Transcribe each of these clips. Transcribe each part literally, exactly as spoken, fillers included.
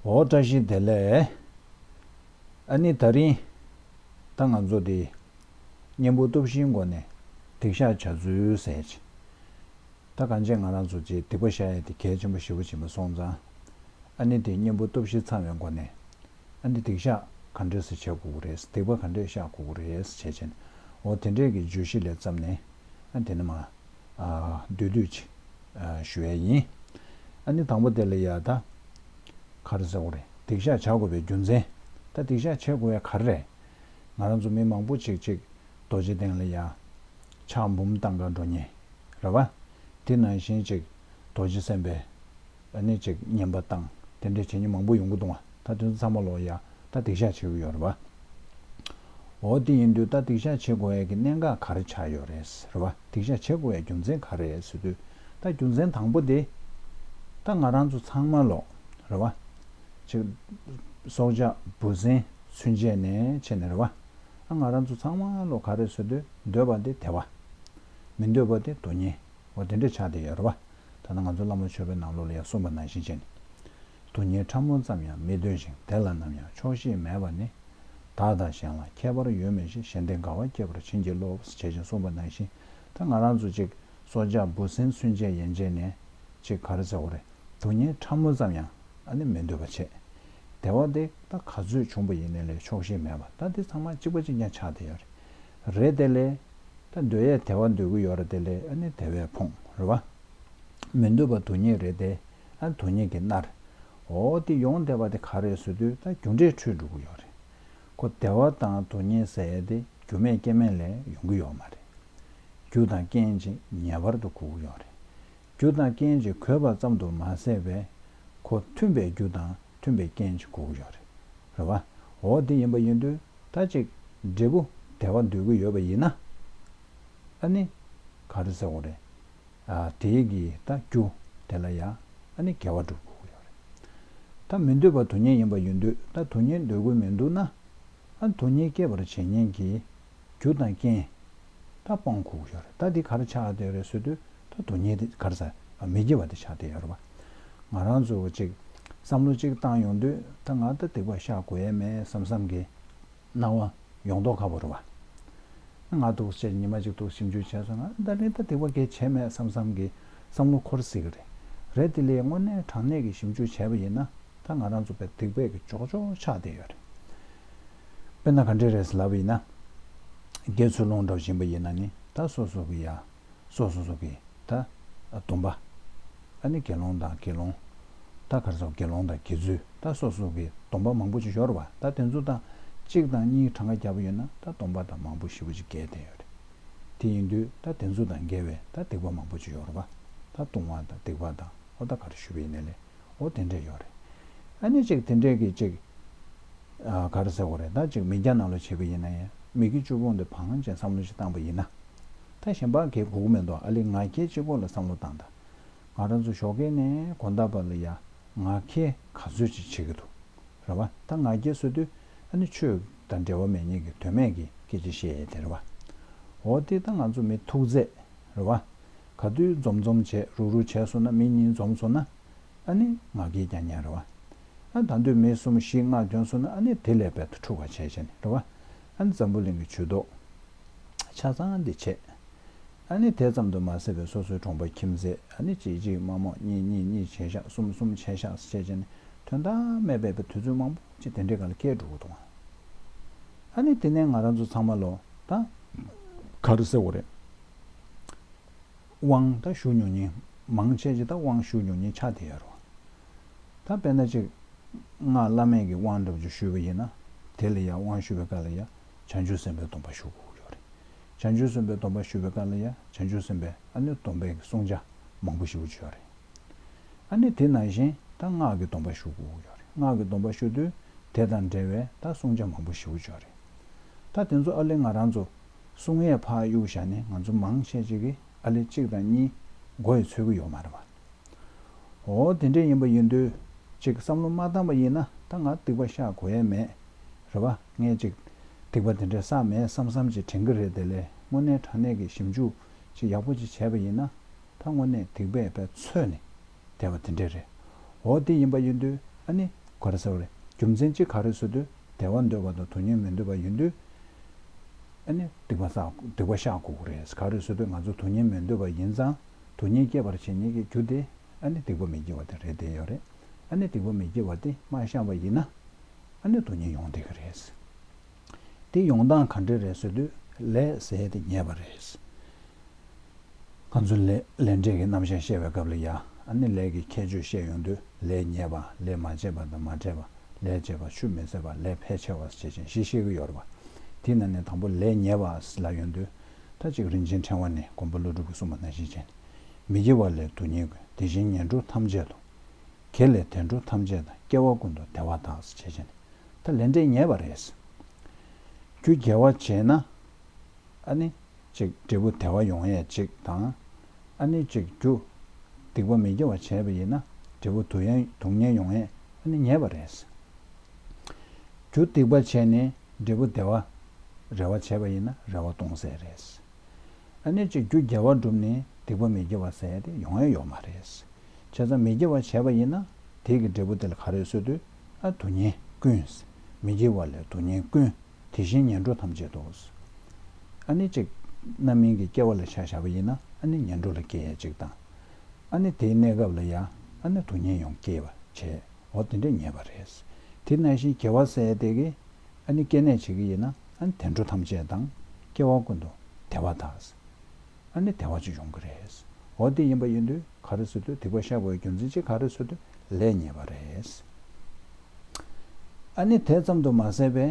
འོ་བཀྲ་ཤིས་བདེ་ལེགས། ཨ་ནི་ད་རིང་ད་ང་ཚོ་འདི་གཉེན་པོ་སྟོབས་བཞིའི་སྒོ་ནས་སྡིག་བཤགས་བྱ་ཚུལ་ཟེར་ཅིག་ད་གང་ཅི་ང་རང་ཚོ་ཅིག་སྡིག་པ་བཤགས་ཡས་དེ་གལ་ཆེན་པོ་ཞེ་པོ་ཅིག་ཡིན་པ་སོང་ཙང་། ཨ་ནི་དེ་གཉེན་པོ་སྟོབས་བཞི་ཚང་བའི་སྒོ་ནས་ཨ་ནི་སྡིག་བཤགས་ག་འདྲས་སེ་བྱེད་དགོས་ཀྱི་རེད། སྡིག་པ་ག་འདྲས་བཤགས་དགོས་ཀྱི་རེད་ཟེར་བྱས་ཅན། འོ་དེ་འདྲས་ཀྱི་བརྗོད་གཞི་ལས་བརྩམས་ནས་ཨ་དེ་ནི་མ་ཨ་བསྡུས་བསྡུས་ཅིག་ཨ་ཞུ་ཡས་ཡིན། ཨ་ནི་དང་པོ་དེ་ལ་ཡ་ད་ག་རེ་ཟེར་དགོས་རེད། སྡིག་བཤགས་བྱ་དགོས་པའི་རྒྱུ་མཚན། ད་སྡིག་བཤགས་བྱེད་དགོས་ཡ་ག་རེ་རེད། ང་རང་ཚོ་མི་མང་པོ་ཅིག་ཅིག་རྡོ་རྗེ་གདན་ལ་ཡ་ཕྱག་འབུམ་བཏང་ག་འགྲོ་མཁན་རེད་བ། དེ་ནང་བཞིན་ཅིག་རྡོ་རྗེ་སེམས་དཔའི་ཨ་ནི་ཅིག་བསྙེན་པ་བཏང་དེ་འདྲས་བྱེད་མཁན་མང་པོ་ཡོང་གི་འདུག་བ། ད་དེ་ཚོ་ཚང་མ་ལོ་ཡ་ད་སྡིག་བཤགས་བྱེད་ཀྱི་ཡོད་རེད་བ། འོ་དེ་ཡིན་དུས་ད་སྡིག་བཤགས་བྱེད་དགོས་ཡ་གི་གནད་འགག་ག་རེ་ཆགས་ཡོད་རེད་རེད་བ། སྡིག་བཤགས་བྱེད་དགོས་ཡ་རྒྱུ་མཚན་ག་རེ་རེད་ཟེར་དུས། ད་རྒྱུ་མཚན་དང་པོ་དེ་ད་ང་རང་ཚོ་ཚང་མ་ལོ་རེད་བ། ཅིག་སྲོག་ཆགས་འབུ་སྲིན་ཚུན་ཆད་ནས་བྱས་ནས་རེད་བ། ཨ་ང་རང་ཚོ་ཚང་མ་ལོ་ག་རེ་ཟེར་དུས་འདོད་པ་དེ་བདེ་བ། མི་འདོད་པ་དེ་སྡུག་བསྔལ། འོ་དེ་འདྲ་ཆགས་བསྡད་ཡོད་རེད་བ། ད་ལྟ་ང་ཚོ་བླ་མ་མཆོད་པའི་ནང་ལོགས་ལ་ཡང་གསུངས་པ་ནང་བཞིན་བྱས་ནས། སྡུག་བསྔལ་ཕྲ་མོ་ཙམ་ཡང་མི་འདོད་ཅིང་། དེ་ལ་ནམ་ཡང་ཆོག་ཤེས་མེད་པ་ནི། བདག་དང་གཞན་ལ་ཁྱད་པར་ཡོད་མི་ཤེས། གཞན་དོན་དགའ་བ་སྐྱེད་པར་བྱིན་གྱིས་རློབས། ཞེས་བྱས་གསུངས་པ་ནང་བཞིན། ད་ང་རང་ཚོ་ཅིག་སྲོག་ཆགས་འབུ་སྲིན་ཚུན་ཆད་ཡན་ཆད་ནས་ཅིག་ག་རེ་ཟེར་དགོས་རེད། སྡུག་བསྔལ་ཕྲ་མོ་ཙམ་ཡང་ཨ་ནི་མི་འདོད་པ་བྱེད། བདེ་བ་དེ་ད་ག་ཚོད་བྱུང་པ་ཡིན་ནའི་ལས་ཆོག་ཤེས་མེད་པ། ད་དེ་ཚང་མ་གཅིག་པ་གཅིག་རྐྱང་ཆགས་བསྡད་ཡོད་རེད། རེད་དེ་ལས་ད་འདོད་ཡས་བདེ་བ་འདོད་ཀྱི་ཡོད་རེད་དེ་ལས་ཨ་ནི་བདེ་བས་ཕོངས་རེད་བ། མི་འདོད་པ་སྡུག་བསྔལ་རེད་དེ་ཨ་ནི་སྡུག་བསྔལ་གྱིས་མནར། འོ་དེ་ཡོང་བསྡད་པ་དེ་ག་རེད་ཟེར་དུས་ད་རྒྱུ་འབྲས་འཁྲུལ་འགྲོ་གི་ཡོད་རེད། ཁོ་བདེ་བ་དང་སྡུག་བསྔལ་ཟེར་ཡས་དེ་རྒྱུ་མེད་རྐྱེན་མེད་ལས་ཡོང་གི་ཡོད་མ་རེད། རྒྱུ་དང་རྐྱེན་གྱིས་ངེས་པར་དུ་གོ་གི་ཡོད་རེད། རྒྱུ་དང་རྐྱེན་གྱིས་གོས་པ་ཙམ་དུ་མ་ཟད་པས། ཁོ་མཐུན་པའི་རྒྱུ་དང་མཐུན་པའི་རྐྱེན་གྱིས་གོ་གི་ཡོད་རེད། རེད་བ། འོ་དེ་ཡིན་པ་ཡིན་དུས་ད་ཅིག་འབྲས་བུ་བདེ་བ་འདོད་ཀྱི་ཡོད་པ་ཡིན་ན། ཨ་ནི་ག་རེ་ཟེར་དགོས་རེད། ཨ་དེའི་གི་ད་རྒྱུ་དེ་ལ་ཡང་ཨ་ནི་དགེ་བ་སྒྲུབ་དགོས་ཀྱི་ཡོད་རེད། ད་མི་འདོད་པ་སྡུག་བསྔལ་ཡིན་པ་ཡིན་དུས་ད་སྡུག་བསྔལ་འདོད་དགོས་མི་འདུག་ན། ཨ་སྡུག་བསྔལ་སྐྱེད་པར་བྱེད་ཉེན་གྱི་རྒྱུ་དང་རྐྱེན་ད་སྤང་དགོས་ཀྱི་ཡོད་རེད། ད་འདི་ག་རེ་ཆགས་བསྡད་རེད་ཟེར་དུས་ད་སྡུག་བསྔལ་དེ་ག་རེ་ཟེར་མི་སྐྱེ་བ་དེ་ཆགས་བསྡད་ཡོད་རེད་བ། ང་རང་ཚོ་ཅིག་བསམ་བློ་ཅིག་བཏང་ཡོང་དུས་ད་ང་ད་སྡིག་པ་བཤགས་དགོས་ཡས་མེད་བསམ་བསམ་གི་སྣང་བ་ཡོང་མདོག་ཁ་པོ་རེད་བ། ང་འདུག་བྱས་ཉི་མ་གཅིག་འདུག་ཞིབ་འཇུག་བྱས་སོང་ང་ད་ནི་ད་སྡིག་པ་གལ་ཆེ་མེད་བསམ་བསམ་གི་བསམ་བློ་འཁོར་སྲིད་གི་རེད། རེད་དེ་ལས་དངོས་གནས་དྲང་གནས་ཀྱི་ཞིབ་འཇུག་བྱས་པ་ཡིན་ན་ད་ང་རང་ཚོ་པའི་སྡིག་པའི་གི་ཅོག་ཅོག་ཆགས་བསྡད་ཡོད་རེད། དཔེར་ན་ག་འདྲས་རེད་ཟེར་ལབ་པ་ཡིན་ན། དགེ་ཚུལ་སློང་འགྲོ་བཞིན་པ་ཡིན་ན་ནི་ད་སོ་སོ་གི་ཡ། སོ་སོ་སོ་གི་ད་སྡོམ་པ། ཨ་ནི་དགེ་སློང་དང་དགེ་སློང་། ད་ག་རེ་ཟེར་དགེ་སློང་དང་དགེ་ཚུལ་ད་སོ་སོ་གི་སྡོམ་པ་མང་པོ་ཅིག་ཡོད་རེད་བ། ད་དེ་ཚོ་དང་གཅིག་དང་གཉིས་གྲངས་ཀ་བརྒྱབ་པ་ཡོད་ན་ད་སྡོམ་པ་དང་མང་པོ་ཞེ་པོ་ཅིག་འགལ་བསྡད་ཡོད་རེད། དེ་ཡིན་དུས་ད་དེ་ཚོ་དང་འགལ་བའི་ད་སྡིག་པ་མང་པོ་ཅིག་ཡོད་རེད་བ། ད་ལྟུང་བ་དང་སྡིག་པ་དང་འོ་ད་ག་རེ་ཞུ་བ་ཡིན་ནའི་ལས། འོ་དེ་འདྲས་ཡོད་རེད། ཨ་ནི་ཅིག་དེ་འདྲས་ཀྱི་ཅིག་ཨ་ག་རེ་ཟེར་དགོས་རེད། ད་ཅིག་མི་སྐྱ་ནང་ལ་བྱས་པ་ཡིན་ན་ཡང་མི་དགེ་བཅུ་སྤོང་དེ་བང་ཅན་བསམ་བློ་ཞིག་བཏང་པ་ཡིན་ན། ད་གཞན་པ་གས་གོ་གི་མེད་འདུག་ཨ་ལས་ང་རྒྱལ་གཅིག་པོ་ལ་བསམ་བློ་བཏང་དང་། ང་རང་ཚོ་ཞོགས་ཀས་ནས་དགོང་དག་བར་ལ་ཡ་ང་རྒྱལ་ག་ཚོད་ཅིག་བྱེད་ཀྱི་འདུག་རེད་བ། ད་ང་རྒྱལ་ཟེར་དུས་ཨ་ནི་ཆོས་དང་འབྲེལ་བ་མེད་མཁན་གྱི་དོན་མེད་ཀྱི་སྐད་ཆ་བཤད་ཡས་དེ་རེད་བ། འོ་དེ་ད་ང་ཚོ་མི་ཐུག་ཚད་རེད་བ། ག་དུས་འཛོམས་འཛོམས་བྱས་རུག་རུག་བྱས་སོང་ན་མི་གཉིས་འཛོམས་སོང་ན། ཨ་ནི་ང་རྒྱལ་རྐྱང་རྐྱང་རེད་བ། ཨ་ད་དུས་མི་གསུམ་བཞི་ལྔ་ཐོན་སོང་ན་ཨ་ནི་དེ་ལས་དཔེ་འཁྲུག་པ་བྱས་བྱས་ནས་རེད་བ། ཨ་ནི་འཛམ་བུ་གླིང་གི་ཇུས་གཏོགས་ཆ་ཚང་འདི་བྱས། ཨ་ནི་དེ་ཙམ་དུ་མ་ཟད་པའི་སོ་སོའི་གྲོང་པ་ཁྱིམ་མཚེས་ཨ་ནི་གཅིག་གཅིག་མ་རྨོངས་གཉིས་གཉིས་གཉིས་བྱས་ཤག་གསུམ་གསུམ་བྱས་ཤག་བྱས་བྱས་ནས་དོན་དག་མེད་པའི་དཔེ་དུས་ཚོད་མང་པོ་ཅིག་དེ་འདྲའི་སྒང་ལ་བསྐྱལ་འགྲོ་གི་འདུག་ཨ་ནི་དེ་ནས་ང་རང་ཚོ་ཚང་མ་ལོ་ད་ག་རེ་ཟེར་དགོས་རེད། དབང་ད་ཞུ་མྱོང་མཁན་མང་ཆེ་ཅིག་ད་དབང་ཞུ་མྱོང་མཁན་ཆགས་བསྡད་ཡོད་རེད། ད་དཔེར་ན་ཅིག་སྔགས་བླ་མེད་ཀྱི་དབང་འདྲ་པོ་ཅིག་ཞུས་པ་ཡིན་ན། དེ་ལ་ཡང་དབང་ཞུ་བའི་སྐབས་ལ་ཡང་བྱང་ཆུབ་སེམས་དཔའི་སྡོམ་པ་ཞུ་དགོས་ཀྱི་ཡོད་རེད། བྱང་ཆུབ་སེམས་དཔའི་སྡོམ་པ་ཞུ་བའི་སྐབས་ལ་ཡང་བྱང་ཆུབ་སེམས་དཔའི་ཨ་ནི་སྡོམ་པའི་གི་བསྲུང་བྱ་མང་པོ་ཞེ་པོ་ཅིག་ཡོད་རེད། ཨ་ནི་དེ་ནང་བཞིན་ད་སྔགས་ཀྱི་སྡོམ་པ་ཞུ་དགོས་ཀྱི་ཡོད་རེད། སྔགས་ཀྱི་སྡོམ་པ་ཞུ་དུས་དེ་དང་འབྲེལ་བའི་ད་བསྲུང་བྱ་མང་པོ་ཞེ་པོ་ཅིག་ཡོད་རེད། ད་དེ་ཚོ་ཨ་ལས་ང་རང་ཚོ་བསྲུང་ཡས་ཕར་གཡུག་བཞག་ནས་ང་ཚོ་མང་ཆེ་ཅིག་གིས་ཨ་ལས་གཅིག་དང་གཉིས་མགོ་ཡི་ཚོད་ཀྱི་ཡོད་མ་རེད་བ། འོ་དེ་འདྲས་ཡིན་པ་ཡིན་དུས་ཅིག་བསམ་བློ་མ་བཏང་པ་ཡིན་ན་ད་ང་སྡིག་པ་བཤགས་དགོས་ཡས་མེད། རེད་བ། ངས་ཅིག་སྡིག་པ་དེ་འདྲས་བསགས་མེད་བསམ་བསམ་ཅིག་དྲན་གྱི་རེད། དེ་ལས་དངོས་གནས་དྲང་གནས་ཀྱི་ཞིབ་འཇུག་ཅིག་ཡག་པོ་ཅིག་བྱས་པ་ཡིན་ན་ད་དངོས་གནས་སྡིག་པས་དཔེ་འཚོས་ནས་བསྡད་པ་དེ་འདྲས་རེད། འོ་དེ་ཡིན་པ་ཡིན་དུས་ཨ་ནི་ ག་རེ་ཟེར་བ་རེད། རྒྱུ་མཚན་གཅིག་ག་རེ་ཟེར་དུས་བདེ་བ་འདོད་པ་དང་སྡུག་བསྔལ་མི་འདོད་པ་ཡིན་དུས། ཨ་ནི་སྡིག་པ་བསགས་སྡིག་པ་བཤགས་དགོས་ཀྱི་རེད། ག་རེ་ཟེར་དུས་ང་ཚོ་སྡུག་བསྔལ་མི་འདོད་པ་ཡིན་ཙང་སྡུག་བསྔལ་སྐྱེད་པར་བྱེད་མཁན་གྱི་རྒྱུ་དེ་ཨ་ནི་སྡིག་པ་མི་དགེ་བ་དེ་རེད་བསྡད་ཡོད་རེད། ཨ་ནི་སྡིག་པ་མི་དགེ་བ་དེ་མ་བཤགས་པ་ཡིན་ན་ཨ་ནི་སྡུག་བསྔལ་ཡོང་བསྡད་ཀྱི་རེད། དེ་ཡོང་སྟངས་ག་འདྲ་རེད་ཟེར་དུས་ལས་ཟེར་དེ་ཉེས་པ་རེད། ང་ཚོ་ལས་ལས་འབྲས་ཀྱི་རྣམ་གཞག་བཤད་པའི་སྐབས་ལ་ཡ་ཨ་ནི་ལས་ཀྱི་ཁྱད་ཆོས་བཤད་ཡོང་དུས་ལས་ཉེས་པ་ལས་མ་བྱས་པ་དང་མ་འཕྲད་པ་ལས་བྱས་པ་ཆུད་མི་ཟ་བ་ལས་ཕལ་ཆེ་བ་ཞེས་བྱས་ནས་བཤད་ཀྱི་ཡོད་རེད་པ། དེ་ནང་ནས་དང་པོ་ལས་ཉེས་པ་ལབ་ཡོང་དུས་ད་ཅིག་རིན་ཆེན་ཕྲེང་བ་ནས་མགོན་པོ་ཀླུ་སྒྲུབ་ཀྱིས་གསུངས་པ་ནང་བཞིན་བྱས་ནས་མི་དགེ་བ་ལས་སྡུག་བསྔལ་ཀུན། དེ་བཞིན་ངན་འགྲོ་ཐམས་ཅད་དོ། དགེ་ལས་དོན་འགྲོ་ཐམས་ཅད་དང་། སྐྱེ་བ་ཀུན་ཏུ་བདེ་བ་དག་ཞེས་བྱས་ནས་ད་ལས་འབྲས་ཉེས་པ་རེད། རྒྱུ་དགེ་བ་བྱས་ན་ཨ་ནི་ཅིག་འབྲས་བུ་བདེ་བ་ཡོང་ཡས་ཅིག་དང་། ཨ་ནི་ཅིག་རྒྱུ་སྡིག་པ་མི་དགེ་བ་བྱས་པ་ཡིན་ན་འབྲས་བུ་སྡུག་ཡ་སྡུག་བསྔལ་ཡོང་ཡས་ཨ་ནི་ཉེས་པ་རེད། རྒྱུ་སྡིག་པ་བྱས་ནས་འབྲས་བུ་བདེ་བ་རེ་བ་བྱས་པ་ཡིན་ན་རེ་བ་སྟོང་ཟད་རེད། ཨ་ནི་ཅིག་རྒྱུ་དགེ་བ་བསྒྲུབས་ནས་སྡིག་པ་མི་དགེ་བ་ཟེར་ཡ་དེ་ཡོང་ཡ་ཡོད་མ་རེད། བྱས་ཙང་མི་དགེ་བ་བྱས་པ་ཡིན་ན་དེ་གི་འབྲས་བུ་དེ་ལ་ག་རེ་ཟེར་དུས་ཨ་སྡུག་བསྔལ་ཀུན། མི་དགེ་བ་ལས་སྡུག་བསྔལ་ཀུན། དེ་བཞིན་ངན་འགྲོ་ཐམས་ཅད་དོ། ཨ་ནི་ཅིག་རྣམ་སྨིན་གྱི་སྐྱེ་བ་ལ་ཆ་བཞག་པ་ཡིན་ན་ཨ་ནི་ངན་འགྲོ་ལ་སྐྱེ་ཡ་ཅིག་དང་། ཨ་ནི་དེའི་གནས་སྐབས་ལ་ཡ་ཨ་ནི་སྡུག་བསྔལ་ཡང་སྐྱེ་བ་བྱས། འོ་དེ་འདྲ་ཉེས་པ་རེད། དེ་ནང་བཞིན་དགེ་བ་ཟེར་ཡ་དེ་གི་ཨ་ནི་སྐྱེ་གནས་བྱེད་ཀྱི་ཡིན་ན་ཨ་ནི་དུད་འགྲོ་ཐམས་ཅད་དང་སྐྱེ་བ་ཀུན་ཏུ་བདེ་བ་དག་ཨ་ནི་བདེ་བ་ཅིག་ཡོང་གི་རེད། འོ་དེ་ཡིན་པ་ཡིན་དུས་ག་རེ་ཟེར་དུས་སྡིག་པ་བཤགས་དགོས་རྒྱུ་མཚན་གཅིག་ག་རེ་ཟེར་དུས་ལས་ཉེས་པ་རེད། ཨ་ནི་དེ་ཙམ་དུ་མ་ཟད་པའི་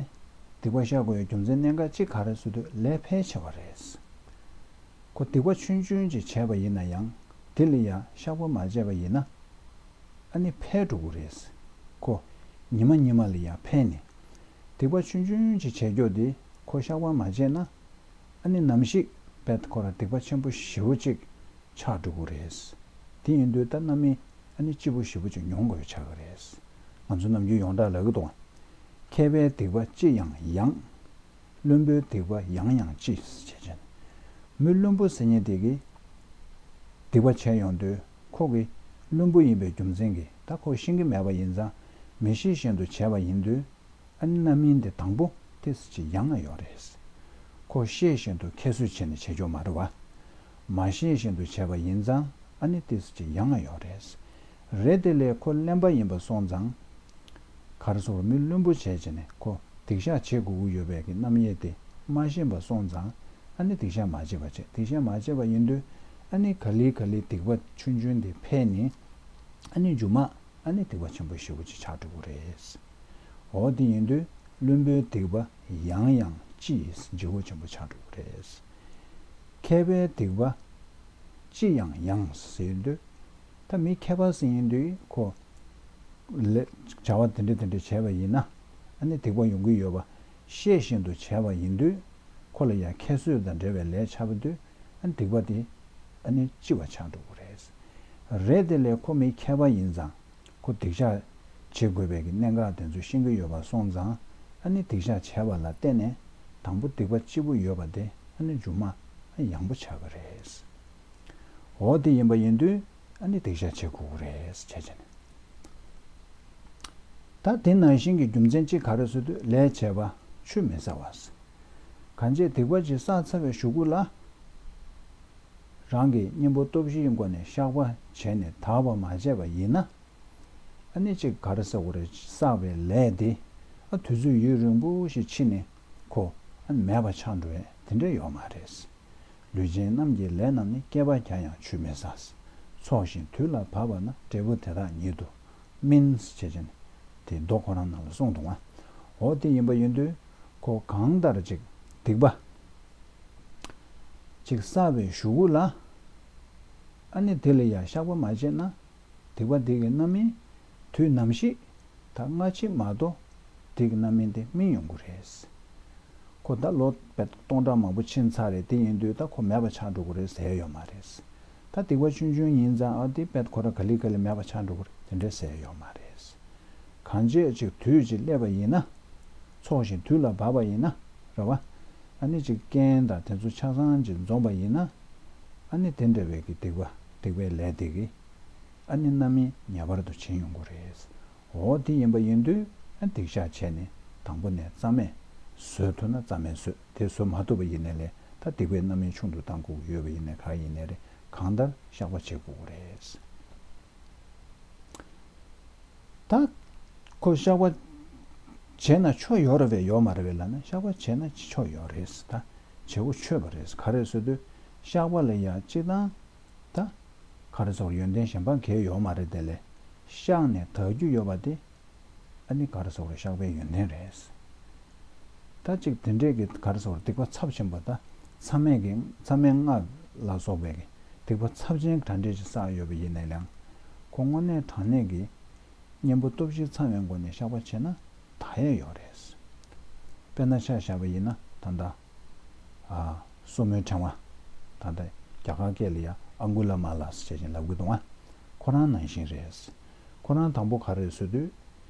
སྡིག་པ་བཤགས་དགོས་རྒྱུ་མཚན་གནད་འགག་གཅིག་ག་རེ་ཟེར་དུས་ལས་ཕལ་ཆེ་བ་རེད། ཁོ་སྡིག་པ་ཆུང་ཆུང་ཅིག་བྱས་པ་ཡིན་ན་ཡང་དེ་ལ་ཡང་བཤགས་པ་མ་བྱས་པ་ཡིན་ན་ཨ་ནི་འཕེལ་འགྲོ་གི་རེད། ཁོ་ཉི་མ་ཉི་མ་ལ་ཡང་འཕེལ་ནས་སྡིག་པ་ཆུང་ཆུང་ཅིག་བྱས་ཀྱོག་དེ་ཁོ་བཤགས་པ་མ་བྱས་ན་ཨ་ནི་ནམ་ཞིག་དཔེ་ཁོ་རང་སྡིག་པ་ཆེན་པོ་ཞེ་པོ་ཅིག་ཆགས་འགྲོ་གི་རེད། དེ་ཡིན་དུས་ད་རྣམ་སྨིན་ཨ་ནི་སྐྱིད་པོ་ཞེ་པོ་ཅིག་མྱོང་དགོས་ཆགས་ཀྱི་རེད། ང་ཚོ་ནམ་རྒྱུན་ཡོངས་གྲགས་ལབ་ཀྱི་འདུག་མཁས་པའི་སྡིག་པ་ཅི་ཡང་ཡང་། བླུན་པོའི་སྡིག་པ་ཡང་ཡང་ལྕི་ཞེས་བྱས་ནས། མི་བླུན་པོ་ཟེར་མཁན་དེ་གིས་སྡིག་པ་བྱས་ཡོང་དུས་ཁོ་གི་བླུན་པོ་ཡིན་པའི་རྒྱུ་མཚན་གྱིས་ད་ཁོ་ཤེས་ཀྱི་མེད་པ་ཡིན་ཙང་མི་ཤེས་བཞིན་དུ་བྱས་པ་ཡིན་དུས་ཨ་ནི་རྣམ་སྨིན་དེ་དང་པོ་ཏོག་ཙམ་ཅིག་ཡང་ཡོད་རེད། ཁོ་ཤེས་བཞིན་དུ་ཁྱད་གསོད་བྱས་ནས་བྱེད་ཆོག་མ་རེད་བ། མ་ཤེས་བཞིན་དུ་བྱས་པ་ཡིན་ཙང་ཨ་ནི་ཏོག་ཙམ་ཅིག་ཡང་ཡོད་རེད། རེད་དེ་ལས་ཁོ་གླེན་པ་ཡིན་པ་སོང་ཙང་། ག་རེ་ཟེར་མི་བླུན་པོ་བྱས་བྱས་ནས་ཁོ་སྡིག་བཤགས་བྱེད་དགོས་ཀྱི་ཡོད་པའི་གི་རྣམ་དབྱེ་དེ་མ་ཤེས་པ་སོང་ཙང་ཨ་ནི་སྡིག་བཤགས་མ་བྱས་པ་བྱས། སྡིག་བཤགས་མ་བྱས་པ་ཡིན་དུས་ཨ་ནི་ག་ལེ་ག་ལེ་སྡིག་པ་ཆུང་ཆུང་དེ་འཕེལ་ནས་ཨ་ནི་མཇུག་མ་ཨ་ནི་སྡིག་པ་ཆེན་པོ་ཞེ་པོ་ཅིག་ཆགས་འགྲོ་གི་རེད། འོ་དེ་ཡིན་དུས་བླུན་པོའི་སྡིག་པ་ཡང་ཡང་ལྕི་ཡིས་ལྕི་བོ་ཆེན་པོ་ཆགས་འགྲོ་གི་རེད། མཁས་པའི་སྡིག་པ་ཅི་ཡང་ཡང་ཟེར་དུས། ད་མི་མཁས་པ་ཟེར་ཡིན་དུས་ཁོ་ལས་བྱ་བ་དེ་འདྲ་དེ་འདྲ་བྱས་པ་ཡིན་ན་ཨ་ནི་སྡིག་པ་ཡོང་གི་ཡོད་པ་ཤེས་བཞིན་དུ་བྱས་པ་ཡིན་དུས་ཁོ་ལ་ཡང་ཁྱད་གསོད་དང་འབྲེལ་བའི་ལས་བྱས་པ་དུས་ཨ་ནི་སྡིག་པ་དེ་ཨ་ནི་ལྕི་བ་ཆགས་འགྲོ་གི་རེད། རེད་དེ་ལས་ཁོ་མི་མཁས་པ་ཡིན་ཙང་། ཁོ་སྡིག་བཤགས་བྱེད་དགོས་པའི་གི་གནད་འགག་དེ་ཚོ་ཤེས་ཀྱི་ཡོད་པ་སོང་ཙང་ཨ་ནི་སྡིག་བཤགས་བྱས་པ་ལ་བརྟེན་ནས་དང་པོ་སྡིག་པ་ལྕི་པོ་ཡོད་པ་དེ་ཨ་ནི་མཇུག་མ་ཡང་པོ་ཆགས་ཀྱི་རེད། འོ་དེ་ཡིན་པ་ཡིན་དུས་ཨ་ནི་སྡིག་བཤགས་བྱེད་དགོས་ཀྱི་རེད་བྱས་བྱས་ནས། ད་དེ་ནང་བཞིན་གྱི་རྒྱུ་མཚན་གཅིག་ག་རེ་ཟེར་དུས་ལས་བྱས་པ་ཆུད་མི་ཟ་བ། གང་བྱས་སྡིག་པ་ཅིག་བསགས་ཚར་བའི་གཞུག་གུ་ལ། རང་གི་གཉེན་པོ་སྟོབས་བཞིའི་སྒོ་ནས་བཤགས་པ་བྱས་ནས་དག་པ་མ་བྱས་པ་ཡིན་ན། ཨ་ནི་གཅིག་ག་རེ་ཟེར་དགོས་རེད། བསགས་པའི་ལས་དེ་ཨ་དུས་ཚོད་ཡུན་རིང་པོ་ཞིག་ཕྱིན་ནས་ཁོ་ཨ་ནི་མེད་པ་ཆགས་འགྲོ་ཡས་དེ་འདྲ་ཡོད་མ་རེད། ལུས་ཅན་རྣམས་ཀྱི་ལས་རྣམས་ནི། བསྐལ་པ་བརྒྱ་ཡང་ཆུད་མི་ཟ། ཚོགས་ཞིང་དུས་ལ་བབ་པ་ན། འབྲས་བུ་དེ་དག་ཉིད་དུ་སྨིན། ཞེས་བྱས་ནས་དེ་མདོ་ཁོ་རང་ནང་ལ་གསུངས་འདུག་བ། འོ་དེ་ཡིན་པ་ཡིན་དུས་ཁོ་གང་ལྟར་ཅིག་སྡིག་པ་ཅིག་བསགས་པའི་གཞུག་གུ་ལ་ཨ་ནི་དེ་ལ་ཡང་བཤགས་པ་མ་བྱས་ན། སྡིག་པ་འདི་གི་རྣམ་སྨིན་དུས་ནམ་ཞིག་ད་སྔ་ཕྱི་མ་གཏོགས་འདི་གི་རྣམ་སྨིན་དེ་སྨིན་ཡོང་གི་རེད། ཁོ་ད་ལོ་དཔེ་སྟོང་ཕྲག་མང་པོ་ཕྱིན་ཚར་རེད། དེ་ཡིན་དུས་ད་ཁོ་མེད་པ་ཆགས་འགྲོ་གི་རེད་ཟེར་ཡོད་མ་རེད། ད་སྡིག་པ་ཆུང་ཆུང་ཡིན་ཙང་ཨ་དེ་དཔེ་ཁོ་རང་ག་ལེ་ག་ལེ་མེད་པ་ཆགས་འགྲོ་གི་རེད་དེ་འདྲ་ཟེར་ཡོད་མ་རེད། གང་བྱས་ཅིག་དུས་ཅིག་སླེབས་པ་ཡིན་ན། ཚོགས་ཞིང་དུས་ལ་བབས་པ་ཡིན་ན་རེད་བ། ཨ་ནི་ཅིག་རྐྱེན་དང་དེ་ཚོ་ཆ་ཚང་ཅིག་འཛོམས་པ་ཡིན་ན། ཨ་ནི་དེ་འདྲ་བའི་གི་སྡིག་པ་སྡིག་པའི་ལས་དེ་གི་ཨ་ནི་རྣམ་སྨིན་ངེས་པར་དུ་བྱེད་ཡོང་གི་རེད། འོ་དེ་ཡིན་པ་ཡིན་དུས་ཨ་སྡིག་བཤགས་བྱས་ནས་དང་པོ་ནས་རྩ་མེད་བཟོད་ཐུབ་ན་རྩ་མེད་བཟོད། དེ་བཟོད་མ་ཐུབ་པ་ཡིན་ནའི་ལས་ད་སྡིག་པའི་རྣམ་སྨིན་ཆུང་དུ་བཏང་དགོས་ཀྱི་ཡོད་པ་ཡིན་ནའི་ག་ཡིན་ནའི་རེད། གང་ལྟར་བཤགས་པ་བྱེད་དགོས་ཀྱི་རེད། ད་ཁོ་བཤགས་པ་བྱས་ན་ཆོ་ཡོད་རེད་པས་ཡོད་མ་རེད་པས་ལབ་ན། བཤགས་པ་བྱས་ན་ཆོ་ཡོད་རེད། ད་བྱེད་དགོས་ཆོད་པ་རེད། ག་རེ་ཟེར་དུས་བཤགས་པ་ལ་ཡ་གཅིག་དང་ད་ག་རེ་ཟེར་ཡོན་ཏན་གཞན་པ་གང་ཡང་ཡོད་མ་རེད། དེ་ལས་བཤགས་ནས་དག་རྒྱུ་ཡོད་པ་དེ་ཨ་ནི་ག་རེ་ཟེར་བཤགས་པའི་ཡོན་ཏན་རེད། ད་ཅིག་དེ་འདྲས་ཀྱི་ག་རེ་ཟེར་སྡིག་པ་ཚབས་ཆེན་པོ་ད་མཚམས་མེད་ཀྱི་མཚམས་མེད་ལྔ་ལ་སོགས་པའི་གི་སྡིག་པ་ཚབས་ཆེན་ག་འདྲས་ཅིག་བསགས་ཡོད་པ་ཡིན་ནའི་ལས་ཁོ་དངོས་གནས་དྲང་གནས་ཀྱི་གཉེན་པོ་སྟོབས་བཞི་ཚང་བའི་སྒོ་ནས་བཤགས་པ་བྱས་ན་དག་ཡས་ཡོད་རེད། དཔེར་ན་ཆ་བཞག་པ་ཡིན་ན་ད་ལྟ་ཨ་སོར་མོའི་ཕྲེང་བ། ད་ལྟ་རྒྱ་གར་སྐད་ལ་ཡང་ཨང་གུ་ལ་མ་ལ་ཟེར་བྱས་ཅིག་ལབ་ཀྱི་འདུག་ཨ། ཁོ་རང་ནང་བཞིན་རེད། ཁོ་རང་དང་པོ་ག་རེ་ཟེར་དུས་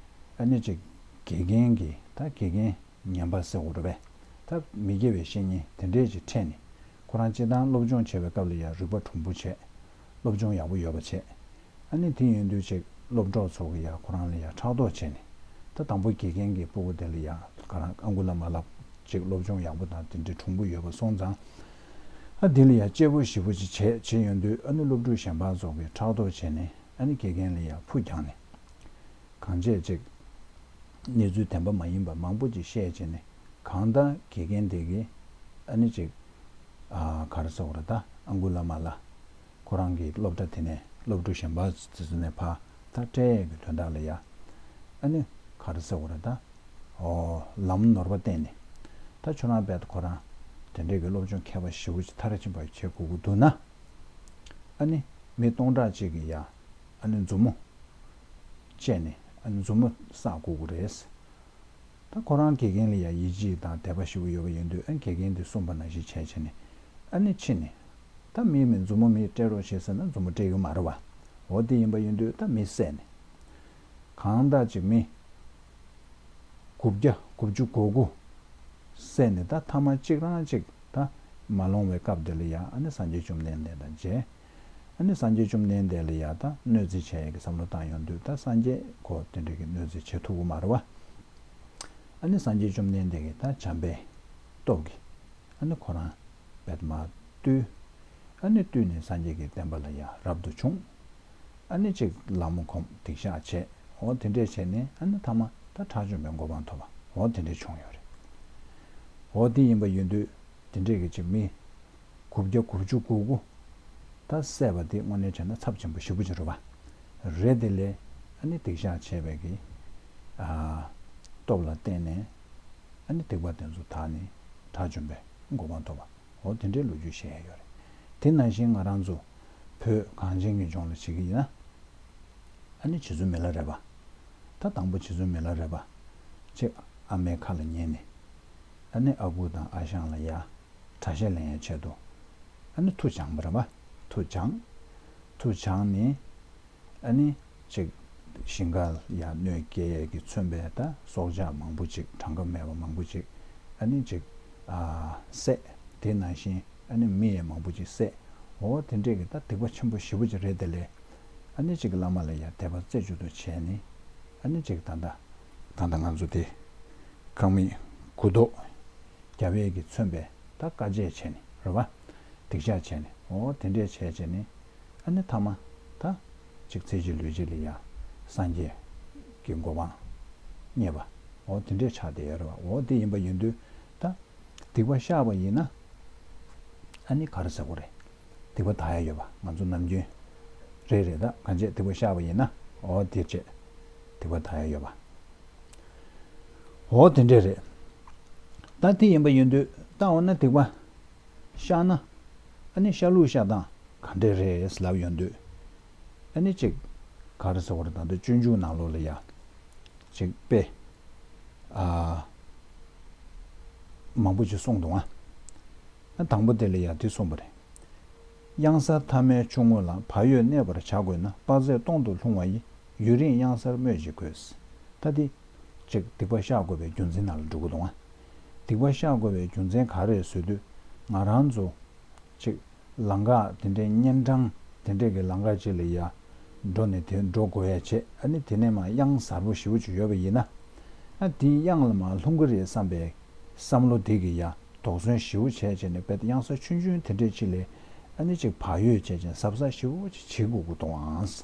ཨ་ནི་ཅིག་དགེ་རྒན་གྱི་ད་དགེ་རྒན་ངན་པ་ཟེར་དགོས་རེད་པས། ད་མི་དགེ་བའི་བཤེས་གཉེན་དེ་འདྲས་ཅིག་འཕྲད་ནས་ཁོ་རང་སྤྱིར་བཏང་སློབ་སྦྱོང་བྱེད་པའི་སྐབས་ལ་ཡང་རིག་པ་གྲུང་པོ་བྱས། སློབ་སྦྱོང་ཡག་པོ་ཡོད་པ་བྱས། ཨ་ནི་དེ་ཡིན་དུས་ཅིག་སློབ་གྲོགས་ཚོ་གི་ཡ་ཁོ་རང་ལ་ཡ་ཕྲག་དོག་བྱས་ནས་ད་དང་པོ་དགེ་རྒན་གྱི་སྤུ་གུ་དེ་ལ་ཡ་ག་རང་ཨང་གུ་ལ་མ་ལབ་ཅིག་སློབ་སྦྱོང་ཡག་པོ་དང་དེ་འདྲའི་གྲུང་པོ་ཡོད་པ་སོང་ཙང་། ཨ་དེ་ལ་ཡ་གཅེས་པོ་ཞེ་པོ་ཅིག་བྱས་བྱས་ཡོང་དུས་ཨ་ནི་སློབ་ཕྲུག་གཞན་པ་ཚོ་གི་ཕྲག་དོག་བྱས་ནས་ཨ་ནི་དགེ་རྒན་ལ་ཡ་ཕུ་རྒྱག་ནས། གང་བྱས་ཅིག་གནས་ཚུལ་བདེན་པ་མ་ཡིན་པ་མང་པོ་ཅིག་བཤད་བྱས་ནས་གང་ལྟར་དགེ་རྒན་དེ་གིས་ཨ་ནི་ཅིག་ཨ་ག་རེ་ཟེར་དགོས་རེད། ད་ཨང་གུ་ལ་མ་ལ་ཁོ་རང་གི་སློབ་གྲྭ་དེ་ནས་སློབ་ཕྲུག་གཞན་པ་དེ་ཚོ་ནས་ཕར་ད་སྤྲད་ཡས་ཀྱི་དོན་དག་ལ་ཡ་ཨ་ནི་ག་རེ་ཟེར་དགོས་རེད། ད་ཨོ་ལམ་ནོར་བ་བསྟན་ནས་ད་ཁྱོད་རང་རྦད་དེ་ཁོ་རང་དེ་འདྲས་ཀྱི་སློབ་སྦྱོང་མཁས་པ་ཞེ་པོ་ཅིག་མཐར་ཕྱིན་པ་བྱེད་དགོས་ཀྱི་འདུག་ན། ཨ་ནི་མི་སྟོང་ཕྲག་གཅིག་གི་ཡ་ཨ་ནི་མཛུབ་མོ་བཅད་ནས་ཨ་ནི་མཛུབ་མོ་བསགས་དགོས་ཀྱི་རེད། ད་ཁོ་རང་དགེ་རྒན་ལ་ཡ་ཡིད་ཆེས་དང་དད་པ་ཞེ་པོ་ཡོད་པ་ཡིན་དུས་ཨ་ནི་དགེ་རྒན་དེ་གསུངས་པ་ནང་བཞིན་བྱས་བྱས་ནས་ཨ་ནི་ཕྱིན་ནས་ད་མི་མི་མཛུབ་མོ་མི་སྤྲད་རོགས་བྱེད་ཟེར་ན་མཛུབ་མོ་སྤྲད་ཡོད་མ་རེད་བ། འོ་དེ་ཡིན་པ་ཡིན་དུས་ད་མི་བསད་ནས་གང་ལྟར་ཅིག་མི་དགུ་བརྒྱ་དགུ་བཅུ་གོ་དགུ་བསད་ནས་ད་ཐ་མ་གཅིག་རང་གཅིག་ད་མ་ལོང་བའི་སྐབས་དེ་ལ་ཡ་ཨ་ནི་སངས་རྒྱས་བཅོམ་ལྡན་འདས་དང་མཇལ། ཨ་ནི་སངས་རྒྱས་བཅོམ་ལྡན་འདས་ལ་ཡ་ད་གནོད་འཚེ་བྱས་ཡས་ཀྱི་བསམ་བློ་བཏང་ཡོང་དུས་ད་སངས་རྒྱས་ཁོ་དེ་འདྲ་གི་གནོད་འཚེ་བྱེད་ཐུབ་ཀྱི་མ་རེད་བ། ཨ་ནི་སངས་རྒྱས་བཅོམ་ལྡན་འདས་ཀྱི་ད་བྱམས་པའི་སྟོབས་ཀྱིས་ཨ་ནི་ཁོ་རང་རྦད་མ་བཏུལ། ཨ་ནི་བཏུལ་ནས་སངས་རྒྱས་ཀྱི་བསྟན་པ་ལ་ཡ་རབ་ཏུ་བྱུང་། ཨ་ནི་ཅིག་ལ་མོ་གོམས་སྡིག་བཤགས་བྱས། འོ་དེ་འདྲས་བྱས་ནས་ཨ་ནི་ཐ་མ་ད་དགྲ་བཅོམ་པའི་གོ་འཕང་ཐོབ་པ་འོ་དེ་འདྲས་བྱུང་ཡོད་རེད། འོ་དེ་ཡིན་པ་ཡིན་དུས་དེ་འདྲས་ཀྱི་ཅིག་མི་དགུ་བརྒྱ་དགུ་བཅུ་གོ་དགུ་ད་བསད་པ་དེ་དངོས་གནས་བྱས་ན་ཚབས་ཆེན་པོ་ཞེ་པོ་ཅིག་རེད་བ། རེད་དེ་ལས་ཨ་ནི་སྡིག་བཤགས་བྱས་པའི་གི་ཨ་སྟོབས་ལ་བརྟེན་ནས་ཨ་ནི་སྡིག་པ་དེ་ཚོ་དག་ནས་དགྲ་བཅོམ་པའི་གོ་འཕང་ཐོབ་པ། འོ་དེ་འདྲའི་ལོ་རྒྱུས་བཤད་ཡ་ཡོད་རེད། དེ་ནང་བཞིན་ང་རང་ཚོ་བོད་གངས་ཅན་གྱི་ལྗོངས་ལ་བྱེད་ཀྱི་ཡིན་ན། ཨ་ནི་རྗེ་བཙུན་མི་ལ་རས་པ། ད་དང་པོ་རྗེ་བཙུན་མི་ལ་རས་པ། ཅིག་ཨ་མའི་ཁ་ལ་ཉན་ནས། ཨ་ནི་ཨ་ཁུ་དང་ཨ་ཞང་ལ་ཡ་གྲྭ་ཤག་ལེན་ཡའི་ཆེད་དུ། ཨ་ནི་མཐུ་སྦྱངས་པ་རེད་པ། མཐུ་སྦྱངས། མཐུ་སྦྱངས་ནས། ཨ་ནི་ཅིག་ཞིང་ཁ་ལ་ཡ་གནོད་སྐྱེལ་ཡས་ཀྱི་མཚོན་པའི་ད་སྲོག་ཆགས་མང་པོ་ཅིག་གྲངས་ཀ་མེད་པ་མང་པོ་ཅིག་ཨ་ནི་ཅིག་ཨ་བསད། དེ་ནང་བཞིན་ཨ་ནི་མི་ཡང་མང་པོ་ཅིག་བསད། འོ་དེ་འདྲས་ཀྱི་ད་སྡིག་པ་ཆེན་པོ་ཞེ་པོ་ཅིག་རེད་དེ་ལས། ཨ་ནི་ཅིག་བླ་མ་ལ་ཡ་དད་པ་རྩེ་གཅིག་ཏུ་བྱས་ནས། ཨ་ནི་ཅིག་ད་ལྟ་ད་ལྟ་ང་ཚོ་དེ་ཁང་མིག་གུ་དོག་རྒྱབ་ཡས་ཀྱི་མཚོན་པའི་ད་དཀའ་སྤྱད་བྱས་ནས་རེད་བ། སྡིག་བཤགས་བྱས་ནས་འོ་དེ་འདྲས་བྱས་བྱས་ནས། ཨ་ནི་ཐ་མ་ད་ཅིག་ཚེ་གཅིག་ལུས་གཅིག་ལ་ཡ་སངས་རྒྱས་ཀྱི་གོ་འཕང་བརྙེས་པ། འོ་དེ་འདྲས་ཆགས་བསྡད་ཡོད་རེད་བ། འོ་དེ་ཡིན་པ་ཡིན་དུས་ད་སྡིག་པ་བཤགས་པ་ཡིན་ན། ཨ་ནི་ག་རེ་ཟེར་དགོས་རེད། སྡིག་པ་དག་ཡ་ཡོད་པ་ང་ཚོ་ནམ་རྒྱུན་རེད་རེད། ད་གང་བྱས་སྡིག་པ་བཤགས་པ་ཡིན་ན་འོ་དེ་བྱས་སྡིག་པ་དག་ཡ་ཡོད་པ། འོ་དེ་འདྲས་རེད། ད་དེ་ཡིན་པ་ཡིན་དུས་ད་འོ་ན་སྡིག་པ་བཤགས་ན། ཨ་ནི་བཤགས་ལུགས་བཤགས་སྟངས་ག་འདྲས་རེད་ལབ་ཡོང་དུས། ཨ་ནི་ཅིག་ག་རེ་ཟེར་དགོས་རེད། ད་ལྟ་སྤྱོད་འཇུག་ནང་ལོགས་ལ་ཡ་ཅིག་དཔེ་ཨ་མང་པོ་ཅིག་གསུངས་འདུག་ཨ། ཨ་དང་པོ་དེ་ལ་ཡ་དེ་གསུངས་པ་རེད། གཡང་གཟར་ཐ་མའི་ཆུ་ངོགས་ལ། བག་ཡོད་གནས་པར་བྱ་དགོས་ན། དཔག་ཚད་སྟོང་དུ་ལྷུང་བ་ཡི། ཡུན་རིང་གཡང་གཟར་སྨོས་ཅི་དགོས། ད་དེ་ཅིག་སྡིག་པ་བཤགས་དགོས་པའི་རྒྱུ་མཚན་ནང་ལ་འགྲོ་གི་འདུག་ཨ། སྡིག་པ་བཤགས་དགོས་པའི་རྒྱུ་མཚན་ག་རེ་རེད་ཟེར་དུས། ང་རང་ཚོ་ཅིག་ལམ་ཁ་དེ་འདྲའི་གཉན་འཕྲང་དེ་འདྲའི་གི་ལམ་ཁ་ཅིག་ལ་ཡ་ འགྲོ་ནས་དེ་འགྲོ་དགོས་ཡ་བྱས། ཨ་ནི་དེ་ནས་མར་གཡང་གཟར་པོ་ཞེ་པོ་ཅིག་ཡོད་པ་ཡིན་ན། ཨ་དེའི་གཡང་ལ་མར་ལྷུང་གི་རེད་བསམ་པའི་བསམ་བློ་དེ་གིས་ཡ་དོགས་ཟོན་ཞེ་པོ་བྱས་བྱས་ནས་དཔེ་གཡང་གཟར་ཆུང་ཆུང་དེ་འདྲས་ཅིག་ལ་ཨ་ནི་ཅིག་བག་ཡོད་བྱས་བྱས་གཟབ་གཟབ་ཞེ་པོ་ཅིག་བྱེད་དགོས་ཀྱི་འདུག་ཨང་།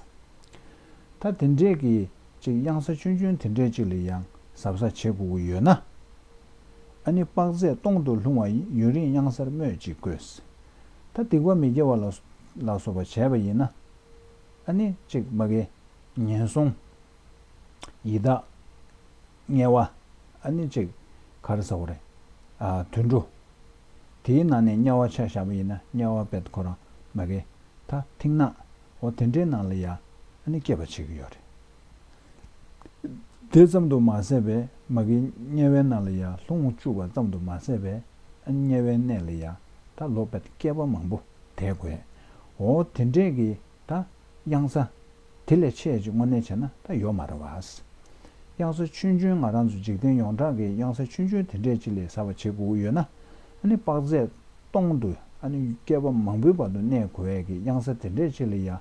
ད་དེ་འདྲས་ཀྱི་ཅིག་གཡང་གཟར་ཆུང་ཆུང་དེ་འདྲས་ཅིག་ལ་ཡང་གཟབ་གཟབ་བྱེད་དགོས་ཀྱི་ཡོད་ན། ཨ་ནི་དཔག་ཚད་སྟོང་དུ་ལྷུང་བ་ཡིན། ཡུན་རིང་གཡང་གཟར་སྨོས་ཅི་དགོས། ད་སྡིག་པ་མི་དགེ་བ་ལ་ལ་སོགས་པ་བྱས་པ་ཡིན་ན། ཨ་ནི་ཅིག་མ་གི་ངན་སོང་། ཡི་དྭགས། དམྱལ་བ། ཨ་ནི་ཅིག་ག་རེ་ཟེར་དགོས་རེད། ཨ་དུད་འགྲོ། དེའི་ནང་ནས་དམྱལ་བ་ཆ་བཞག་པ་ཡིན་ན་དམྱལ་བ་དཔེ་ཁོ་རང་མ་གི་ད་མཐིང་ནག་འོ་དེ་འདྲའི་ནང་ལ་ཡ་ཨ་ནི་སྐྱེ་བ་བྱེད་ཀྱི་ཡོད་རེད། དེ་ཙམ་དུ་མ་ཟད་པའི་མ་གི་དམྱལ་བའི་ནང་ལ་ཡ་ལྷུང་བཅུག་པ་ཙམ་དུ་མ་ཟད་པའི་ཨ་ནི་དམྱལ་བའི་གནས་ལ་ཡ་ད་ལོ་དཔེ་བསྐལ་པ་མང་པོ་བསྡད་དགོས། འོ་དེ་འདྲས་ཀྱི་ད་གཡང་གཟར་དེ་ལས་ཆེ་ཅིག་དངོས་གནས་བྱས་ན་ད་ཡོད་མ་རེད་བ། གཡང་གཟར་ཆུང་ཆུང་ང་རང་ཚོ་འཇིག་རྟེན་ཡོངས་གྲགས་ཀྱི་གཡང་གཟར་ཆུང་ཆུང་དེ་འདྲས་ཅིག་ལས་གཟབ་པ་བྱེད་དགོས་ཀྱི་ཡོད་ན། ཨ་ནི་དཔག་ཚད་སྟོང་དུ་ཨ་ནི་བསྐལ་པ་མང་པོའི་བར་དུ་གནས་དགོས་ཡས་ཀྱི་གཡང་གཟར་དེ་འདྲས་ཅིག་ལ་ཡ་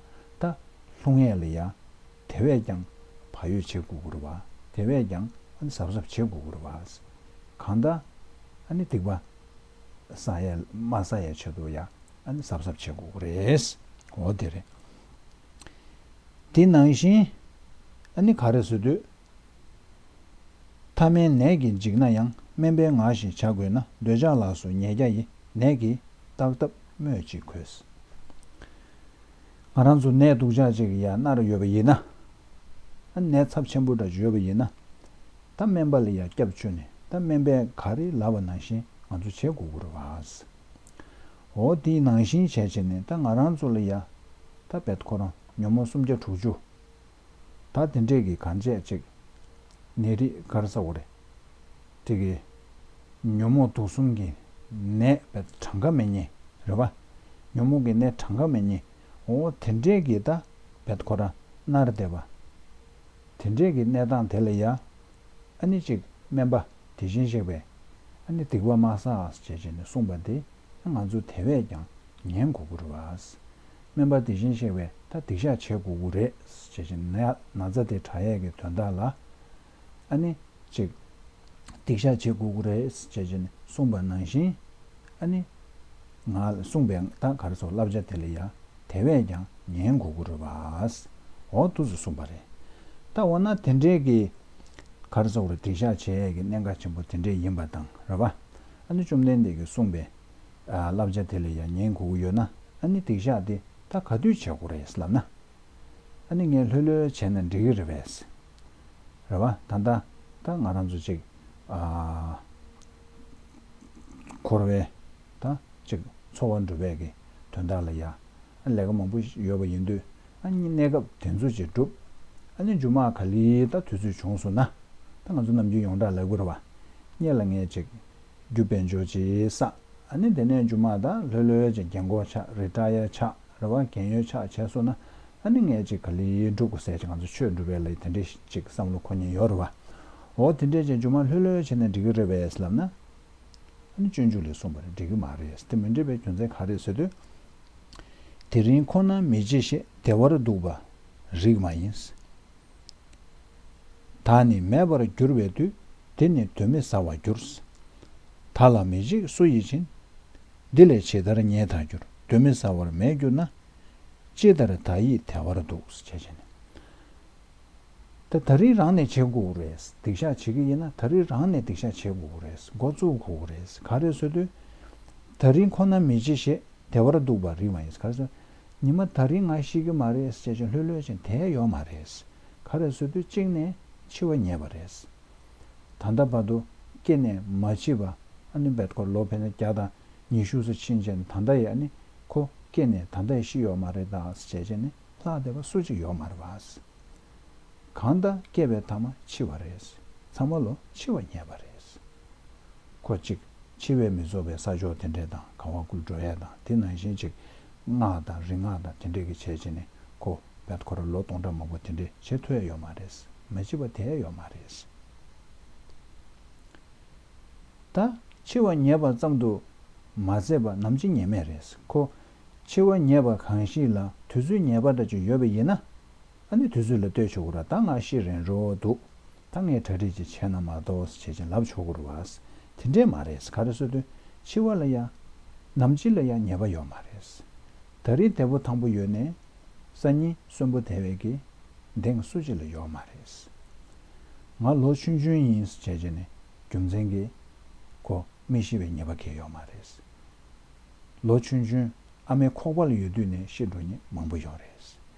ད་ལྷུང་ཡས་ལ་ཡ་དེ་བས་ཀྱང་བག་ཡོད་བྱེད་དགོས་ཀྱི་རེད་བ། དེ་བས་ཀྱང་ཨ་ནི་གཟབ་གཟབ་བྱེད་དགོས་ཀྱི་རེད་བ། གང་ལྟར་ཨ་ནི་སྡིག་པ་བསགས་ཡས་མ་བསགས་ཡས་ཆེད་དུ་ཡ་ཨ་ནི་གཟབ་གཟབ་བྱེད་དགོས་ཀྱི་རེད། འོ་དེ་རེད། དེ་ནང་བཞིན་ཨ་ནི་ག་རེ་ཟེར་དུས། ཐ་མལ་ནད་ཀྱིས་འཇིགས་ན་ཡང་། སྨན་པའི་ངག་བཞིན་བྱ་དགོས་ན། འདོད་ཆགས་ལ་སོགས་ཉེས་བརྒྱ་ཡི། ནད་ཀྱིས་བརྟག་བརྟག་སྨོས་ཅི་དགོས། ང་རང་ཚོ་ནད་སྡུག་ཅག་ཅིག་ཡ་མནར་ཡོད་པ་ཡིན་ན། ཨ་ནད་ཚབས་ཆེན་པོ་འདྲ་ཅིག་ཡོད་པ་ཡིན་ན། ད་སྨན་པ་ལ་ཡ་སྐྱབས་བཅོལ་ནས་ད་སྨན་པས་ག་རེ་ལབ་པ་ནང་བཞིན་ང་ཚོ་བྱེད་དགོས་ཀྱི་རེད་བ། འོ་དེའི་ནང་བཞིན་བྱས་བྱས་ནས་ད་ང་རང་ཚོ་ལ་ཡ་ད་དཔེ་ཁོ་རང་ཉོན་མོངས་སུམ་བརྒྱ་དྲུག་ཅུ། ད་དེ་འདྲས་ཀྱི་གང་བྱས་ཅིག་ནད་རིགས་ག་རེ་ཟེར་དགོས་རེད། དེ་གི་ཉོན་མོངས་དུག་གསུམ་གྱི་ནད་དཔེ་གྲངས་ཀ་མེད་མཁན་རེད་བ། ཉོན་མོངས་ཀྱི་ནད་གྲངས་ཀ་མེད་མཁན། འོ་དེ་འདྲས་ཀྱི་ད་དཔེ་ཁོ་རང་མནར་བསྡད་པ། དེ་འདྲས་ཀྱི་གནས་སྟངས་དེ་ལ་ཡ། ཨ་ནི་ཅིག་སྨན་པ་དེ་བཞིན་གཤེགས་པས་ཨ་ནི་སྡིག་པ་མ་བསགས་ཞེས་བྱས་ནས་གསུངས་པ་དེ་ང་ཚོ་དེ་བས་ཀྱང་ཉན་དགོས་ཀྱི་རེད་བ། སྨན་པ་དེ་བཞིན་གཤེགས་པས་ད་སྡིག་བཤགས་བྱེད་དགོས་ཀྱི་རེད་ཞེས་བྱས་ནས་ན་ན་ཚ་དེ་དྲག་ཡས་ཀྱི་དོན་དག་ལ་ཨ་ནི་ཅིག་སྡིག་བཤགས་བྱེད་དགོས་ཀྱི་རེད་ཞེས་བྱས་ནས་གསུངས་པ་ནང་བཞིན། ཨ་ནི། ང་ལ་གསུངས་པའི་ད་ག་རེ་ཟེར་བསླབ་བྱ་དེ་ལ་ཡ་དེ་བས་ཀྱང་ཉན་དགོས་ཀྱི་རེད་བ། འོ་འདུག་སེ་གསུངས་པ་རེད། ད་འོ་ན་དེ་འདྲའི་གི་ག་རེ་ཟེར་དགོས་རེད། སྡིག་བཤགས་བྱེད་ཡས་ཀྱི་གནད་འགག་ཆེན་པོ་དེ་འདྲས་ཡིན་པ་དང་རེད་བ། ཨ་ནི་བཅོམ་ལྡན་འདས་ཀྱིས་གསུངས་པའི་ཨ་བསླབ་བྱ་དེ་ལ་ཡ་ཉན་དགོས་ཀྱི་ཡོད་ན། ཨ་ནི་སྡིག་བཤགས་དེ་ད་ག་དུས་བྱེད་དགོས་རེད་ལབ་ན། ཨ་ནི་ངས་ལྷོད་ལྷོད་བྱས་ན་འགྲིག་གི་རེད་པས། རེད་བ། ད་ལྟ་ད་ང་རང་ཚོ་ཅིག་ཨ་འཁོར་བའི་ད་ཅིག་འཚོ་བ་སྒྲུབ་པའི་གི་དོན་དག་ལ་ཡ་ཨ་ལས་ཀ་མང་པོ་ཡོད་པ་ཡིན་དུས། ཨ་ནི་གནས་སྐབས་དེ་ཚོ་ཅིག་སྒྲུབ། ཨ་ནི་མཇུག་མ་ག་ལེར་ད་དུས་ཚོད་བྱུང་སོང་ན། ད་ང་ཚོ་ནམ་རྒྱུན་ཡོངས་གྲགས་ལབ་དགོས་རེད་བ། སྔོན་ལ་ངས་ཅིག་རྒྱུ་དཔལ་འབྱོར་ཅིག་བསགས། ཨ་ནི་དེ་ནས་མཇུག་མ་ད་ལྷོད་ལྷོད་ཅིག་རྒན་གོག་ཆགས། རི་ཊ་ཡར་ཆགས། རེད་བ། རྒན་ཡོལ་ཆགས་བྱས་སོང་ན། ཨ་ནི་ངས་ཅིག་ག་ལེར་སྒྲུབ་དགོས་ཟེར་ཅིག་ང་ཚོ་ཆོས་སྒྲུབ་པའི་ལ་དེ་འདྲའི་ཅིག་བསམ་བློ་འཁོར་མཁན་ཡོད་རེད་བ། འོ་དེ་འདྲས་ཅིག་མཇུག་མ་ལྷོད་ལྷོད་བྱས་ན་འགྲིག་གི་རེད་པས་ལབ་ན། ཨ་ནི་སྤྱོད་འཇུག་ལས་གསུངས་པ་རེད། འགྲིག་གི་མ་རེད། དེ་མི་འགྲིག་པའི་རྒྱུ་མཚན་ག་རེ་ཟེར་དུས། དེ་རིང་ཁོ་ན་མི་བྱེད་ཞེས། བདེ་བར་འདུག་པ་རིགས་མ་ཡིན། བདག་ནི་མེད་པར་གྱུར་པའི་དུས། དེ་ནི་གདོན་མི་ཟ་བར་འགྱུར། བདག་ལ་མི་བྱེད་སུ་ཡིས་བྱིན། འདི་ལས་ཇི་ལྟར་ཉེས་དག་འགྱུར། གདོན་མི་ཟ་བར་མེད་གྱུར་ན། ཅི་ལྟར་བདག་ཡིད་བདེ་བར་འདུག་ཅེས་བྱས་ནས། ད་ད་རིང་རང་ནས་བྱེད་དགོས་རེད། སྡིག་བཤགས་བྱེད་ཀྱི་ཡིན་ན་ད་རིང་རང་ནས་སྡིག་བཤགས་བྱེད་དགོས་རེད། འགོ་བཙུགས་དགོས་རེད། ག་རེ་ཟེར་དུས། ད་རིང་ཁོ་ན་མི་བྱེད་ཞེས། བདེ་བར་འདུག་པ་རིགས་མ་ཡིན། ག་རེ་ཟེར། ཉི་མ་ད་རིང་ང་ཤི་གི་མ་རེད་ཅེས་ཀྱང་ལྷོད་ལྷོད་ཅིག་བསྡད་ཡོད་མ་རེད། ག་རེ་ཟེར་དུས་གཅིག་ནས་འཆི་བ་ཉེ་བ་རེད། ད་ལྟ་བར་དུ་སྐྱེས་ནས་མ་འཆི་བ། ཨ་ནི་བེད་ཁོ་ལོ་ཕལ་ཆེར་བརྒྱ་དང་ཉི་ཤུ་ཙམ་ཕྱིན་བྱས་ནས་ད་ལྟ་ཡི་ཨ་ནི་ཁོ་སྐྱེས་ནས་ད་ལྟ་ཡི་ཤི་ཡོད་མ་རེད་ད་ཅེས་བྱས་ནས་ལྷག་བསྡད་པ་སུ་གཅིག་ཡོད་མ་རེད་བ། གང་ལྟར་སྐྱེས་པའི་མཐའ་མ་འཆི་བ་རེད། ཚང་མ་ལོ་འཆི་བ་ཉེ་བ་རེད། ཁོ་གཅིག་འཆི་བས་མི་རྫོགས་པའི་ས་ཕྱོགས་དེ་འདྲས་དང་གང་བ་ཀུན་འགྲོ་ཡས་དང་དེ་ནང་བཞིན་གཅིག་སྔགས་དང་རིག་སྔགས་དང་དེ་འདྲས་ཀྱི་བྱས་བྱས་ནས་ཁོ་བེད་ཁོ་ར་ལོ་སྟོང་ཕྲག་མང་པོ་དེ་འདྲས་བྱེད་ཐུབ་ཡས་ཡོད་མ་རེད། མ་འཆི་བ་དེ་ཡས་ཡོད་མ་རེད། ད་འཆི་བ་ཉེ་བ་ཙམ་དུ་མ་ཟད་པ་ནམ་འཆི་ཉེན་མེད་རེད། ཁོ་འཆི་བ་ཉེ་བ་གང་ཞིག་ལ་དུས་ཚོད་ཉེ་བ་འདྲ་ཅིག་ཡོད་པ་ཡིན་ན། ཨ་ནི་དུས་ཚོད་ལ་ལྟོས་ཆོག་གི་ར། ད་ང་ཤི་རན་རོ་འདུག་ད་ངས་གྲ་སྒྲིག་ཅིག་བྱས་ན་མ་གཏོགས་བྱས་ཅིག་ལབ་ཆོག་གི་ར་བ། དེ་འདྲས་མ་རེད། ག་རེ་ཟེར་དུས་འཆི་བ་ལ་ཡང་ནམ་འཆི་ལ་ཡང་ཉེས་པ་ཡོད་མ་རེད། ད་རིང་བདེ་པོ་ཐང་པོ་ཡོད་ནས་སང་ཉིན་གསོན་པོ་བསྡད་པའི་གི་གདེང་སུ་གཅིག་ལ་ཡོད་མ་རེད། ང་ལོ་ཆུང་ཆུང་ཡིན་བྱས་བྱས་ནས་རྒྱུ་མཚན་གྱིས་ཁོ་མི་ཤི་བའི་ཉེས་པ་གང་ཡང་ཡོད་མ་རེད། ལོ་ཆུང་ཆུང་ཨ་མའི་ཁོག་པ་ལ་ཡོད་དུས་ནས་ཤི་འགྲོ་མཁན་མང་པོ་ཡོད་རེད།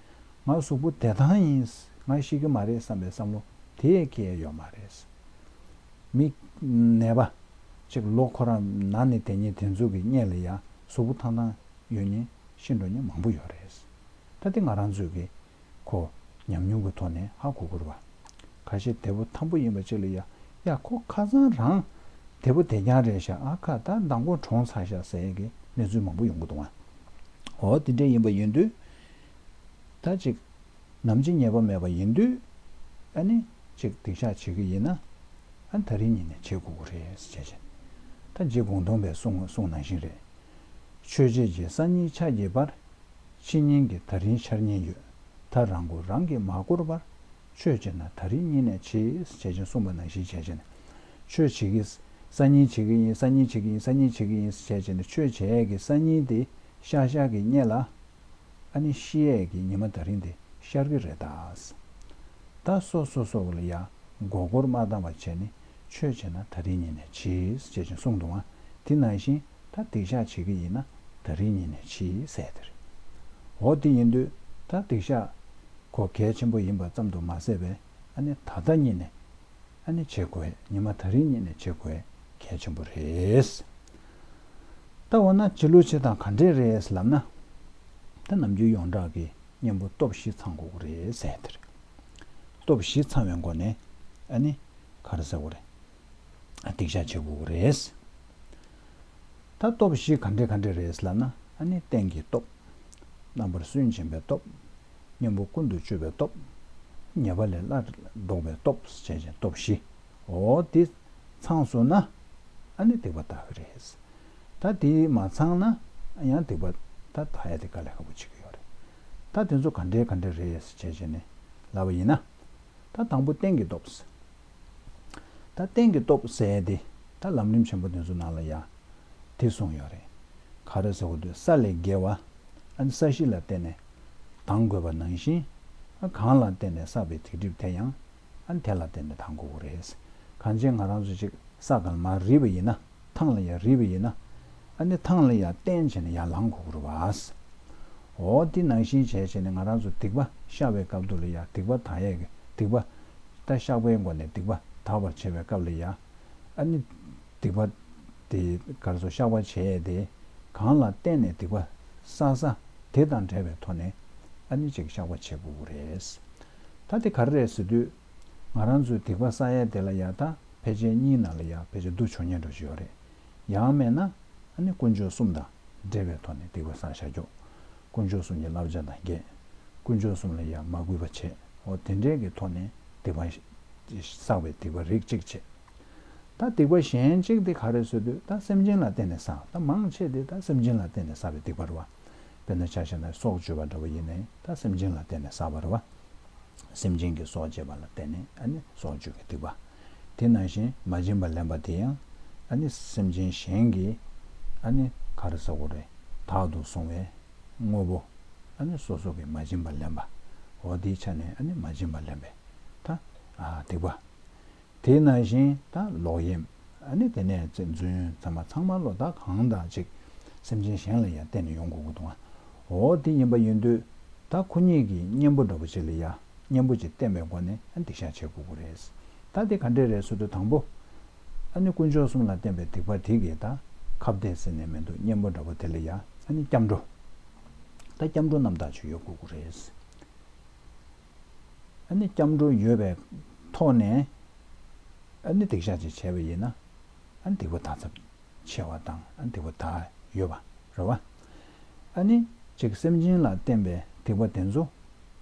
ང་གཟུགས་པོ་བདེ་ཐང་ཡིན། ང་ཤི་གི་མ་རེད་བསམ་པའི་བསམ་བློ་དེ་ཡང་གང་ཡང་ཡོད་མ་རེད། མི་ནད་པ་ཅིག་ལོ་ཁོ་རང་ན་ནས་བསྡད་མཁན་དེ་ཚོ་གི་སྔོན་ལ་ཡང་གཟུགས་པོ་ཐང་ཐང་ཡོད་མཁན་ཤི་འགྲོ་མཁན་མང་པོ་ཡོད་རེད། ད་དེ་ང་རང་ཚོས་གི་ཁོ་ཉམས་མྱོང་གི་ཐོག་ནས་ཧ་གོ་དགོས་རེད་བ། ཁ་ཤས་བདེ་པོ་ཐང་པོ་ཡིན་པ་ཅིག་ལ་ཡ། ཡ་ཁོ་ཁ་སང་རང་བདེ་པོ་བདེ་རྐྱང་རེད་ཤག་ཨ་ཁ་ད་མདང་དགོང་གྲོངས་ཚར་ཤག་ཟེར་ཡས་ཀྱི་གནས་ཚུལ་མང་པོ་ཡོང་གི་འདུག་ཨ། འོ་དེ་འདྲས་ཡིན་པ་ཡིན་དུས། ད་ཅིག་ནམ་འཆི་ཉེས་པ་མེད་པ་ཡིན་དུས། ཨ་ནི་ཅིག་སྡིག་བཤགས་བྱེད་ཀྱི་ཡིན་ན། ཨ་ནི་ད་རིང་ཉིད་ནས་བྱེད་དགོས་ཀྱི་རེད་ཟེར་བྱས་བྱས། ད་རྗེ་གུང་ཐང་པའི་གསུང་གསུང་ནང་བཞིན་རེད། ཆོས་བྱེད་ཀྱི་སང་ཉིན་ཆ་གི་བར། ཕྱི་ཉིན་གྱི་ད་རིང་འཆར་ཉེན་ཡོད། ད་རང་མགོ་རང་གིས་མ་བསྐོར་བར། ཆོས་བྱེད་ན་ད་རིང་ཉིད་ནས་བྱེད། ཞེས་བྱས་གསུངས་པ་ནང་བཞིན་བྱས་བྱས་ནས། ཆོས་བྱེད་ཀྱི། སང་ཉིན་བྱེད་ཀྱི་ཡིན། སང་ཉིན་བྱེད་ཀྱི་ཡིན། སང་ཉིན་བྱེད་ཀྱི་ཡིན་ཞེས་བྱས་ནས། ཆོས་བྱེད་ཡས་ཀྱི་སང་ཉིན་དེ་ཤར་ཤར་གྱི་སྔོན་ལ། ཨ་ནི་ཤི་ཡས་ཀྱི་ཉི་མ་ད་རིང་དེ་ཤར་གྱི་རེད་ད། ད་སོ་སོ་སོ་ལ་ཡ་མགོ་སྐོར་མ་བཏང་བ་བྱས་ནས་ཆོས་བྱེད་ན་ད་རིང་ཉིད་ནས་བྱེད་ཅེས་ཀྱང་གསུངས་འདུག་ཨ། དེ་ནང་བཞིན་ད་སྡིག་བཤགས་བྱེད་ཀྱི་ཡིན་ན་ད་རིང་ཉིད་ནས་བྱེད་ཟེར་དེ་རེད། འོ་དེ་ཡིན་དུས་ད་སྡིག་བཤགས་ཁོ་གལ་ཆེན་པོ་ཡིན་པ་ཙམ་དུ་མ་ཟད་པའི་ཨ་ནི་ད་ལྟ་ཉིད་ནས་ཨ་ནི་བྱེད་དགོས། ཉི་མ་ད་རིང་ཉིད་ནས་བྱེད་དགོས་གལ་ཆེན་པོ་རེད། ད་འོ་ན་བྱེད་ལུགས་བྱེད་སྟངས་ག་འདྲས་རེད་ལབ་ན། ད་ནམ་རྒྱུན་ཡོངས་གྲགས་ཀྱི་གཉེན་པོ་སྟོབས་བཞི་ཚང་དགོས་ཀྱི་རེད་ཟེར་དེ་རེད། སྟོབས་བཞི་ཚང་བའི་སྒོ་ནས་ཨ་ནི་ག་རེ་ཟེར་དགོས་རེད། ཨ་སྡིག་བཤགས་བྱེད་དགོས་ཀྱི་རེད། ད་སྟོབས་བཞི་ག་འདྲས་ག་འདྲས་རེད་ལབ་ན། ཨ་ནི་རྟེན་གྱི་སྟོབས། རྣམ་པར་སུན་འབྱིན་པའི་སྟོབས། གཉེན་པོ་ཀུན་ཏུ་སྤྱོད་པའི་སྟོབས། ཉེས་པ་ལས་སླར་ལྡོག་པའི་སྟོབས་བྱས་ཅིང་སྟོབས་བཞི། འོ་དེ་ཚང་སོང་ན་ཨ་ནི་སྡིག་པ་དག་གི་རེད། ད་དེ་མ་ཚང་ན་ཡང་སྡིག་པ་ད་དག་ཡ་དེ་དཀའ་ལས་ཁག་པོ་ཆགས་ཀྱི་ཡོད་རེད། ད་དེ་ཚོ་ག་འདྲས་ག་འདྲས་རེད་བྱས་བྱས་ནས་ལབ་པ་ཡིན་ན། ད་དང་པོ་རྟེན་གྱི་སྟོབས། ད་རྟེན་གྱི་སྟོབས་ཟེར་ཡ་དེ་ད་ལམ་རིམ་ཆེན་པོ་དེ་ཚོ་ནང་ལ་ཡང་དེ་གསུངས་ཡོད་རེད། ག་རེ་ཟེར་དགོས་འདུག་ས་ལས་བརྒལ་བ། ཨ་ནི་ས་གཞི་ལ་བརྟེན་ནས་ལྡང་དགོས་པ་ནང་བཞིན། ཨ་གང་ལ་བརྟེན་ནས་བསགས་པའི་སྡིག་སྒྲིབ་དེ་ཡང་ཨ་ནི་དེ་ལ་བརྟེན་ནས་ལྡང་དགོས་ཀྱི་རེད། གང་ཅི་ང་རང་ཚོ་ཅིག་ས་གང་མར་རིལ་བ་ཡིན་ན། ཐང་ལ་ཡར་རིལ་བ་ཡིན་ན། ཨ་ནི་ཐང་ལ་ཡར་བརྟེན་བྱས་ནས་ཡར་ལངས་དགོས་ཀྱི་རེད་བ། འོ་དེ་ནང་བཞིན་བྱས་བྱས་ནས་ང་རང་ཚོ་སྡིག་པ་བཤགས་པའི་སྐབས་དུ་ལ་ཡ་སྡིག་པ་དག་ཡས་ཀྱི་སྡིག་པ། ད་བཤགས་པའི་སྒོ་ནས་སྡིག་པ་དག་པར་བྱེད་པའི་སྐབས་ལ་ཡ། ཨ་ནི་སྡིག་པ་དེ་ག་རེ་ཟེར། བཤགས་པ་བྱས་ཏེ་གང་ལ་བརྟེན་ནས་སྡིག་པ་བསགས་ས་དེ་དང་འབྲེལ་བའི་ཐོག་ནས་ཨ་ནི་ཅིག་བཤགས་པ་བྱེད་དགོས་ཀྱི་རེད། ད་དེ་ག་རེ་རེད་ཟེར་དུས། ང་རང་ཚོའི་སྡིག་པ་བསགས་ཡས་དེ་ལ་ཡ་ད་ཕལ་ཆེར་གཉིས་ནང་ལ་ཡ་ཕལ་ཆེར་འདུ་ཆོག་མཁན་འདྲ་ཅིག་ཡོད་རེད། ཡང་མེད་ན་ཨ་ནི་དཀོན་མཆོག་གསུམ་དང་འབྲེལ་བའི་ཐོག་ནས་སྡིག་པ་བསགས་བཞག་རྒྱུ། དཀོན་མཆོག་གསུམ་གྱི་བསླབ་བྱ་དང་འགལ། དཀོན་མཆོག་གསུམ་ལ་ཡང་མ་གུས་པ་བྱས། འོ་དེ་འདྲའི་གི་ཐོག་ནས་སྡིག་པ་བསགས་པའི་སྡིག་པ་རིགས་གཅིག་བྱས། ད་སྡིག་པ་གཞན་གཅིག་དེ་ག་རེ་ཟེར་དུས། ད་སེམས་ཅན་ལ་བརྟེན་ནས་བསགས། ད་མང་ཆེ་དེ་ད་སེམས་ཅན་ལ་བརྟེན་ནས་བསགས་པའི་སྡིག་པ་རེད་བ། དཔེར་ན་ཆ་བཞག་ན་སྲོག་གཅོད་པ་འདྲ་བོ་ཡིན་ནའི་ད་སེམས་ཅན་ལ་བརྟེན་ནས་བསགས་པ་རེད་བ། སེམས་ཅན་གྱི་སྲོག་བཅད་པ་ལ་བརྟེན་ནས་ཨ་ནི་སྲོག་གཅོད་ཀྱི་སྡིག་པ། དེ་ནང་བཞིན་མ་བྱིན་པ་ལེན་པ་དེ་ཡང་ཨ་ནི་སེམས་ཅན་གཞན་གྱི་ཨ་ནི་ག་རེ་ཟེར་དགོས་རེད། བདག་ཏུ་བཟུང་བའི་དངོས་པོ། ཨ་ནི་སོ་སོ་གིས་མ་བྱིན་པ་ལེན་པ། འོ་དེའི་ཆ་ནས་ཨ་ནི་མ་བྱིན་པ་ལེན་པའི་ད་ཨ་སྡིག་པ། དེ་ནང་བཞིན་ད་ལོག་གཡེམ། ཨ་ནི་དེ་ནས་རྫུན་ཚང་མ་ཚང་མ་ལོ་ད་གང་དང་ཅིག་སེམས་ཅན་གཞན་ལ་ཡང་བརྟེན་ནས་ཡོང་དགོས་ཀྱི་འདུག་ཨ། འོ་དེ་ཡིན་པ་ཡིན་དུས་ད་ཁོ་གཉིས་ཀྱི་གཉེན་པོ་འདྲ་པོ་ཅིག་ལ་ཡ་གཉེན་པོ་ཅིག་བསྟེན་པའི་སྒོ་ནས་ཨ་སྡིག་བཤགས་བྱེད་དགོས་ཀྱི་རེད། ད་དེ་ག་འདྲས་རེད་ཟེར་དུས་དང་པོ་ཨ་ནི་དཀོན་མཆོག་གསུམ་ལ་བརྟེན་པའི་སྡིག་པ་དེ་གིས་ད་ཁ་བརྡས་ཟེར་ནས་མི་འདུག་གཉེན་པོ་འདྲ་པོ་དེ་ལ་ཡ་ཨ་ནི་སྐྱབས་འགྲོ། ད་སྐྱབས་འགྲོ་རྣམ་དག་ཅིག་ཡོད་དགོས་ཀྱི་རེད། ཨ་ནི་སྐྱབས་འགྲོ་ཡོད་པའི་ཐོག་ནས་ཨ་ནི་སྡིག་བཤགས་ཅིག་བྱས་པ་ཡིན་ན་ཨ་ནི་སྡིག་པ་དག་ཚབས་ཆེ་བ་དང་ཨ་ནི་སྡིག་པ་དག་ཡོད་པ་རེད་བ། ཨ་ནི་ཅིག་སེམས་ཅན་ལ་བརྟེན་པའི་སྡིག་པ་དེ་ཚོ་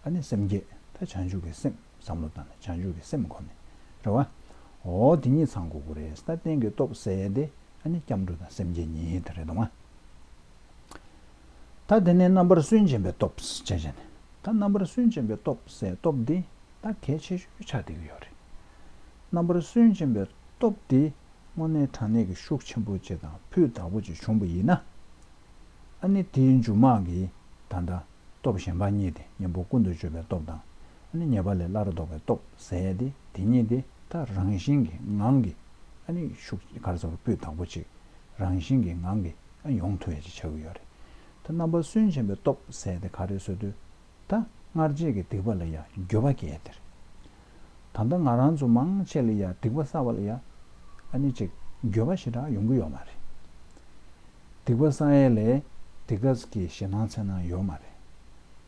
ཨ་ནི་སེམས་བསྐྱེད། ད་བྱང་ཆུབ་ཀྱི་སེམས་བསམ་བློ་བཏང་ནས་བྱང་ཆུབ་ཀྱི་སེམས་སྒོ་ནས་རེད་བ། འོ་དེ་གཉིས་ཚང་དགོས་ཀྱི་རེད། ད་རྟེན་གྱི་སྟོབས་ཟེར་ཡས་དེ་ཨ་ནི་སྐྱབས་འགྲོ་དང་སེམས་བསྐྱེད་གཉིས་དེ་རེད་འདུག་མ། ད་དེ་ནས་རྣམ་པར་སུན་འབྱིན་པའི་སྟོབས་བྱས་བྱས་ནས། ད་རྣམ་པར་སུན་འབྱིན་པའི་སྟོབས་ཟེར་སྟོབས་འདི་ད་གལ་ཆེ་ཤོས་ཆགས་བསྡད་ཀྱི་ཡོད་རེད། རྣམ་པར་སུན་འབྱིན་པའི་སྟོབས་འདི་དངོས་གནས་དྲང་གནས་ཀྱི་ཤུགས་ཆེན་པོ་ཅིག་དང་སྤུས་དག་པོ་ཅིག་བྱུང་བ་ཡིན་ན། ཨ་ནི་དེའི་མཇུག་མ་གི་ད་ལྟ་སྟོབས་གཞན་པ་གཉིས་དེ་གཉེན་པོ་ཀུན་ཏུ་སྤྱོད་པའི་སྟོབས་དང་། ཨ་ནི་ཉེས་པ་ལས་སླར་ལྡོག་པའི་སྟོབས་ཟེར་ཡས་དེ་དེ་གཉིས་དེ་ད་རང་བཞིན་གྱི་ངང་གིས་ཨ་ནི་ཤུགས་ག་རེ་ཟེར་སྤུས་དག་པོ་ཅིག་རང་བཞིན་གྱི་ངང་གིས་ཨ་ཡོང་ཐུབ་ཡས་ཅིག་ཆགས་ཀྱི་ཡོད་རེད། ད་རྣམ་པར་སུན་འབྱིན་པའི་སྟོབས་ཟེར་དེ་ག་རེ་ཟེར་དུས། ད་སྔར་བྱས་ཀྱི་སྡིག་པ་ལ་ཡང་འགྱོད་པ་སྐྱེ་ཡས་དེ་རེད། ད་ལྟ་ང་རང་ཚོ་མང་ཆེ་ལ་ཡང་སྡིག་པ་བསགས་པ་ལ་ཡང་ཨ་ནི་ཅིག་འགྱོད་པ་ཞེ་དྲག་ཡོང་གི་ཡོད་མ་རེད། སྡིག་པ་བསགས་ཡས་ལས་སྡིག་པ་གི་ཞེད་སྣང་འཚེར་སྣང་ཡོད་མ་རེད།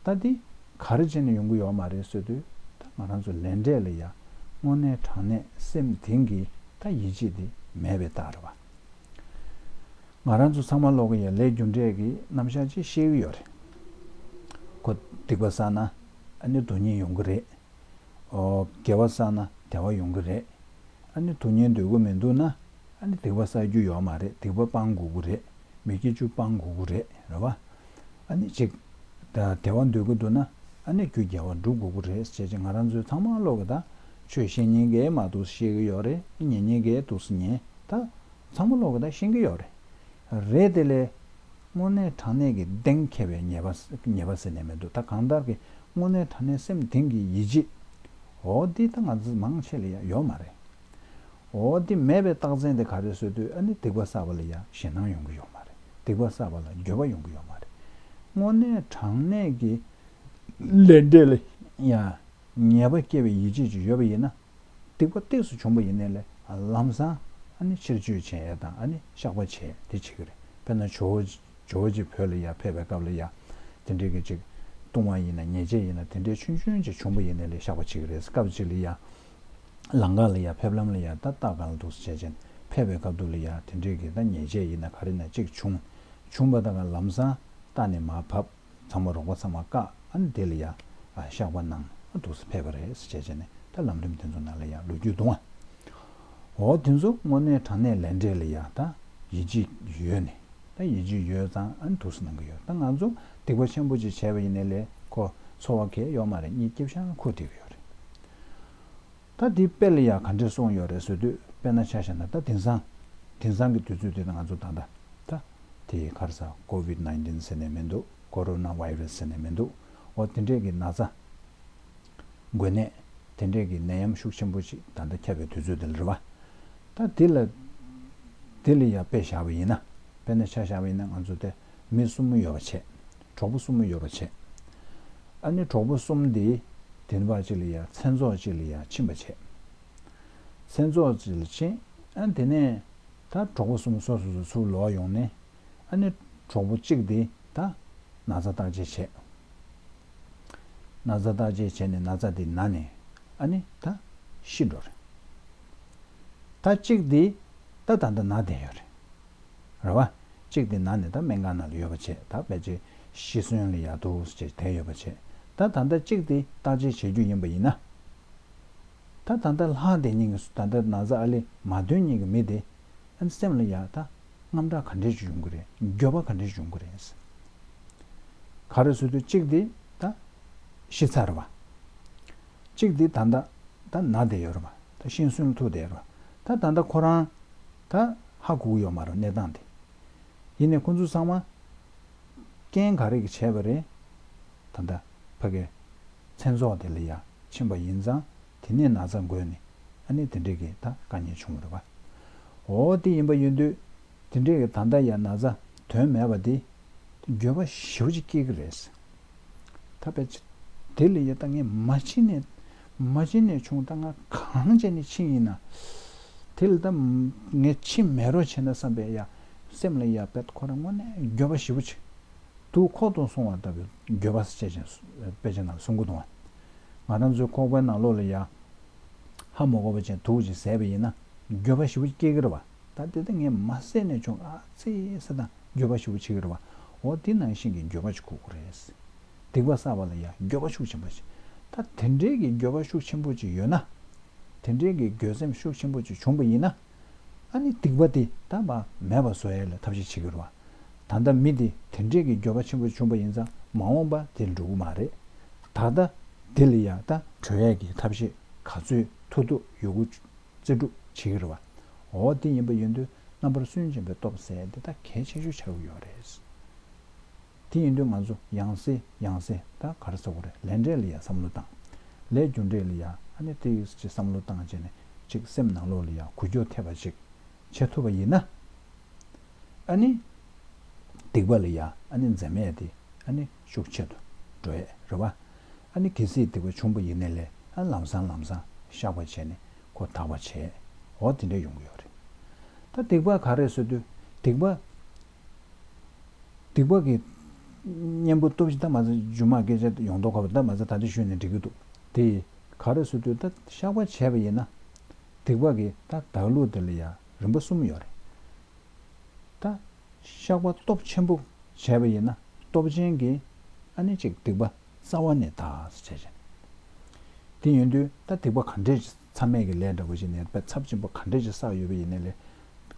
ད་འདི་ག་རེ་བྱས་ནས་ཡོང་གི་ཡོད་མ་རེད་ཟེར་དུས། ད་ང་རང་ཚོ་ལས་འབྲས་ལ་ཡང་དངོས་གནས་དྲང་གནས་སེམས་གཏིང་གི་ད་ཡིད་ཆེས་དེ་མེད་པའི་རྟགས་རེད་བ། ང་རང་ཚོ་ཚང་མ་ལོག་གི་ཡང་ལས་རྒྱུ་འབྲས་ཀྱི་རྣམ་གཞག་ཅིག་ཤེས་ཀྱི་ཡོད་རེད། ཁོ་སྡིག་པ་བསགས་ན་ཨ་ནི་སྡུག་བསྔལ་ཡོང་གི་རེད། ཨོ། དགེ་བ་བསགས་ན་བདེ་བ་ཡོང་གི་རེད། ཨ་ནི་སྡུག་བསྔལ་འདོད་ཀྱི་མི་འདུག་ན་ཨ་ནི་སྡིག་པ་བསགས་རྒྱུ་ཡོད་མ་རེད། སྡིག་པ་སྤང་དགོས་ཀྱི་རེད། མི་དགེ་བཅུ་སྤང་དགོས་ཀྱི་རེད། རེད་བ། ཨ་ནི་ཅིག་ད་བདེ་བ་འདོད་ཀྱི་འདུག་ན་ཨ་ནི་རྒྱུ་དགེ་བ་སྒྲུབ་དགོས་ཀྱི་རེད་ཟེར་བྱས་ང་རང་ཚོའི་ཚང་མ་ལོག་གི་ད་ཆོས་བཤད་མཁན་གྱི་མ་འདུག་ཤེས་ཀྱི་ཡོད་རེད། ཉན་མཁན་གྱི་འདུག་སེ་ཉན། ད་ཚང་མ་ལོག་གི་ད་ཤེས་ཀྱི་ཡོད་རེད། རེད་དེ་ལས་དངོས་གནས་དྲང་གནས་ཀྱི་གཏན་འཁེལ་བའི་ཉེས་པ་ཉེས་པ་ཟེར་ནས་མི་འདུག་ད་གང་ལྟར་གྱི་དངོས་གནས་དྲང་གནས་སེམས་གཏིང་གི་ཡིད་ཆེས། འོ་འདི་ད་ང་ཚོ་མང་ཆེ་ལ་ཡང་ཡོད་མ་རེད། འོ་འདི་མེད་པའི་རྟགས་མཚན་དེ་ག་རེ་ཟེར་དུས་ཨ་ནི་སྡིག་པ་བསགས་པ་ལ་ཡང་ཞེད་སྣང་ཡོང་གི་ཡོད་མ་རེད། སྡིག་པ་བསགས་པ་ལ་འགྱོད་པ་ཡོང་གི་ཡོད་མ་རེད། དངོས་གནས་དྲང་གནས་ཀྱི་ལས་འབྲས་ལ་ཡང་ཉེས་པ་སྐྱེ་བའི་ཡིད་ཆེས་ཅིག་ཡོད་པ་ཡིན་ན། སྡིག་པ་ཏོག་ཙམ་བྱུང་བ་ཡིན་ནའི་ལས་ལམ་སང་ཨ་ནི་ཕྱིར་བཅོས་བྱེད་ཡས་དང་ཨ་ནི་བཤགས་པ་བྱེད་ཡས་དེ་བྱེད་ཀྱི་རེད། དཔེར་ན་ཇོ་བོ་ཇོ་བོ་རྗེ་བོད་ལ་ཡ་ཕེབས་པའི་སྐབས་ལ་ཡ། དེ་འདྲའི་གི་ཅིག་ལྟུང་བ་ཡིན་ན་ཉེས་བྱས་ཡིན་ན་དེ་འདྲའི་ཆུང་ཆུང་ཅིག་བྱུང་བ་ཡིན་ནའི་ལས་བཤགས་པ་བྱེད་ཀྱི་རེད། སྐབས་ཅིག་ལ་ཡ། ལམ་ཁ་ལ་ཡ་ཕེབས་ལམ་ལ་ཡ་ད་ལྟ་གང་ལ་འདུག་སེ་བྱས་བྱས་ཕེབས་པའི་སྐབས་དུ་ལ་ཡ་དེ་འདྲའི་གི་ད་ཉེས་བྱས་ཡིན་ན་ག་རེ་ན་ཅིག་བྱུང་། བྱུང་བ་ད་ག་ལམ་སང་ལྟ་ནས་མར་བབས། ཚང་མ་རོགས་པ་ཚང་མ་བཀག་ཨ་ནི་དེ་ལ་ཡ། ཨ་བཤགས་པ་གནང་ཨ་འདུག་སེ་ཕེབས་པ་རེད་ཟེར་བྱས་བྱས་ནས་ད་ལམ་རིམ་དེ་ཚོ་ནང་ལ་ཡ་ལོ་རྒྱུས་འདུག་ཨ། འོ་དེ་ཚོ་དངོས་གནས་དྲང་གནས་ལས་འབྲས་ལ་ཡ་ད་ཡིད་ཆེས་ཡོད་ནས་ད་ཡིད་ཆེས་ཡོད་ཙང་ཨ་ནི་འདུག་སེ་གནང་གི་ཡོད། ད་ང་ཚོ་སྡིག་པ་ཆེན་པོ་ཅིག་བྱས་པ་ཡིན་ནའི་ལས་ཁོ་ཚོར་བ་གས་ཡོད་མ་རེད། གཉིད་སྐྱིད་ཤང་ཁུག་བསྡད་ཀྱི་ཡོད་རེད། ད་འདི་དཔེ་ལ་ཡ་ག་འདྲས་གསུངས་ཡོད་རེད་ཟེར་དུས་དཔེར་ན་ཆ་བཞག་ན་ད་དེང་སང་དེང་སང་གི་དུས་ཚོད་འདི་ན་ང་ཚོ་ད་ལྟ་ད་དེ་ག་རེ་ཟ་ཀོ་བིད་ནའིན་ཊིན་ཟེར་ནས་མི་འདུག་ཀོ་རོ་ན་ཝའི་རས་ཟེར་ནས་མི་འདུག་འོ་དེ་འདྲས་ཀྱི་ན་ཚ་འགོས་ནད་དེ་འདྲས་ཀྱི་ནད་ཡམས་ཤུགས་ཆེན་པོ་ཅིག་ད་ལྟ་ཁྱབ་པའི་དུས་ཚོད་འདི་ལ་རེད་བ། ད་འདི་ལ་འདི་ལ་ཡ་དཔེ་བཞག་པ་ཡིན་ན་དཔེར་ན་ཆ་བཞག་པ་ཡིན་ན་ང་ཚོ་དེ་མི་གསུམ་ཡོད་པ་བྱས། གྲོགས་པོ་གསུམ་ཡོད་པ་བྱས། ཨ་ནི་གྲོགས་པོ་གསུམ་དེ་དེ་འདྲ་བ་ཅིག་ལ་ཡ་མཚན་ཚོགས་ཅིག་ལ་ཡ་ཕྱིན་པ་བྱས། མཚན་ཚོགས་ཅིག་ལ་ཕྱིན། ཨ་ནི་དེ་ནས་ད་གྲོགས་པོ་གསུམ་སོ་སོ་སོ་ཚུར་ལོག་ཡོང་ནས་ཨ་ནི་གྲོགས་པོ་གཅིག་དེ་ད་ན་ཚ་བརྟག་དཔྱད་བྱས། ན་ཚ་བརྟག་དཔྱད་བྱས་ནས་ན་ཚ་དེ་ན་ནས་ཨ་ནི་ད་ཤི་འགྲོ་རེད། ད་གཅིག་དེ་ད་ད་ལྟ་ན་བསྡད་ཡོད་རེད། རེད་བ། གཅིག་དེ་ན་ནས་ད་སྨན་ཁང་ནང་ལ་ཡོད་པ་བྱས། ད་ཕལ་ཆེར་ཤི་གསོན་ལ་ཡ་འདུག་ཅེས་བསྡད་ཡོད་པ་བྱས། ད་ད་ལྟ་གཅིག་དེ་བརྟག་དཔྱད་བྱེད་རྒྱུ་ཡིན་པ་ཡིན་ན། ད་ད་ལྟ་ལྷག་བསྡད་མཁན་གྱི་ད་ལྟ་ན་ཚ་ཨ་ལས་མ་ཐོན་མཁན་གྱི་མི་དེ་ཨ་ནི་སེམས་ལ་ཡ་ད་དངངས་སྐྲག་ག་འདྲས་ཅིག་ཡོང་གི་རེད། འགྱོད་པ་ག་འདྲས་ཅིག་ཡོང་གི་རེད། ག་རེ་ཟེར་དུས་གཅིག་དེ་ད་ཤི་ཚར་བ། གཅིག་དེ་ད་ལྟ་ད་ན་བསྡད་ཡོད་རེད་བ། ད་ཤི་གསོན་ལ་ཐུག་བསྡད་ཡོད་རེད་བ། ད་ད་ལྟ་ཁོ་རང་ད་ཧ་གོ་གི་ཡོད་མ་རེད་གནས་སྟངས་དེ། ཡིན་ནའི་ཁོ་ཚོ་ཚང་མ་རྐྱེན་ག་རེ་གིས་བྱས་པ་རེད། ད་ལྟ་ཕ་གི་མཚན་ཚོགས་དེ་ལ་ཡ་ཕྱིན་པ་ཡིན་ཙང་དེ་ནས་ན་ཚ་འགོས་ནས་ཨ་ནི་དེ་འདྲས་ཀྱི་ད་དཀའ་ངལ་བྱུང་བ་རེད་བ། འོ་དེ་ཡིན་པ་ཡིན་དུས་དེ་འདྲས་ཀྱི་ད་ལྟ་ཡ་ན་ཚ་དོན་མེད་པ་དེ་འགྱོད་པ་ཞེ་པོ་ཅིག་སྐྱེ་གི་རེད། ད་དཔེ་ཆ་དེ་ལ་ཡ་ད་ངས་མ་ཕྱིན་ནས་མ་ཕྱིན་ནས་བྱུང་། ད་ང་གང་བྱས་ནས་ཕྱིན་ཡིན་ན། དེ་ལ་ད་ངས་ཕྱིན་མེད་རོགས་བྱས་ན་བསམ་པའི་ཡ་སེམས་ལ་ཡ་དཔེ་ཁོ་རང་དངོས་གནས་འགྱོད་པ་ཞེ་པོ་ཅིག་དུག་ཁོག་ཏུ་སོང་བ་ལྟ་བུའི་འགྱོད་པ་ཟེར་བྱས་དཔེ་ཆ་ནང་གསུང་གི་འདུག་བ། ང་རང་ཚོའི་ཁོག་པའི་ནང་ལོགས་ལ་ཡ་ཧ་མ་གོ་བ་ཅན་དུག་ཅིག་བཟས་པ་ཡིན་ན་འགྱོད་པ་ཞེ་པོ་སྐྱེ་གི་རེད་བ། ད་དེ་ད་ངས་མ་བཟས་ནས་བྱུང་ཨ་ཙི་ཟེར་དང་འགྱོད་པ་ཞེ་པོ་བྱེད་ཀྱི་རེད་བ། འོ་དེ་ནང་བཞིན་གྱི་འགྱོད་པ་ཅིག་ཁུག་གི་རེད། སྡིག་པ་བསགས་པ་ལ་ཡང་འགྱོད་པ་ཤུགས་ཆེན་པོ་ཞིག་ད་དེ་འདྲའི་གི་འགྱོད་པ་ཤུགས་ཆེན་པོ་ཅིག་ཡོད་ན། དེ་འདྲའི་གི་འགྱོད་སེམས་ཤུགས་ཆེན་པོ་ཅིག་བྱུང་བ་ཡིན་ན། ཨ་ནི་སྡིག་པ་དེ་ད་མ་མེད་པ་བཟོ་ཡས་ལ་ཐབས་ཤེས་བྱེད་ཀྱི་རེད་བ། ད་ལྟ་མི་དེ་དེ་འདྲའི་གི་འགྱོད་པ་ཆེན་པོ་བྱུང་བ་ཡིན་ཙང་མ་འོངས་པ་དེ་འགྲོ་གི་མ་རེད། ད་ལྟ་འདི་ལ་ཡང་ད་གྲོལ་ཡས་ཀྱི་ཐབས་ཤེས་ག་ཚོད་ཐུབ་ཐུབ་ཡོད་རྒུ་རྩལ་སྤྲུགས་བྱེད་ཀྱི་རེད་བ། འོ་དེ་ཡིན་པ་ཡིན་དུས་རྣམ་པར་སུན་འབྱིན་པའི་སྟོབས་ཟེར་འདི་ད་གལ་ཆེ་ཤོས་ཆགས་ཀྱི་ཡོད་རེད། དེ་ཡིན་དུས་ང་ཚོ་ཡང་སེ་ཡང་སེ་ད་ག་རེ་ཟེར་དགོས་རེད། ལས་འབྲས་ལ་ཡང་བསམ་བློ་བཏང་། ལས་རྒྱུ་འབྲས་ལ་ཡང་ཨ་ནི་དེ་ཡིས་ཅིག་བསམ་བློ་བཏང་བྱས་ནས་ཅིག་སེམས་ནང་ལོགས་ལ་ཡང་འགུལ་སྐྱོད་ཐེབས་པ་ཅིག་བྱེད་ཐུབ་པ་ཡིན་ན། ཨ་ནི། སྡིག་པ་ལ་ཡ་ཨ་ནི་འཛེམ་ཡས་དེ་ཨ་ནི་ཤུགས་ཆེ་དུ་འགྲོ་ཡས་རེད་བ། ཨ་ནི་གལ་སྲིད་སྡིག་པ་བྱུང་པ་ཡིན་ནའི་ལས་ཨ་ལམ་སང་ལམ་སང་བཤགས་པ་བྱས་ནས་ཁོ་དག་པ་བྱས། འོ་དེ་འདྲ་ཡོང་གི་ཡོད་རེད། ད་སྡིག་པ་ག་རེ་ཟེར་དུས་སྡིག་པ། སྡིག་པ་གི་གཉེན་པོ་སྟོབས་ཅིག་ད་མ་ཚད་སྒྱུ་མ་སྐད་ཆ་ཡོང་མདོག་ཁ་པོ་ད་མ་ཚད་ད་འདི་ཞུས་ནས་འགྲིག་གི་འདུག་དེ་ག་རེ་ཟེར་དུས་ད་བཤགས་པ་བྱས་པ་ཡིན་ན། སྡིག་པ་གི་ད་དག་ལུགས་དེ་ལ་ཡ་རིམ་པ་གསུམ་ཡོད་རེད། ད་བཤགས་པ་སྟོབས་ཆེན་པོ་བྱས་པ་ཡིན་ན་སྟོབས་ཆེན་གྱིས་ཨ་ནི་ཅིག་སྡིག་པ་རྩ་བ་ནས་དག་ཟེར་བྱས་བྱས། དེ་ཡིན་དུས་ད་སྡིག་པ་ག་འདྲས་མཚམས་མེད་ཀྱི་ལས་འདྲ་བོ་ཞིག་ནས་དཔེ་ཚབས་ཆེན་པོ་ག་འདྲས་ཅིག་བསགས་ཡོད་པ་ཡིན་ནའི་ལས།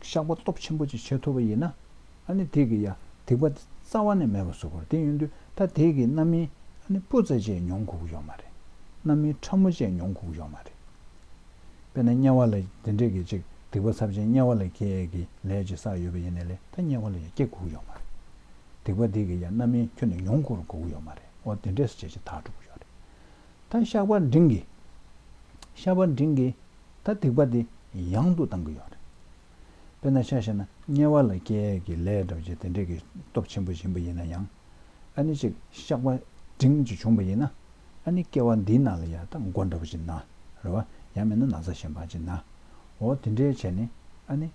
བཤགས་པ་སྟོབས་ཆེན་པོ་ཅིག་བྱེད་ཐུབ་པ་ཡིན་ན། ཨ་ནི་དེ་གི་ཡ་སྡིག་པ་དེ་རྩ་བ་ནས་མེད་པ་བཟོ་དགོས་རེད། དེ་ཡིན་དུས་ད་དེ་གི་རྣམ་སྨིན་ཨ་ནི་སྤུ་རྩེ་ཅིག་མྱོང་དགོས་ཀྱི་ཡོད་མ་རེད། རྣམ་སྨིན་ཕྲ་མོ་ཅིག་མྱོང་དགོས་ཀྱི་ཡོད་མ་རེད། དཔེར་ན་དམྱལ་བ་ལ་དེ་འདྲས་ཀྱི་ཅིག་སྡིག་པ་ཚབས་ཆེན་དམྱལ་བ་ལ་སྐྱེ་ཡས་ཀྱི་ལས་ཅིག་བསགས་ཡོད་པ་ཡིན་ནའི་ལས་ད་དམྱལ་བ་ལ་ཡང་སྐྱེ་དགོས་ཀྱི་ཡོད་མ་རེད། སྡིག་པ་འདི་གི་ཡང་རྣམ་སྨིན་ཁྱོན་ནས་མྱོང་དགོས་དགོས་ཀྱི་ཡོད་མ་རེད། འོ་དེ་འདྲས་སུ་བྱས་ཅིག་དག་འགྲོ་གི་ཡོད་རེད། ད་བཤགས་པ་འབྲིང་གིས། བཤགས་པ་འབྲིང་གིས་ད་སྡིག་པ་འདི་ཡང་དུ་བཏང་གི་ཡོད་རེད། དཔེར་ན་ཆ་བཞག་ན་དམྱལ་བ་ལ་སྐྱེ་ཡས་ཀྱི་ལས་འདྲ་བོ་ཅིག་དེ་འདྲས་ཀྱི་སྟོབས་ཆེན་པོ་ཡིན་པ་ཡིན་ན་ཡང་། ཨ་ནི་ཅིག་བཤགས་པ་འབྲིང་ཅིག་བྱུང་བ་ཡིན་ན། ཨ་ནི་སྐྱེ་བ་འདིའི་ནང་ལ་ཡང་ད་མགོ་འདྲ་བོ་ཅིག་ན། རེད་བ། ཡང་མིན་ན་ན་ཚ་གཞན་པ་ཅིག་ན། འོ་དེ་འདྲས་བྱས་ནས་ཨ་ནི།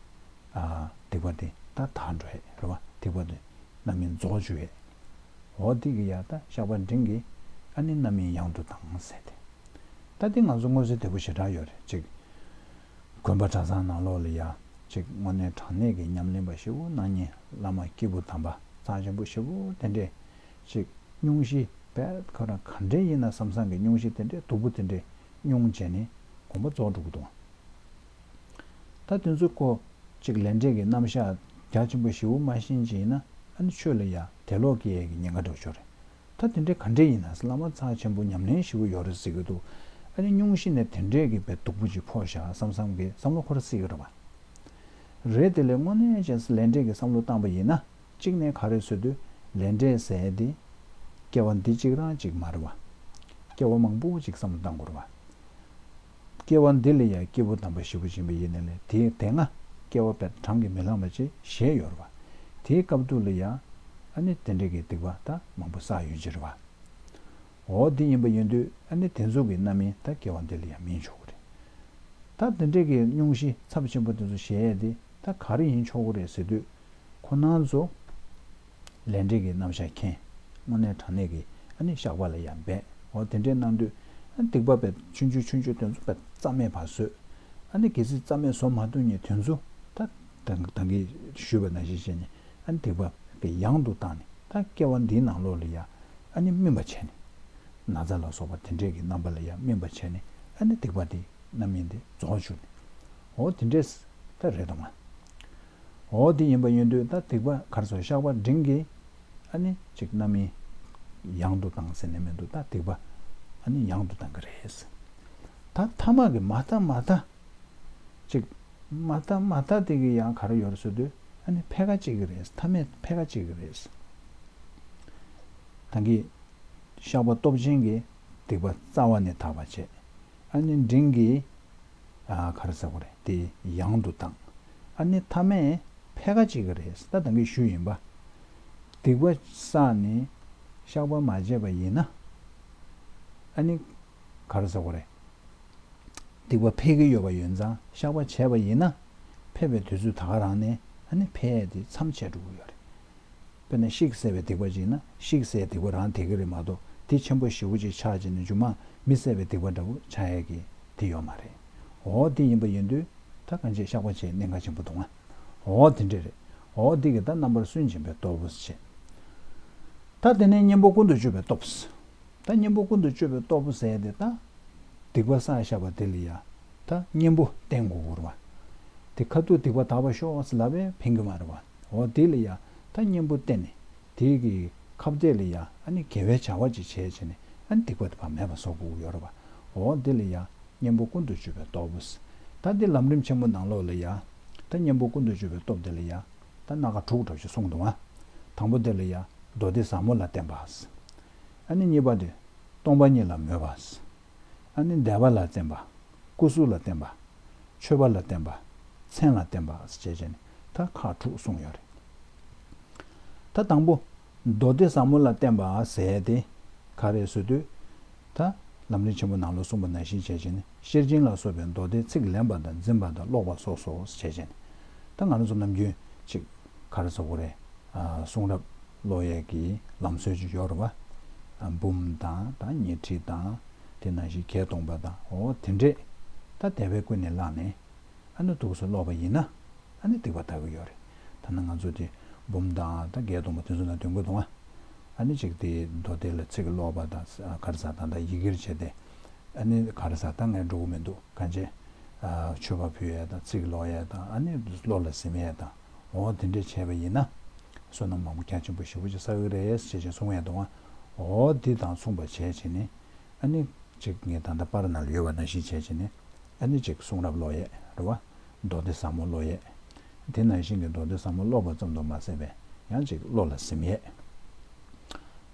ཨ། སྡིག་པ་དེ་ད་དག་འགྲོ་ཡས་རེད་བ། སྡིག་པ་དེ་རྣམ་སྨིན་རྫོགས་འགྲོ་ཡས། འོ་དེ་གི་ཡ་ད་བཤགས་པ་འབྲིང་གིས་ཨ་ནི་རྣམ་སྨིན་ཡང་དུ་བཏང་ཟེར་ཏེ། ད་དེ་ང་ཚོ་མངོན་གསལ་དོད་པོ་ཞེ་དྲག་ཡོད་རེད་ཅིག་དགོན་པ་གྲྭ་ཚང་ནང་ལོགས་ལ་ཡ་ཅིག་དངོས་གནས་དྲང་གནས་ཀྱི་ཉམས་ལེན་པ་ཞེ་པོ་གནང་མཁན་བླ་མ་སྐྱེས་བུ་དམ་པ་རྩ་ཆེན་པོ་ཞེ་པོ་དེ་འདྲས་ཅིག་སྙུང་གཞི་དཔེ་ཁོ་རང་ག་འདྲས་ཡིན་ན་བསམ་བསམ་གྱི་སྙུང་གཞི་དེ་འདྲས་སྡུག་པོ་དེ་འདྲས་སྙུང་བྱས་ནས་དགོངས་པ་རྫོགས་འགྲོ་གི་འདུག་ད་དེ་ཚོ་ཁོ་གཅིག་ལས་འབྲས་ཀྱི་རྣམ་གཞག་རྒྱ་ཆེན་པོ་ཞེ་པོ་མ་ཤེས་ཅིག་ཡིན་ན་ཨ་ནི་ཆོས་ལ་ཡ་དད་ལོག་སྐྱེ་ཡས་ཀྱི་ཉེན་ཁ་འདྲ་བོ་ཅིག་ཡོད་རེད། ད་དེ་འདྲའི་ག་འདྲས་ཡིན་ན་བླ་མ་རྩ་ཆེན་པོ་ཉམས་ལེན་ཞེ་པོ་ཡོད་རེད་ཟེར་གྱི་འདུག་ཨ་ནི་སྙུང་གཞི་ནས་དེ་འདྲས་ཀྱི་དཔེ་སྡུག་པོ་ཅིག་ཕོག་བཞག་བསམ་བསམ་གྱི་བསམ་བློ་འཁོར་སྲིད་ཀྱི་རེད་པ། རེད་དེ་ལས་དངོས་གནས་བྱས་ལས་འབྲས་ཀྱི་བསམ་བློ་བཏང་པ་ཡིན་ན་གཅིག་ནས་ག་རེ་ཟེར་དུས་ལས་འབྲས་ཟེར་ཡས་དེ་སྐྱེ་བ་འདི་གཅིག་རང་གཅིག་མ་རེད་པ། སྐྱེ་བ་མང་པོ་ཅིག་བསམ་བློ་བཏང་དགོས་རེད་པ། སྐྱེ་བ་འདི་ལ་ཡང་སྐྱེས་བུ་དམ་པ་ཞེ་པོ་ཅིག་ཡིན་པ་ཡིན་ནའི་ལས་དེའི་དེ་སྔ་སྐྱེ་བ་དཔེ་བགྲང་གིས་མི་ལང་བ་ཅིག་བཞེས་ཡོད་རེད་པ། དེའི་སྐབས་དུས་ལ་ཡང་ཨ་ནི་དེ་འདྲ་གི་སྡིག་པ་ད་མང་པོ་བསགས་ཡོད་ཀྱི་རེད་པ། འོ་དེ་ཡིན་པ་ཡིན་དུས་ཨ་ནི་དེ་ཚོ་གི་རྣམ་སྨིན་ད་སྐྱེ་བ་འདི་ལ་ཡང་སྨིན་ཆོག་གི་རེད། ད་དེ་འདྲ་གི་སྙུང་གཞི་ཚབས་ཆེན་པོ་དེ་ཚོ་བཞེས་ཡས་དེ་ད་ག་རེ་ཡིན་ཆོག་གི་རེད་ཟེར་དུས་ཁོ་ན་ཚོ། ལས་འབྲས་ཀྱི་རྣམ་གཞག་མཁྱེན། དངོས་གནས་དྲང་གནས་ཀྱི་ཨ་ནི་བཤགས་པ་ལ་ཡང་འབད། འོ་དེ་འདྲས་གནང་དུས་ཨ་སྡིག་པ་དཔེ་ཆུང་ཆུང་ཆུང་ཆུང་དེ་ཚོ་དཔེ་རྩ་མེད་པར་བཟོས། ཨ་ནི་གལ་སྲིད་རྩ་མེད་བཟོ་མ་ཐུབ་མཁན་དེ་ཚོ་ད་ད་ད་གིན་ཞུས་པ་ནང་བཞིན་བྱས་ནས་ཨ་ནི་སྡིག་པ་གི་ཡང་དུ་བཏང་ནས་ད་སྐྱེ་བ་འདིའི་ནང་ལོགས་ལ་ཡང་ཨ་ནི་སྨིན་པ་བྱས་ནས། ན་ཚ་ལ་སོགས་པ་དེ་འདྲས་ཀྱི་རྣམ་པ་ལ་ཡང་སྨིན་པ་བྱས་ནས་ཨ་ནི་སྡིག་པ་དེ་རྣམ་སྨིན་དེ་རྫོགས་བཅུག་ནས། འོ་དེ་འདྲས་ད་རེད་དོ་མ། འོ་དེ་ཡིན་པ་ཡིན་དུས་ད་སྡིག་པ་ག་རེ་ཟེར་བཤགས་པ་འབྲིང་གིས་ཨ་ནི་ཅིག་རྣམ་སྨིན་ཡང་དུ་བཏང་ཟེར་ནས་མི་འདུག་ད་སྡིག་པ་ཨ་ནི་ཡང་དུ་བཏང་གི་རེད། ད་ཐ་མ་གི་མ་ད་མ་ད་ཅིག་མ་ད་མ་ད་དེ་གི་ཡང་ག་རེ་ཡོད་རེད་ཟེར་དུས་ཨ་ནི་ཕལ་ཁ་ཅིག་གི་རེད། ཐ་མའི་ཕལ་ཁ་ཅིག་གི་རེད། ད་གི་བཤགས་པ་སྟོབས་ཆེན་གྱིས་སྡིག་པ་རྩ་བ་ནས་དག་པ་བྱས། ཨ་ནི་འབྲིང་གིས། ཨ་ག་རེ་ཟེར་དགོས་རེད་དེ་ཡང་དུ་བཏང་། ཨ་ནི་ཐ་མས་ཕལ་ཁ་ཅིག་གི་རེད་ད་ད་གིན་ཞུས་ཡིན་པ། སྡིག་པ་བསགས་ནས་བཤགས་པ་མ་བྱས་པ་ཡིན་ན། ཨ་ནི་ག་རེ་ཟེར་དགོས་རེད། སྡིག་པ་འཕེལ་གྱི་ཡོད་པ་ཡིན་ཙང་བཤགས་པ་བྱས་པ་ཡིན་ན། འཕེལ་བའི་དུས་ཚོད་ད་ག་རང་ནས་ཨ་ནི་འཕེལ་ཡས་དེ་མཚམས་ཆད་འགྲོ་གི་ཡོད་རེད། དཔེར་ན་ཤིག་ཟེར་བའི་སྡིག་པ་ཅིག་ཡིན་ན་ཤིག་ཟེར་སྡིག་པ་རང་དེ་ག་རེད་མ་གཏོགས་དེ་ཆེན་པོ་ཞེ་པོ་ཅིག་ཆགས་བྱས་ནས་མཇུག་མ་མི་བསད་པའི་སྡིག་པ་འདྲ་བོ་ཆགས་ཡས་ཀྱི་དེ་ཡོད་མ་རེད། འོ་དེ་ཡིན་པ་ཡིན་དུས་ད་གང་ཅི་བཤགས་པ་བྱེད་གནད་འགག་ཆེན་པོ་འདུག་ཨ། འོ་དེ་འདྲ་རེད། འོ་དེ་གི་ད་རྣམ་པར་སུན་འབྱིན་པའི་སྟོབས་བྱེད། ད་དེ་ནས་གཉེན་པོ་ཀུན་ཏུ་སྤྱོད་པའི་སྟོབས། ད་གཉེན་པོ་ཀུན་ཏུ་སྤྱོད་པའི་སྟོབས་ཟེར་དེ་ད། སྡིག་པ་བསགས་བཞག་པ་དེ་ལ་ཡ། ད་གཉེན་པོ་བསྟེན་དགོས་ཀྱི་རེད་བ། དེ་ཁ་ཐུག་སྡིག་པ་དག་པར་ཤོག་ཟེར་ལབ་པས་ཕན་གྱི་མ་རེད་བ། འོ་དེ་ལ་ཡ། ད་གཉེན་པོ་བསྟེན་ནས། དེ་གི་ཁ་གཏད་ལ་ཡ་ཨ་ནི་དགེ་བའི་བྱ་བ་ཅིག་བྱས་བྱས་ནས་ ཨ་ནི་སྡིག་པ་དེ་ཕར་མེད་པ་བཟོ་དགོས་ཀྱི་ཡོད་རེད་པ། འོ་འདི་ལ་ཡ་གཉེན་པོ་ཀུན་ཏུ་སྤྱོད་པའི་སྟོབས། ད་འདི་ལམ་རིམ་ཆེན་མོ་ནང་ལོགས་ལ་ཡ། ད་གཉེན་པོ་ཀུན་ཏུ་སྤྱོད་པའི་སྟོབས་དེ་ལ་ཡ། ད་སྣ་ཁ་དྲུག་འདྲ་ཞིག་གསུངས་འདུག་ཨ། དང་པོ་དེ་ལ་ཡ། མདོ་སྡེ་ཟབ་མོ་ལ་བརྟེན་པ། ཨ་ནི་གཉིས་པ་དེ། སྟོང་པ་ཉིད་ལ་མོས་པ། ཨ་ནི་བཟླས་པ་ལ་བརྟེན་པ། སྐུ་གཟུགས་ལ་བརྟེན་པ། མཆོད་པ་ལ་བརྟེན་པ། མཚན་ལ་བརྟེན་པ་ཞེས་བྱས་ནས་ད་ཁག་དྲུག་གསུངས་ཡོད་རེད། ད་དང་པོ། མདོ་སྡེ་ཟབ་མོ་ལ་བརྟེན་པ་ཟེར་ཏེ། ག་རེ་ཟེར་དུས། ད། ལམ་རིམ་ཆེན་པོ་ནང་ལ་གསུངས་པ་ནང་བཞིན་བྱས་བྱས་ནས་ཤེར་ཕྱིན་ལ་སོགས་པའི་མདོ་སྡེ་ཚིག་ལེན་པ་དང་འཛིན་པ་དང་ཀློག་པ་སོགས་སོ་ཞེས་བྱས་ནས། ད་ང་རང་ཚོ་ནམ་རྒྱུན་ཅིག་ག་རེ་ཟེར་དགོས་རེད། ཨ། གསུང་རབ་ཀློག་ཡས་ཀྱི་ལམ་སྲོལ་ཅིག་ཡོད་རེད་བ། ཨ། འབུམ་དང་ད་ཉི་ཁྲི་དང་། དེ་ནང་བཞིན་བརྒྱད་སྟོང་པ་དང་འོ་དེ་འདྲས། ད་དད་པས་ཀུན་ནས་བསླངས་ནས། ཨ་ནི་ཐུགས་སུ་ཀློག་པ་ཡིན་ན། ཨ་ནི་སྡིག་པ་དག་གི་ཡོད་རེད། ད་ནི་ང་ཚོ་དེ་འབུམ་དང་ད་བརྒྱད་སྟོང་པ་དེ་ཚོ་ནང་འདོན་གྱི་འདུག་ཨ། ཨ་ནི་ཅིག་དེ་མདོ་སྡེ་ལ་ཚིག་ཀློག་པ་དང་ག་རེ་ཟ་ད་ད་ཡི་གེར་བྱས་ཏེ། ཨ་ནི་ག་རེ་ཟ་ད་ངས་འགྲོ་གི་མི་འདུག་གང་བྱས། ཨ། མཆོད་པ་ཕུལ་ཡས་དང་ཚིག་ཀློག་ཡས་དང་ཨ་ནི་བློ་ལ་ཟིན་ཡས་དང་འོ་དེ་འདྲས་བྱས་པ་ཡིན་ན། བསོད་ནམས་མང་པོ་རྒྱ་ཆེན་པོ་ཞེ་པོ་ཅིག་བསགས་ཀྱི་རེད་ཅེས་ཅིག་གསུང་ཡས་འདུག་ཨ། འོ་འདི་དང་མཚུངས་པ་བྱས་བྱས་ནས། ཨ་ནི་ཅིག་ངས་ད་ལྟ་པར་ནང་ལ་ཡོད་པ་ནང་བཞིན་བྱས་བྱས་ནས། ཨ་ནི་ཅིག་གསུང་རབ་ཀློག་ཡས་རེད་བ། མདོ་སྡེ་ཟབ་མོ་ཀློག་ཡས། དེ་ནང་བཞིན་གྱི་མདོ་སྡེ་ཟབ་མོ་ཀློག་པ་ཙམ་དུ་མ་ཟད་པའི་ཡང་ཅིག་བློ་ལ་ཟིན་ཡས།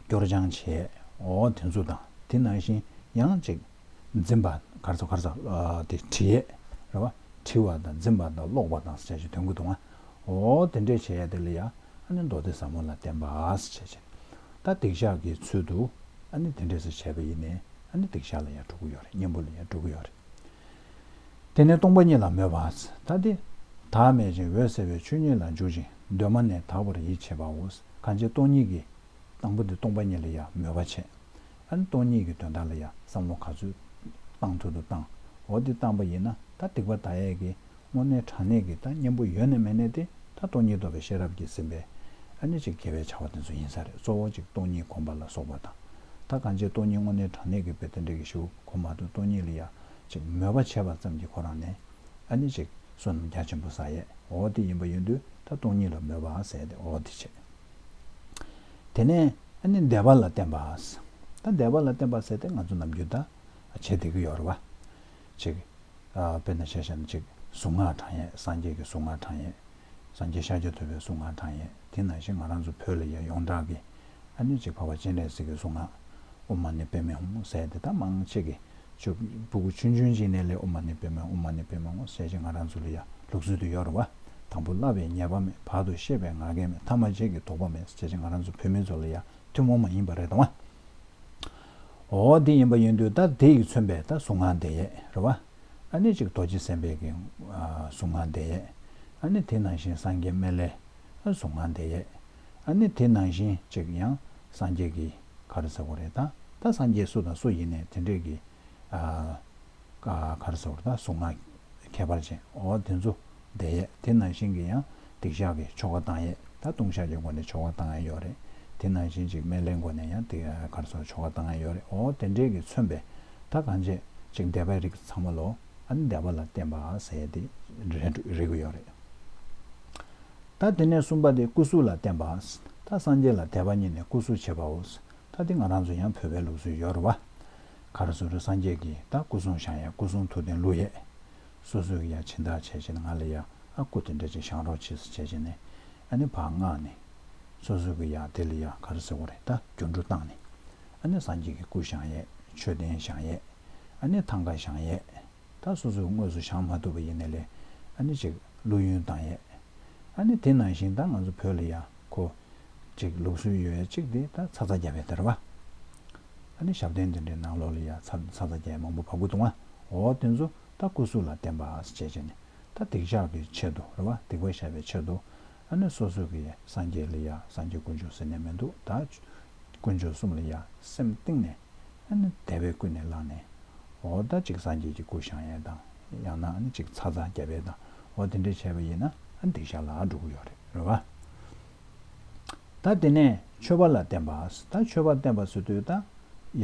སྐྱོར་སྦྱང་བྱེད་ཡས་འོ་དེ་ཚོ་དང་དེ་ནང་བཞིན་ཡང་ཅིག་འཛིན་པ་ག་རེ་ཟེར་ག་རེ་ཟེར། ཨ། དེ་བྲི་ཡས་རེད་བ། བྲི་བ་དང་འཛིན་པ་དང་ཀློག་པ་དང་ཟེར་ཅིག་འདོན་གྱི་འདུག་ཨ། འོ་དེ་འདྲས་བྱེད་ཡས་དེ་ལ་ཡ། ཨ་ནི་མདོ་སྡེ་ཟབ་མོ་ལ་བརྟེན་པ་ཟེར་བྱས་བྱས། ད་སྡིག་བཤགས་ཀྱི་ཚུལ་དུ་ཨ་ནི་དེ་འདྲས་སེ་བྱས་པ་ཡིན་ནའི་ཨ་ནི་སྡིག་བཤགས་ལ་ཡང་འགྲོ་གི་ཡོད་རེད། གཉེན་པོ་ལ་ཡང་འགྲོ་གི་ཡོད་རེད། དེ་ནས་སྟོང་པ་ཉིད་ལ་མོས་པ། ད་དེ། བདག་མེད་ཅིང་འོད་གསལ་བའི་ཆོས་ཉིད་ལ་འཇུག་ཅིང་གདོད་མ་ནས་དག་པར་ཡིད་ཆེས་པའོ། གང་ཕྱིར་སྟོང་ཉིད་ཀྱི། དང་པོ་དེ་སྟོང་པ་ཉིད་ལ་ཡང་མོས་པ་བྱས། ཨ་ནི་སྟོང་ཉིད་ཀྱི་དོན་དག་ལ་ཡང་བསམ་བློ་ག་ཚོད་བཏང་ཐུབ་ཐུབ་བཏང་། འོ་དེ་བཏང་པ་ཡིན་ན་ད་སྡིག་པ་དག་ཡས་ཀྱི། དངོས་གནས་དྲང་གནས་ཀྱི་ད་གཉེན་པོ་ཡོད་ནས་མེད་ནས་དེ་ད་སྟོང་ཉིད་རྟོགས་པའི་ཤེས་རབ་ཀྱིས་ཟིན་པའི་ཨ་ནི་ཅིག་དགེ་བའི་བྱ་བ་དེ་ཚོ་ཡིན་ས་རེད། གཙོ་བོ་ཅིག་སྟོང་ཉིད་སྒོམ་པ་ལ་སོགས་པ་དང་། ད་གང་ཅི་སྟོང་ཉིད་དངོས་གནས་དྲང་གནས་ཀྱི་དཔེ་དེ་འདྲ་གི་ཞུ་གོ་མ་ཐུབ། སྟོང་ཉིད་ལ་ཡ་ཅིག་མོས་པ་བྱས་པ་ཙམ་གྱིས་ཁོ་རང་ནས་ཨ་ནི་ཅིག་བསོད་ནམས་རྒྱ་ཆེན་པོ་བསགས་ཡས། འོ་དེ་ཡིན་པ་ཡིན་དུས་ད་སྟོང་ཉིད་ལ་མོས་པ་ཟེར་ཏེ་འོ་དེ་བྱས། དེ་ནས་ཨ་ནི་བཟླས་པ་ལ་བརྟེན་པ། ད་བཟླས་པ་ལ་བརྟེན་པ་ཟེར་ཏེ་ང་ཚོ་ནམ་རྒྱུན་ད་བྱེད་བསྡད་ཀྱི་ཡོད་རེད་བ། ཅིག་ཨ། དཔེར་ན་ཆ་བཞག་ན་ཅིག་གཟུངས་སྔགས་བགྲང་ཡས། སངས་རྒྱས་ཀྱི་གཟུངས་སྔགས་བགྲང་ཡས། སངས་རྒྱས་ཤཱཀྱ་ཐུབ་པའི་གཟུངས་སྔགས་བགྲང་ཡས། དེ་ནང་བཞིན་ང་རང་ཚོ་བོད་ལ་ཡ་ཡོངས་གྲགས་ཀྱི་ཨ་ནི་ཅིག་འཕགས་པ་སྤྱན་རས་གཟིགས་ཀྱི་གཟུངས་སྔགས། ཨོཾ་མ་ཎི་པདྨེ་ཧཱུྃ་ཟེར་དེ་ད་མང་ཆེ་གི་ཅིག་སྤུ་གུ་ཆུང་ཆུང་ཅིག་ནས་ལས་ཨོཾ་མ་ཎི་པདྨེ་ཧཱུྃ། ཨོཾ་མ་ཎི་པདྨེ་ཧཱུྃ་ཟེར་ཅིག་ང་རང་ཚོ་ལ་ཡ་ལུགས་སྲོལ་དུ་ཡོད་རེད་བ། དང་པོ་བསླབ་པའི་ཉེས་པ་མེད། བར་དུ་གཤེགས་པའི་ང་རྒྱལ་མེད། ཐ་མ་རྗེས་ཀྱི་དོགས་པ་མེད་ཟེར་ཅིག་ང་རང་ཚོ་བོད་མི་ཚོ་ལ་ཡ་ཐུན་མོང་མ་ཡིན་པ་རེད་དང་བ། འོ་དེ་ཡིན་པ་ཡིན་དུས་ད་དེ་ཡིས་མཚོན་པའི་ད་གཟུངས་སྔགས་བཟླས་ཡས་རེད་བ། ཨ་ནི་ཅིག་རྡོ་རྗེ་སེམས་དཔའི་གི་ཨ་གཟུངས་སྔགས་བཟླས་ཡས། ཨ་ནི་དེ་ནང་བཞིན་སངས་རྒྱས་སྨན་བླའི་ཨ་གཟུངས་སྔགས་བཟླས་ཡས། ཨ་ནི་དེ་ནང་བཞིན་ཅིག་ཡང་སངས་རྒྱས་ཀྱི་ག་རེ་ཟེར་དགོས་རེད་ད། ད་སངས་རྒྱས་སུ་དང་སུ་ཡིན་ནའི་དེ་འདྲས་ཀྱི་ཨ་ག་ག་རེ་ཟེར་དགོས་རེད་ད། གཟུངས་སྔགས་ཁྱད་པར་ཅན་འོ་དེ་ཚོ་བཟླས་ཡས། དེ་ནང་བཞིན་གྱི་ཡང་སྡིག་བཤགས་ཀྱི་ཆོ་ག་བཏང་ཡས། ད་ལྟུང་བཤགས་ཀྱི་སྒོ་ནས་ཆོ་ག་བཏང་ཡས་ཡོད་རེད། དེ་ནང་བཞིན་ཅིག་སྨན་བླའི་སྒོ་ནས་ཡང་དེ་ག་རེ་ཟེར་ཆོ་ག་བཏང་ཡས་ཡོད་རེད། འོ་དེ་འདྲས་ཀྱིས་མཚོན་པའི་ད་གང་བྱས་ཅིག་བཟླས་པའི་རིགས་ཚང་མ་ལོ། ཨ་ནི་བཟླས་པ་ལ་བརྟེན་པ་ཟེར་ཡས་དེ་རེད་རེད་ཀྱི་ཡོད་རེད། ད་དེ་ནས་གསུམ་པ་དེ་སྐུ་གཟུགས་ལ་བརྟེན་པ། ད་སངས་རྒྱས་ལ་དད་པ་ཉིད་ནི་སྐུ་གཟུགས་བྱེད་པའོ། ད་དེ་ང་རང་ཚོ་ཡང་བོད་པའི་ལུགས་སྲོལ་ཡོད་རེད་བ། ག་རེ་ཟེར་རེད། སངས་རྒྱས་ཀྱི་ད་སྐུ་གསུང་བཤམས་ཡས། སྐུ་གསུང་ཐུགས་རྟེན་བླུག་ཡས། སོ་སོ་གི་ཡ་སྦྱིན་བདག་བྱས་བྱས་ནས་ང་ལ་ཡ་ཨ་སྐུ་དེ་འདྲ་ཅིག་བཞེངས་རོགས་བྱེད་ཟེར་བྱས་བྱས་ནས་ཨ་ནི་ཕར་མངགས་ནས། སོ་སོ་གི་ཡ་དེ་ལ་ཡ་ག་རེ་ཟེར་དགོས་རེད་ད། སྒྱུ་འཕྲུལ་བཏང་ནས། ཨ་ནི་སངས་རྒྱས་ཀྱི་སྐུ་བཞེངས་ཡས། མཆོད་རྟེན་བཞེངས་ཡས། ཨ་ནི་ཐང་ཀ་བཞེངས་ཡས། ད་སོ་སོས་དངོས་སུ་བཞེངས་མ་ཐུབ་པ་ཡིན་ནའི་ལས་ཨ་ནི་ཅིག་བླུག་ཡོན་བཏང་ཡས། ཨ་ནི་དེ་ནང་བཞིན་ད་ང་ཚོ་བོད་ལ་ཡ་ཁོ་ཅིག་ལུགས་སྲོལ་ཡོད་ཡ་གཅིག་དེ་ད་ཚ་ཚ་རྒྱབ་ཡས་དེ་རེད་བ། ཨ་ནི་ཞབས་བརྟན་དེ་འདྲའི་ནང་ལོགས་ལ་ཡ་ཚ་ཚ་ཚ་རྒྱབ་ཡས་མང་པོ་བབས་ཀྱི་འདུག་ཨ། འོ་དེ་ཚོ་ད་སྐུ་གཟུགས་ལ་བརྟེན་པ་ཞེས་བྱས་ནས་ད་སྡིག་བཤགས་ཀྱི་ཆེད་དུ་རེད་བ། སྡིག་པ་བཤགས་པའི་ཆེད་དུ་ཨ་ནི་སོ་སོ་གི་སངས་རྒྱས་ལ་ཡ་སངས་རྒྱས་དཀོན་མཆོག་ཟེར་ནས་མི་འདུག་ད་དཀོན་མཆོག་གསུམ་ལ་ཡ་སེམས་གཏིང་ནས། ཨ་ནི་དད་པས་ཀུན་ནས་བསླངས་ནས། འོ་ད་ཅིག་སངས་རྒྱས་ཀྱི་སྐུ་བཞེངས་ཡས་དང་། ཡང་ན་ཨ་ནི་ཅིག་ཚ་ཚ་རྒྱབ་ཡས་དང་། འོ་དེ་འདྲས་བྱས་པ་ཡིན་ན་ཨ་ནི་སྡིག་བཤགས་ལ་འགྲོ་གི་ཡོད་རེད། རེད་བ། ད་དེ་ནས་མཆོད་པ་ལ་བརྟེན་པ། ད་མཆོད་པ་བརྟེན་པ་ཟེར་དུས་ད་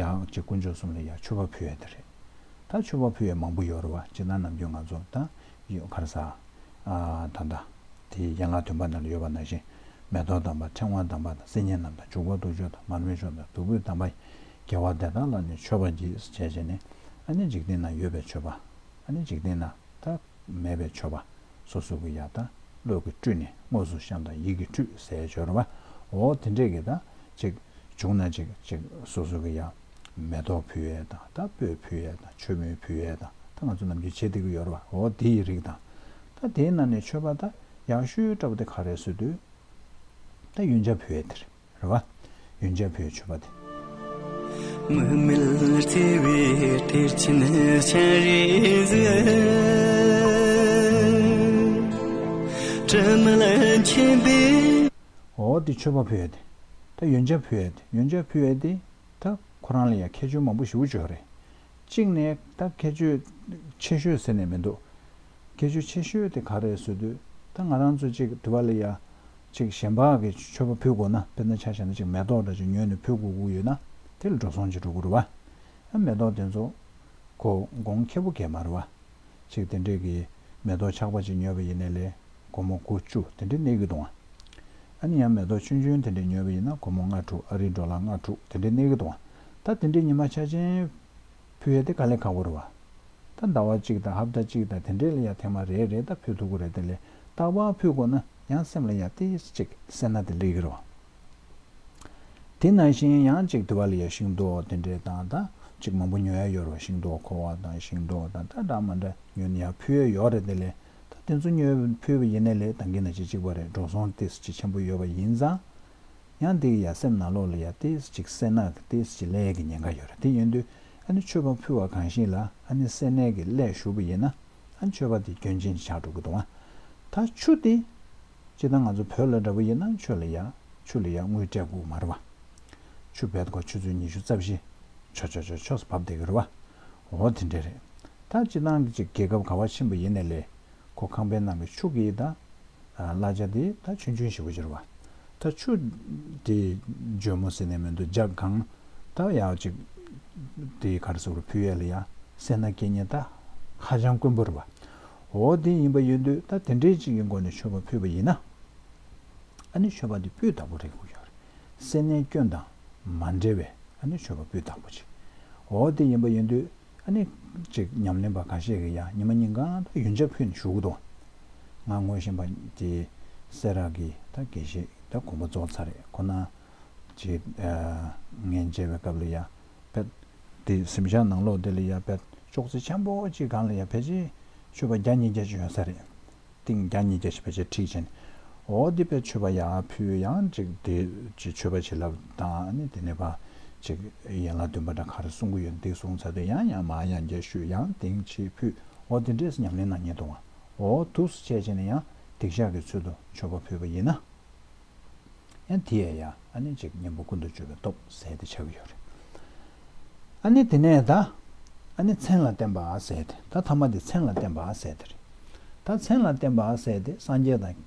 ཡང་ཅིག་དཀོན་མཆོག་གསུམ་ལ་ཡང་མཆོད་པ་ཕུལ་ཡས་དེ་རེད། ད་མཆོད་པ་ཕུལ་ཡས་མང་པོ་ཡོད་རེད་བ། སྤྱིར་ན་ནམ་རྒྱུན་ང་ཚོ་ད་ཡོད་ག་རེ་ཟ། ཨ་ད་ད་དེ་ཡན་ལག་བདུན་པ་ནང་ལ་ཡོད་པ་ནང་བཞིན་མེ་ཏོག་དམ་པ། ཕྲེང་བ་དམ་པ་དང་། སིལ་སྙན་རྣམས་དང་། བྱུག་པ་དུར་མཆོག་དང་། མར་མེ་མཆོག་དང་། བདུག་སྤོས་དམ་པ། དགེ་བ་དེ་དག་ལ་ནི་མཆོད་པ་གྱིས་ཟེར་བྱས་བྱས་ནས། ཨ་ནི་འཇིག་རྟེན་ན་ཡོད་པའི་མཆོད་པ། ཨ་ནི་འཇིག་རྟེན་ན་ད་མེད་པའི་མཆོད་པ། སོ་སོ་གི་ཡ་ད་བློ་གིས་སྤྲུལ་ནས་དངོས་སུ་བཤམས་དང་ཡིད་ཀྱིས་སྤྲུལ་ཟེར་ཡས་ཡོད་རེད་བ། འོ་དེ་འདྲས་ཀྱི་ད་ཅིག་བྱུང་ན་ཅིག་ཅིག་སོ་སོ་གི་ཡ་མེ་ཏོག་ཕུལ་ཡས་དང་ད་སྤོས་ཕུལ་ཡས་དང་མཆོད་མེ་ཕུལ་ཡས་དང་ད་ང་ཚོ་ནམ་རྒྱུན་བྱེད་བསྡད་ཀྱི་ཡོད་རེད་བ། འོ་དེ་ཡི་རིགས་དང་། ད་དེའི་ནང་ནས་མཆོད་པ་ད་ཡག་ཤོས་འདྲ་པོ་དེ་ག་རེད་ཟེར་དུས། ད་ཡོན་ཆབ་ཕུལ་ཡས་དེ་རེད། རེད་བ། ཡོན་ཆབ་ཕུལ་མཆོད་པ་དེ། མིག་མེད་བརྩེ་བའི་གཏེར་ཆེན་སྤྱན་རས་གཟིགས། དྲི་མེད་མཁྱེན་པའི། འོ་དེ་མཆོད་པ་ཕུལ་ཡས་དེ། ད་ཡོན་ཆབ་ཕུལ་ཡས་དེ། ཡོན་ཆབ་ཕུལ་ཡས་དེ། ད་ཁོ་རང་ལ་ཡང་ཁྱད་ཆོས་མང་པོ་ཞེ་པོ་ཅིག་ཡོད་རེད། གཅིག་ནས་ད་ཁྱད་ཆོས་ཆེ་ཤོས་ཟེར་ནས་མི་འདུག་ཁྱད་ཆོས་ཆེ་ཤོས་དེ་ག་རེ་རེད་ཟེར་དུས། ད་ང་རང་ཚོ་གཅིག་དེ་བ་ལ་ཡ་གཅིག་གཞན་པ་གི་མཆོད་པ་ཕུལ་དགོས་ན། དཔེར་ན་ཆ་བཞག་ན་གཅིག་མེ་ཏོག་འདྲ་ཅིག་ཉོས་ནས་ཕུལ་དགོས་ཀྱི་ཡོད་ན། དེ་ལ་འགྲོ་སོང་ཅིག་འགྲོ་གི་རེད་བ། ཨ་མེ་ཏོག་དེ་ཚོ་ཁོ་གོང་ཁེ་པོ་གས་མ་རེད་བ། གཅིག་དེ་འདྲས་ཀྱི་མེ་ཏོག་ཆག་པ་ཅིག་ཉོས་པ་ཡིན་ནའི་ལས་སྒོར་མོ་དགུ་བཅུ་དེ་འདྲས་གནས་ཀྱི་འདུག་ཨ། ཨ་ནི་ཡང་མེ་ཏོག་ཆུང་ཆུང་དེ་འདྲས་ཉོས་པ་ཡིན་ན་སྒོར་མོ་ལྔ་དྲུག་ཨ་རིའི་ཌོ་ལར་ལྔ་དྲུག་དེ་འདྲས་གནས་ཀྱི་འདུག་ད་དེ་འདྲས་ཉི་མ་ཆ་ཆེན་ཕུལ་ཡས་དེ་དཀའ་ལས་ཁག་པོ་རེད་བ། ད་ཟླ་བ་གཅིག་དང་ཧབ་ཏ་གཅིག་དང་དེ་འདྲས་ལ་ཡ་ཐེངས་མ་རེ་རེ་ད་ཕུལ་ཐུབ་ཀྱི་རེད། དེ་ལས་རྟག་པར་ཕུལ་དགོས་ན་ཡང་སེམས་ལ་ཡ་ཏོག་ཙམ་ཅིག་སེར་སྣ་དེ་སླེབས་ཀྱི་རེད་བ། དེ་ནང་བཞིན་ཡང་ཅིག་དེ་བ་ལ་ཡ་ཤིང་ཏོག་དེ་འདྲས་དང་ད་ཅིག་མང་པོ་ཉོ་ཡ་ཡོད་རེད་བ། ཤིང་ཏོག་ཁུ་བ་དང་ཤིང་ཏོག་དང་ད་འདྲ་མི་འདྲ་ཉོས་ནས་ཡ་ཕུལ་ཡ་ཡོད་རེད། དེ་ལས་ད་དེ་ཚོ་ཉོས་ཕུལ་བ་ཡིན་ནའི་ལས་ད་གིན་ནང་བཞིན་གཅིག་པ་རེད། འགྲོ་སོང་ཏོག་ཙམ་ཅིག་ཆེན་པོ་ཡོད་པ་ཡིན་ཙང་། ཡང་དེ་གི་ཡ་སེམས་ནང་ལོགས་ལ་ཡ་ཏོག་ཙམ་ཅིག་སེར་སྣ་གི་ཏོག་ཙམ་ཅིག་སླེབས་ཡས་ཀྱི་ཉེན་ཁ་ཡོད་རེད། དེ་ཡིན་དུས་ཨ་ནི་མཆོད་པ་ཕུལ་བ་གང་ཞིག་ལ་ཨ་ནི་སེར་སྣའི་གི་སླད་ཞུགས་པ་ཡིན་ན། ཨ་ནི་མཆོད་པ་དེ་སྐྱོན་ཅན་ཅིག་ཆགས་འགྲོ་གི་འདུག་ཨ། ད་ཆུ་དེ། སྤྱིར་བཏང་ང་ཚོ་བོད་ལ་འདྲ་པོ་ཡིན་ན་ཆུ་ལ་ཡ། ཆུ་ལ་ཡ་དངུལ་སྤྲད་དགོས་མ་རེད་བ། ཆུ་བེད་ཀོ་ཆུ་ཚོད་ཉི་ཤུ་རྩ་བཞི། ཆོ་ཆོ་ཆོ་ཆོས་བབས་བསྡད་ཀྱི་རེད་བ། འོ་དེ་འདྲས་རེད། ད་སྤྱིར་བཏང་གི་ཅིག་རྒྱལ་ཁབ་ག་བ་ཕྱིན་པ་ཡིན་ནའི་ལས། ཁོ་ཁང་པའི་ནང་གི་ཆུ་གི་ད། ཨ་གླ་ཆ་དེ་ད་ཆུང་ཆུང་ཞེ་པོ་ཅིག་རེད་བ། ད་ཆུ་དེ་འཇོལ་མོ་ཟེར་ནས་མི་འདུག་ཇག་གང་ད་ཡག་ཅིག་དེ་ག་རེ་ཟེར་དགོས་རེད། ཕུལ་ཡས་ལ་ཡ་སེར་སྣ་སྐྱེ་མཁན་ད་ཧ་ཅང་དཀོན་པོ་རེད་བ། འོ་དེ་ཡིན་པ་ཡིན་དུས་ད་དེ་འདྲའི་ཅིག་གི་སྒོ་ནས་མཆོད་པ་ཕུལ་བ་ཡིན་ན། ཨ་ནི་མཆོད་པ་དེ་སྤུས་དག་པོ་རེད་དགོས་ཡོད་རེད། སེར་སྣའི་སྐྱོན་དང་མ་འབྲེལ་བའི་ཨ་ནི་མཆོད་པ་སྤུས་དག་པོ་ཅིག་འོ་དེ་ཡིན་པ་ཡིན་དུས། ཨ་ནི་ཅིག་ཉམས་ལེན་པ་ཁ་ཤས་ཀྱིས་ཡང་ཉི་མ་ཉིན་གང་ད་ཡོན་ཆབ་ཕུལ་ནས་བཞུགས་ཀྱི་འདུག་ང་ངོ་ཤེས་པ་དེ་སེ་ར་གི་ད་དགེ་བཤེས་ད་དགོངས་པ་རྫོགས་ཚར་རེད། ཁོ་ན་ཅིག་ཨ་ངས་མཇལ་བའི་སྐབས་ལ་ཡ་ཕེད་དེ་གཟིམ་ཤག་ནང་ལོགས་དེ་ལ་ཡ་ཕེད་ཅོག་ཙེ་ཆེན་པོ་ཅིག་སྒང་ལ་ཡ་ཕལ་ཆེར་མཆོད་པ་བརྒྱ་ཉིས་བརྒྱ་ཅིག་ཡོད་ས་རེད། ཏིང་བརྒྱ་ཉིས་བརྒྱ་ཞིག་ཕལ་ཆེར་ཁྲིད་བྱས་ནས། འོ་འདི་པའི་མཆོད་པ་ཡར་ཕུལ། ཡང་ཅིག་དེ་ཅིག་མཆོད་པ་བྱིན་རླབས་དང་ཨ་ནི་དེ་ནས་ཕར་ཅིག་ཡན་ལག་བདུན་པ་འདྲ་ག་རེ་གསུང་གི་ཡོད་འདི་གསུང་ཚར་དུས་ཡང་ཡང་མར་ཡང་བསྐྱར་ཞུས། ཡང་ཏིང་ཅིག་ཕུལ། འོ་དེ་འདྲས་སུ་ཉམས་ལེན་གནང་མཁན་འདུག་བ། འོ་འདུག་སེ་བྱས་བྱས་ནས་ཡང་སྡིག་བཤགས་ཀྱི་ཚུལ་དུ་མཆོད་པ་ཕུལ་བ་ཡིན་ན། ཡང་དེ་ཡང་ཡང་ཨ་ནི་ཅིག་གཉེན་པོ་ཀུན་ཏུ་སྤྱོད་པའི་སྟོབས་ཟེར་དེ་ཆགས་ཀྱི་ཡོད་རེད། ཨ་ནི་དེ་ནས་ད་ཨ་ནི་མཚན་ལ་བརྟེན་པ་ཟེར་དེ་ད་ཐ་མ་དེ་མཚན་ལ་བརྟེན་པ་ཟེར་དེ་རེད། ད་མཚན་ལ་བརྟེན་པ་ཟེར་དེ་སངས་རྒྱས་དང་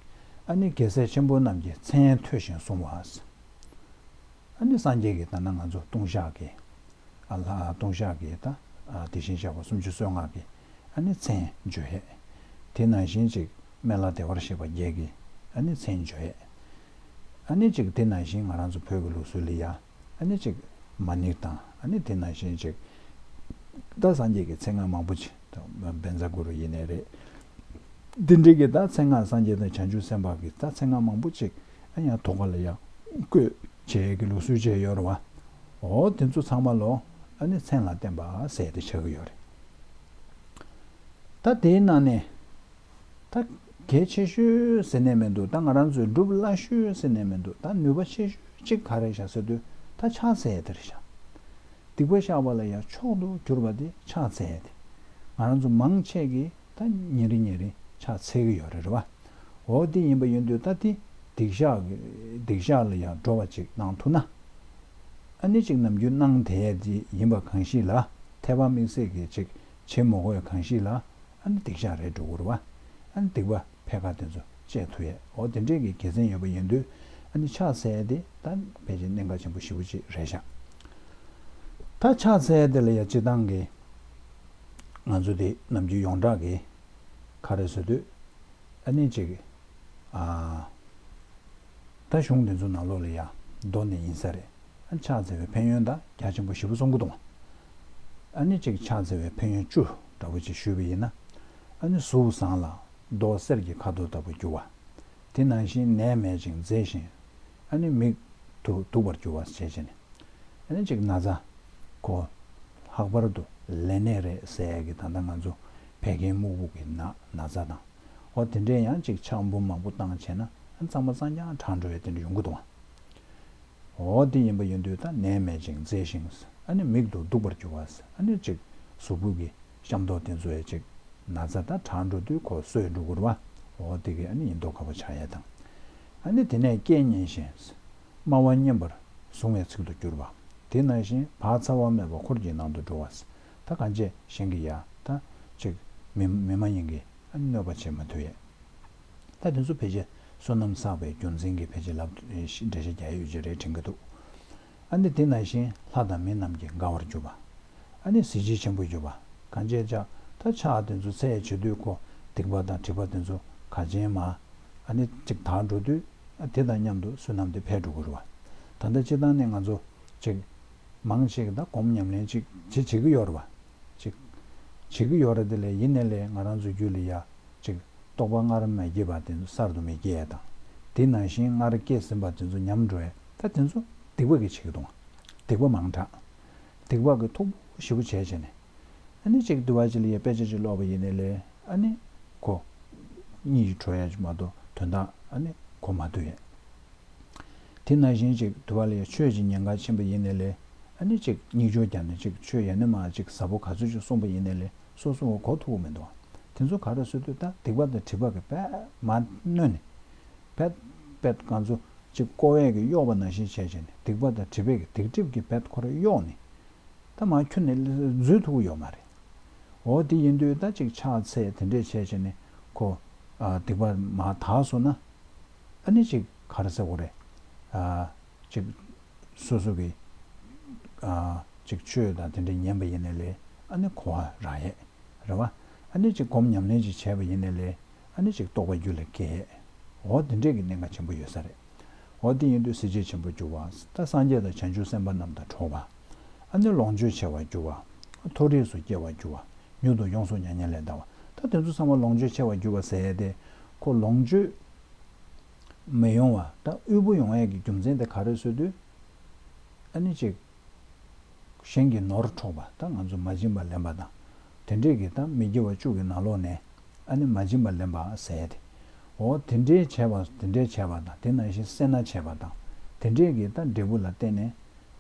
ཨ་ནི་རྒྱལ་སྲས་ཆེན་པོ་རྣམས་ཀྱི་མཚན་ཐོས་ཤིང་གསུང་བ་ཟེར། ཨ་ནི་སངས་རྒྱས་ཀྱི་ད་ནང་ང་ཚོ་ལྟུང་བཤགས་ཀྱི། ཨ་ལ་ལྟུང་བཤགས་ཀྱི་ད་ཨ་དེ་བཞིན་གཤེགས་པ་སུམ་ཅུ་སོ་ལྔ་གི་ཨ་ནི་མཚན་བརྗོད་ཡས། དེ་ནང་བཞིན་ཅིག་སྨན་བླ་བདེ་བར་གཤེགས་པ་བརྒྱད་ཀྱི་ཨ་ནི་མཚན་བརྗོད་ཡས། ཨ་ནི་ཅིག་དེ་ནང་བཞིན་ང་རང་ཚོ་བོད་ཀྱི་ལུགས་སྲོལ་ལ་ཡ་ཨ་ནི་ཅིག་མ་ཎི་དང་ཨ་ནི་དེ་ནང་བཞིན་ཅིག་ད་སངས་རྒྱས་ཀྱི་མཚན་སྔགས་མང་པོ་ཅིག་ད་བཛྲ་གུ་རུ་ཡིན་ནའི་རེད། འདི་འདྲའི་གི་ད་མཚན་སྔགས་སངས་རྒྱས་དང་བྱང་ཆུབ་སེམས་དཔའ་གི་ད་མཚན་སྔགས་མང་པོ་ཅིག་ཨ་ཡང་ཐོག་ཁ་ལ་ཡ་བཀོད་བྱས་ཀྱི་ལུགས་སྲོལ་བཅས་ཡོད་རེད་བ། འོ་དེ་ཚོ་ཚང་མ་ལོ་ཨ་ནི་མཚན་ལ་བརྟེན་པ་ཟེར་ཏེ་ཆགས་ཀྱི་ཡོད་རེད། ད་དེའི་ནང་ནས་ད་གལ་ཆེ་ཤོས་ཟེར་ནས་མི་འདུག་ད་ང་རང་ཚོས་སྒྲུབ་སླ་ཤོས་ཟེར་ནས་མི་འདུག་ད་ནུས་པ་ཆེ་ཤོས་གཅིག་ག་རེ་བཞག་ཟེར་དུས་ད་ཕྱག་འཚལ་ཡས་དེ་རེད་བཞག་སྡིག་པ་བཤགས་པ་ལ་ཡང་མཆོག་ཏུ་གྱུར་པ་དེ་ཕྱག་འཚལ་ཡས་དེ། ང་རང་ཚོ་མང་ཆེ་གིས་ད་ཉིན་རེ་ཉིན་རེ་ཕྱག་འཚལ་གྱི་ཡོད་རེད་རེད་བ། འོ་དེ་ཡིན་པ་ཡིན་དུས་ད་དེ་སྡིག་བཤགས་ཀྱི་སྡིག་བཤགས་ལ་ཡང་འགྲོ་བ་ཅིག་གནང་ཐུབ་ན། ཨ་ནི་ཅིག་ནམ་རྒྱུན་གནང་བསྡད་ཡས་དེ་ཡིན་པ་གང་ཞིག་ལ་ཐེ་བ་དམིགས་བསལ་གྱི་ཅིག་བྱེད་མི་དགོས་ཡས་གང་ཞིག་ལ་ཨ་ནི་སྡིག་བཤགས་རེད་འགྲོ་གི་རེད་བ། ཨ་ནི་སྡིག་པ་ཕལ་ཁ་དེ་ཚོ་བཅད་ཐུབ་ཡས་འོ་དེ་འདྲས་ཀྱི་དགེ་མཚན་ཡོད་པ་ཡིན་དུས་ཨ་ནི་ཕྱག་འཚལ་ཡས་དེ་ད་ཕལ་ཆེར་གནད་འགག་ཆེན་པོ་ཞེ་པོ་ཅིག་རེད་ཤག་ད་ཕྱག་འཚལ་ཡས་དེ་ལ་ཡ་སྤྱིར་བཏང་གི་ང་ཚོ་དེ་ནམ་རྒྱུན་ཡོངས་གྲགས་ཀྱི་ག་རེ་ཟེར་དུས་ཨ་ནི་ཅིག་ཨ་ད་གཞུང་དེ་ཚོ་ནང་ལོགས་ལ་ཡ་མདོ་ནས་ཡིན་ས་རེད། ཕྱག་འཚལ་བའི་ཕན་ཡོན་དང་རྒྱ་ཆེན་པོ་ཞེ་པོ་གསུང་གི་འདུག་ཨ་ནི་གཅིག་ཕྱག་འཚལ་བའི་ཕན་ཡོན་བཅུ་འདྲ་པོ་ཅིག་ཞུས་པ་ཡིན་ན། ཨ་ནི་གཟུགས་བཟང་ལ་མདོག་གསེར་གྱི་ཁ་དོག་ལྟ་བུར་འགྱུར་བ། དེ་ནང་བཞིན་ནད་མེད་ཅིང་མཛེས་ཤིང་། ཨ་ནི་མིག་ཏུ་སྡུག་པར་འགྱུར་བ་བྱས་བྱས་ནས། ཨ་ནི་གཅིག་ན་ཚ་ཁོ་ལྷག་པར་དུ་ལས་ནད་རེད་ཟེར་ཡས་ཀྱི་ད་ལྟ་ང་ཚོ་བད་ཀན་སྨུག་པོ་གི་ན་ན་ཚ་དང་། འོ་དེ་འདྲས་ཡང་གཅིག་ཕྱག་འབུམ་མང་པོ་བཏང་བྱས་ན་ཨ་ནི་གཙང་མ་གཙང་རྐྱང་དྲག་འགྲོ་ཡས་དེ་འདྲ་ཡོང་གི་འདུག་ཨ། འོ་དེ་ཡིན་པ་ཡིན་དུས་ད་ནད་མེད་ཅིང་མཛེས་ཤིང་། ཨ་ནི་མིག་ཏུ་སྡུག་པར་འགྱུར་བ། ཨ་ནི་གཅིག་གཟུགས་པོ་གི་ཤ་མདོག་དེ་ཚོ་ཡང་གཅིག་ན་ཚ་ད་དྲག་འགྲོ་དུས་ཁོ་སོས་འགྲོ་གི་རེད་བ། འོ་དེ་གི་ཨ་ནི་ཡིན་མདོག་ཁ་པོ་ཆགས་ཡས་དང་། ཨ་ནི་དེ་ནས་སྐད་སྙན་ཞིང་། སྨྲ་བ་སྙན་པར་གཟུང་བའི་ཚིག་ཏུ་འགྱུར་བ། དེ་ནང་བཞིན་བག་ཚ་བ་མེད་པར་འཁོར་གྱི་ནང་དུ་འགྲོ་བ། ད་གང་བྱས་གཞན་གྱི་ཡ་ད་གཅིག་མི་མི་མ་ཡིན་གྱི་ཨ་ནི་གནོད་པ་བྱེད་མ་ཐུབ་ཡས། ད་དེ་ཚོ་ཕལ་ཆེར་བསོད་ནམས་བསགས་པའི་རྒྱུ་མཚན་གྱིས་ཕལ་ཆེར་ལབ་འགྲེལ་བཤད་རྒྱག་ཡས་ཡོད་ཀྱི་རེད་དྲན་གྱི་འདུག་ཨ་ནི་དེ་ནང་བཞིན་ལྷ་དང་མི་རྣམས་ཀྱིས་དགའ་བར་གྱུར་པ། ཨ་ནི་གཟི་བརྗིད་ཆེན་པོ་གྱུར་པ། གང་བྱས་ཀྱང་ད་ཕྱག་དེ་ཚོ་འཚལ་བྱེད་དུས་ཁོ་སྡིག་པ་དང་སྒྲིབ་པ་དེ་ཚོ་ག་ཅན་མ། ཨ་ནི་གཅིག་དག་འགྲོ་དུས་ཨ་དེ་དང་མཉམ་དུ་བསོད་ནམས་དེ་འཕེལ་འགྲོ་གི་རེད་བ། ད་ལྟ་སྤྱིར་བཏང་ནས་ང་ཚོ་གཅིག་མང་ཆེ་གི་ད་སྒོམ་ཉམས་ལེན་གཅིག་བྱེད་བྱེད་ཀྱི་ཡོད་རེད་བ། གཅིག་བྱེད་ཀྱི་ཡོད་རེད་དེ་ལས་ཡིན་ནའི་ལས་ང་རང་ཚོའི་རྒྱུད་ལ་ཡ་གཅིག་རྟོགས་པ་སྔར་མ་སྐྱེས་པ་དེ་ཚོ་གསར་དུ་མི་སྐྱེ་ཡས་དང་། དེ་ནང་བཞིན་སྔར་སྐྱེས་ཟིན་པ་དེ་ཚོ་ཉམས་འགྲོ་ཡས་ད་དེ་ཚོ་སྡིག་པ་གིས་བྱེད་ཀྱི་འདུག་སྡིག་པ་མང་དྲགས། སྡིག་པ་གིས་མཐུག་པོ་ཞེ་པོ་བྱས་བྱས་ནས། ཨ་ནི་གཅིག་དུ་བ་གཅིག་ལ་ཡ་དཔེ་ཆ་གཅིག་ཀློག་པ་ཡིན་ནའི་ལས་ཨ་ནི་ཁོ་གཉིད་ཀྱི་བྲོ་ཡ་མ་གཏོགས་དོན་དག་ཨ་ནི་གོ་མ་ཐུབ་ཡས། དེ་ནང་བཞིན་གཅིག་དུ་བ་ལ་ཡ་ཆོས་ཀྱི་ཉེན་ཁ་ཕྱིན་པ་ཡིན་ནའི་ལས་ཨ་ནི་གཅིག་གཉིད་སྐྱོར་རྒྱག་ནས་གཅིག་ཆོས་ཡ་ནི་མ་གཅིག་ཟབ་པོ་ག་ཚོད་ཅིག་གསུངས་པ་ཡིན་ནའི་ལས་སོ་སོ་གོ་ཐུབ་ཀྱི་མི་འདུག་དེ་ཚོ་ག་རེ་ཟེར་དུས་ད་སྡིག་པ་དང་སྒྲིབ་པ་གིས་དཔེ་མ་གནོན་ནས་དཔེ་དཔེ་ང་ཚོ་གཅིག་ཀོ་བས་ཀྱི་གཡོགས་པ་ནང་བཞིན་བྱས་བྱས་ནས་སྡིག་པ་དང་སྒྲིབ་པས་ཀྱི་སྡིག་སྒྲིབ་ཀྱིས་དཔེ་ཁོ་ར་གཡོགས་ནས། ད་མར་ཁྱོན་ནས་འཛུལ་ཐུབ་ཀྱི་ཡོད་མ་རེད། འོ་དེ་ཡིན་དུས་ད་ཅིག་ཕྱག་འཚལ་དེ་འདྲས་བྱས་བྱས་ནས་ཁོ་ཨ་སྡིག་པ་མར་དག་སོང་ན། ཨ་ནི་ཅིག་ག་རེ་ཟེར་དགོས་རེད། ཨ་ཅིག་སོ་སོ་གི་ཨ་ཅིག་ཆོས་དང་དེ་འདྲས་ཉན་པ་ཡིན་ནའི་ལས་ཨ་ནི་གོ་བ་རག་ཡས་རེད་བ། ཨ་ནི་ཅིག་སྒོམ་ཉམས་ལེན་ཅིག་བྱས་པ་ཡིན་ནའི་ལས། ཨ་ནི་ཅིག་རྟོགས་པ་རྒྱུད་ལ་སྐྱེ། འོ་དེ་འདྲས་ཀྱི་གནད་འགག་ཆེན་པོ་ཡོད་ས་རེད། འོ་དེ་ཡིན་དུས་གཟི་བརྗིད་ཆེན་པོ་འགྱུར་བ། ད་སངས་རྒྱས་དང་བྱང་ཆུབ་སེམས་དཔའ་རྣམས་དང་འགྲོགས་པ། ཨ་ནི་ལོངས་སྤྱོད་ཆེ་བར་འགྱུར་བ། མཐོ་རིས་སུ་སྐྱེ་བར་འགྱུར་བ། མྱུར་དུ་ཡོངས་སུ་མྱ་ངན་ལས་འདའ་བ། ད་དེ་ཚོ་ཚང་མ་ལོངས་སྤྱོད་ཆེ་བར་འགྱུར་བ་ཟེར་ཡས་དེ་ཁོ་ལོངས་སྤྱོད་མི་ཡོང་བ་ད་དབུལ་པོ་ཡོང་ཡས་ཀྱི་རྒྱུ་མཚན་དེ་ག་རེ་ཟེར་དུས། ཨ་ནི་ཅིག་གཞན་གྱི་ནོར་འཕྲོག་པ་དང་ང་ཚོ་མ་བྱིན་པ་ལེན་པ་དང་། དེ་འདྲས་ཀྱི་དང་མི་དགེ་བ་བཅུ་གི་ནང་ལོགས་ནས་ཨ་ནི་མ་བྱིན་པ་ལེན་པ་ཟེར་ཏེ། འོ་དེ་འདྲས་བྱས་པ་དེ་འདྲས་བྱས་པ་དང་དེ་ནང་བཞིན་སེར་སྣ་བྱས་པ་དང་དེ་འདྲས་ཀྱི་དང་འབྲས་བུ་ལ་བརྟེན་ནས་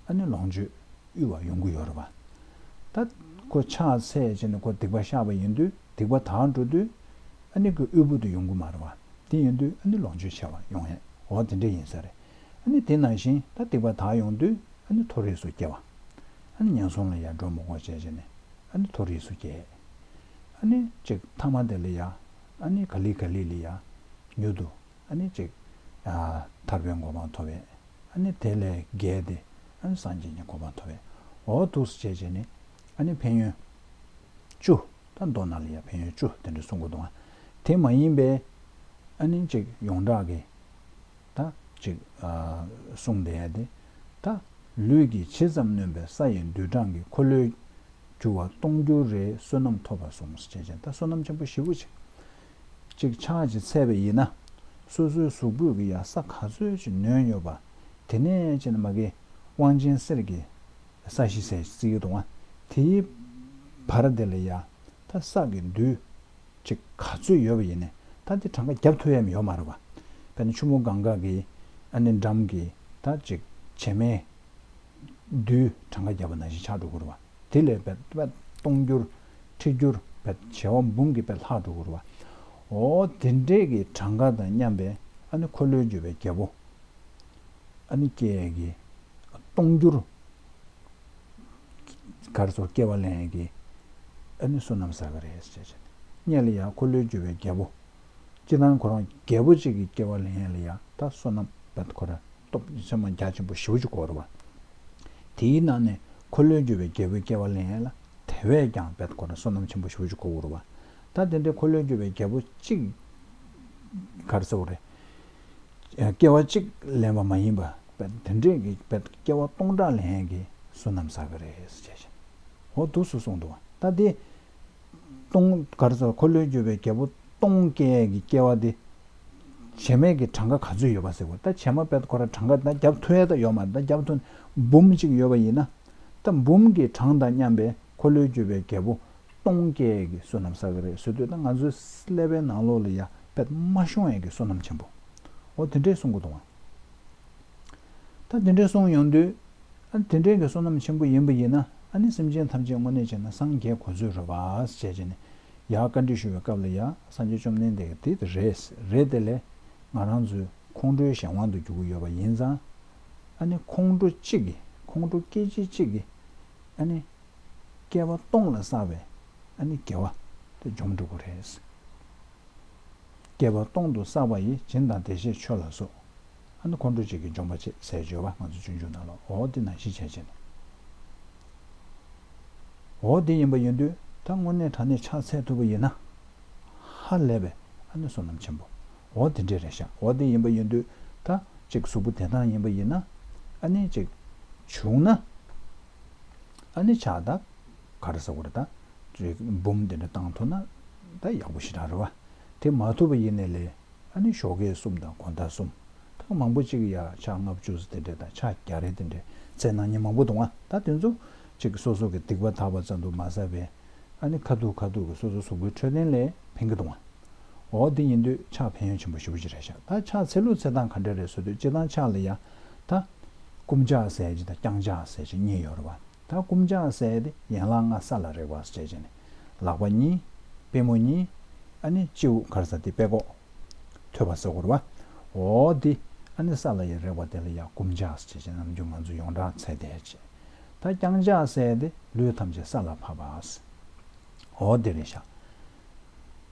ཨ་ནི་ལོངས་སྤྱོད་དབུལ་བ་ཡོང་གི་ཡོད་རེད་པ། ད་ཁོ་ཕྱག་འཚལ་བྱས་ནས་ཁོ་སྡིག་པ་བཤགས་པ་ཡིན་དུས་སྡིག་པ་དག་འགྲོ་དུས་ཨ་ནི་ཁོ་དབུལ་པོ་དུ་ཡོང་གི་མ་རེད་པ། དེ་ཡིན་དུས་ཨ་ནི་ལོངས་སྤྱོད་ཆེ་བ་ཡོང་ཡས་འོ་དེ་འདྲས་ཡིན་ས་རེད། ཨ་ནི་དེ་ནང་བཞིན་ད་སྡིག་པ་དག་ཡོང་དུས་ཨ་ནི་མཐོ་རིས་སུ་སྐྱེ་བ། ཨ་ནི་ངན་སོང་ལ་ཡར་འགྲོ་མི་དགོས་བྱས་བྱས་ནས་ཨ་ནི་མཐོ་རིས་སུ་སྐྱེ། ཨ་ནི་ཅིག་ཐ་མ་དེ་ལ་ཡ་ཨ་ནི་ག་ལེ་ག་ལེ་ལ་ཡ་མྱུར་དུ་ཨ་ནི་ཅིག་ཨ་ཐར་པའི་གོ་འཕང་ཐོབ་པས། ཨ་ནི་དེ་ལས་བརྒལ་ཏེ་ཨ་ནི་སངས་རྒྱས་ཀྱི་གོ་འཕང་ཐོབ་པས། འོ་འདུག་སེ་བྱས་བྱས་ནས་ཨ་ནི་ཕན་ཡོན་བཅུ། ད་མདོ་ནང་ལ་ཡང་ཕན་ཡོན་བཅུ་དེ་འདྲ་གསུང་གི་འདུག་ཨ། དེ་མ་ཡིན་པའི་ཨ་ནི་ཅིག་ཡོངས་གྲགས་ཀྱི་ད་ཅིག་ཨ་གསུང་བསྡད་ཡ་དེ། ད་ལུས་ཀྱིས་ཇི་ཙམ་ནོན་པའི་ས་ཡི་རྡུལ་གྲངས་ཀྱིས། འཁོར་ལོས་སྒྱུར་བ་སྟོང་འགྱུར་རེ་བསོད་ནམས་ཐོབ་པར་གསུངས་ཟེར་བྱས་ད་བསོད་ནམས་ཆེན་པོ་ཞེ་པོ་ཅིག་ཅིག་ཕྱག་ཅིག་འཚལ་བ་ཡིན་ན། སོ་སོའི་གཟུགས་པོ་གི་ཡ་ས་ག་ཚོད་ཅིག་ནོན་ཡོད་པ། དེ་ནས་ཅིག་ན་མ་གི་དབང་ཆེན་གསེར་གྱི་ས་གཞི་ཟེར་བརྩི་གི་འདུག་ཨ། དེའི་བར་དེ་ལ་ཡ་ད་ས་གི་རྡུལ་ཅིག་ག་ཚོད་ཡོད་པ་ཡིན་ནའི་ད་དེ་གྲངས་ཀ་རྒྱབ་ཐུབ་ཡ་མི་ཡོད་མ་རེད་པ། དཔེར་ན་ཆུ་མོ་གངྒཱ་གི་ཨ་ནི་འགྲམ་གྱི་ད་ཅིག་བྱེ་མའི་རྡུལ་གྲངས་ཀ་རྒྱབ་པ་ནང་བཞིན་ཆགས་འགྲོ་གི་རེད་པ། དེ་ལས་དཔེ་དཔེ་སྟོང་འགྱུར་ཁྲི་འགྱུར་དཔེ་བྱེ་བ་འབུམ་གྱིས་དཔེ་ལྷག་འགྲོ་གི་རེད་པ། འོ་དེ་འདྲས་ཀྱི་གྲངས་ཀ་དང་མཉམ་པའི་ཨ་ནི་འཁོར་ལོས་སྒྱུར་བའི་རྒྱལ་པོ། ཨ་ནི་སྐྱེ་ཡས་ཀྱི་སྟོང་འགྱུར་ག་རེ་ཟེར་སྐྱེ་བ་ལེན་ཡས་ཀྱི་ཨ་ནི་བསོད་ནམས་བསགས་ཀྱི་རེད་ཟེར་བྱས་ནས་སྔོན་ལ་ཡ་འཁོར་ལོས་སྒྱུར་བའི་རྒྱལ་པོ། སྤྱིར་བཏང་ཁོ་རང་རྒྱལ་པོ་གཅིག་གི་སྐྱེ་བ་ལེན་ཡས་ལ་ཡ་ད་བསོད་ནམས་དཔེ་ཁོ་ར་སྟོབས་ཆེན་མོ་རྒྱ་ཆེན་པོ་ཞེ་པོ་ཅིག་དགོས་རེད་པ། དེའི་ནང་ནས་འཁོར་ལོས་སྒྱུར་བའི་རྒྱལ་པོའི་སྐྱེ་བ་ལེན་ཡས་ལ་དེ་བས་ཀྱང་དཔེ་ཁོ་ར་བསོད་ནམས་ཆེན་པོ་ཞེ་པོ་ཅིག་དགོས་རེད་པ། ད་དེ་འདྲའི་འཁོར་ལོས་སྒྱུར་བའི་རྒྱལ་པོ་གཅིག་ག་རེ་ཟེར་དགོས་རེད། སྐྱེ་བ་གཅིག་ལེན་པ་མ་ཡིན་པ། དེ་འདྲས་ཀྱི་སྐྱེ་བ་སྟོང་ཕྲག་ལེན་ཡས་ཀྱི་བསོད་ནམས་བསགས་ཀྱི་རེད་ཟེར་བྱས། འོ་འདུག་སེ་གསུངས་འདུག་བ། ད་དེ་སྟོང་ག་རེ་ཟེར། འཁོར་ལོས་སྒྱུར་བའི་རྒྱལ་པོ་སྟོང་སྐྱེ་ཡས་ཀྱི་སྐྱེ་བ་དེ་བྱེ་མའི་གི་གྲངས་ཀ་ག་ཚོད་ཡོད་པ་ཟེར་བ། ད་བྱེ་མ་དཔེ་ཁོ་ར་གྲངས་ཀ་ད་རྒྱབ་ཐུབ་ཡས་ད་ཡོད་མ་རེད། ད་རྒྱབ་ཐུབ་འབུམ་གཅིག་ཡོད་པ་ཡིན་ན། ད་འབུམ་གྱི་གྲངས་དང་མཉམ་པའི་འཁོར་ལོས་སྒྱུར་བའི་རྒྱལ་པོ་སྟོང་སྐྱེ་ཡས་ཀྱི་བསོད་ནམས་བསགས་ཀྱི་རེད་ཟེར་དུས། ད་ང་ཚོའི་ཀླད་པའི་ནང་ལོགས་ལ་ཡ་དཔེ་མ་ཤོང་ཡས་ཀྱི་བསོད་ནམས་ཆེན་པོ། འོ་དེ་འདྲས་གསུང་གི་འདུག་བ། ད་དེ་འདྲས་གསུངས་ཡོང་དུས། ཨ་ནི་དེ་འདྲས་ཀྱི་བསོད་ནམས་ཆེན་པོ་ཡིན་པ་ཡིན་ན། ཨ་ནི་སེམས་ཅན་ཐམས་ཅད་དངོས་གནས་བྱས་ན་སངས་རྒྱས་ག་ཚོད་རེད་བ་ཟེར་བྱས་ནས་ཡར་བཀའ་འདྲི་ཞུ་བའི་སྐབས་ལ་ཡ། སངས་རྒྱས་བཅོམ་ལྡན་འདས་ཀྱིས་དེ་རེད་རེད་དེ་ལས་ང་རང་ཚོའི་ཁོང་ཁྲོའི་གཞན་དབང་དུ་འགྱུར་གྱི་ཡོད་པ་ཡིན་ཙང་། ཨ་ནི་ཁོང་ཁྲོ་གཅིག་གིས། ཁོང་ཁྲོ་སྐད་ཅིག་གཅིག་གིས་ཨ་ནི་བསྐལ་པ་སྟོང་ལ་བསགས་པའི་ཨ་ནི་དགེ་བ་དེ་འཇོམས་འགྲོ་གི་རེད། བསྐལ་པ་སྟོང་དུ་བསགས་པ་ཡི། སྦྱིན་དང་བདེ་གཤེགས་མཆོད་ལ་སོགས། ཨ་ནི་ཁོང་ཁྲོ་གཅིག་གིས་འཇོམས་པ་བྱེད་ཟེར་བརྗོད་པ་ང་ཚོ་སྤྱོད་འཇུག་ནང་ལ། འོ་དེ་ནང་བཞིན་བྱས་བྱས་ནས། འོ་དེ་ཡིན་པ་ཡིན་དུས། ད་དངོས་གནས་དྲང་གནས་ཕྱག་འཚལ་ཐུབ་པ་ཡིན་ན། ཧ་ལས་པའི་ཨ་ནི་བསོད་ནམས་ཆེན་པོ། འོ་དེ་འདྲས་རེད་ཤག་འོ་དེ་ཡིན་པ་ཡིན་དུས། ད་ཅིག་གཟུགས་པོ་བདེ་ཐང་ཡིན་པ་ཡིན་ན། ཨ་ནི་ཅིག་བྱུང་ན། ཨ་ནི་ཕྱག་ད་ག་རེ་ཟེར་དགོས་རེད། ད་ཅིག་འབུམ་དེ་འདྲ་བཏང་ཐུབ་ན་ད་ཡག་པོ་ཞེ་དྲག་རེད་བ། དེ་མ་ཐུབ་པ་ཡིན་ནའི་ལས། ཨ་ནི་ཞོགས་ཀས་གསུམ་དང་དགོང་དག་གསུམ། ད་མང་པོ་ཅིག་ཡ་ཕྱག་ལྔ་བཅུ་ཙམ་དེ་འདྲས་དང་ཕྱག་བརྒྱ་རེ་དེ་འདྲས་འཚལ་གནང་མཁན་མང་པོ་འདུག་བ། ད་དེ་ཚོ་ཅིག་སོ་སོ་གི་སྡིག་པ་དག་པ་ཙམ་དུ་མ་ཟད་པའི། ཨ་ནི་ཁ་ཐུག་ཁ་ཐུག་གི་སོ་སོ་གཟུགས་པོའི་འཕྲོད་བསྟེན་ལ་ཕན་གྱི་འདུག་བ། འོ་དེ་ཡིན་དུས་ཕྱག་ཕན་ཡོན་ཆེན་པོ་ཞེ་པོ་ཅིག་རེད་ཤག་ད་ཕྱག་འཚལ་ལུགས་འཚལ་སྟངས་ག་འདྲ་རེད་ཟེར་དུས། སྤྱིར་བཏང་ཕྱག་ལ་ཡ་ད་བསྐུམ་ཕྱག་ཟེར་ཅིག་དང་བརྐྱང་ཕྱག་ཟེར་ཅིག་གཉིས་ཡོད་རེད་བ། ད་བསྐུམ་ཕྱག་ཟེར་དེ་ཡན་ལག་ལྔ་ས་ལ་རེག་པ་ཟེར་བྱས་ནས། ལག་པ་གཉིས། པུས་མོ་གཉིས། ཨ་ནི་སྤྱི་བོ་ག་རེ་ཟེར། དེ་པད་ཀོག་ཐོད་པ་ཟེར་དགོས་རེད་བ། འོ་དེ་ཨ་ནི་ས་ལ་ཡ་རེག་པ་དེ་ལ་ཡ་བསྐུམ་ཕྱག་ཟེར་བྱས་ནས། ནམ་རྒྱུན་ང་ཚོ་ཡོངས་གྲགས་འཚལ་བསྡད་ཅིག་ད་བརྐྱང་ཕྱག་ཟེར་དེ་ལུས་ཐམས་ཅད་ས་ལ་ཕབ་པ། འོ་དེ་རེད་ཤག་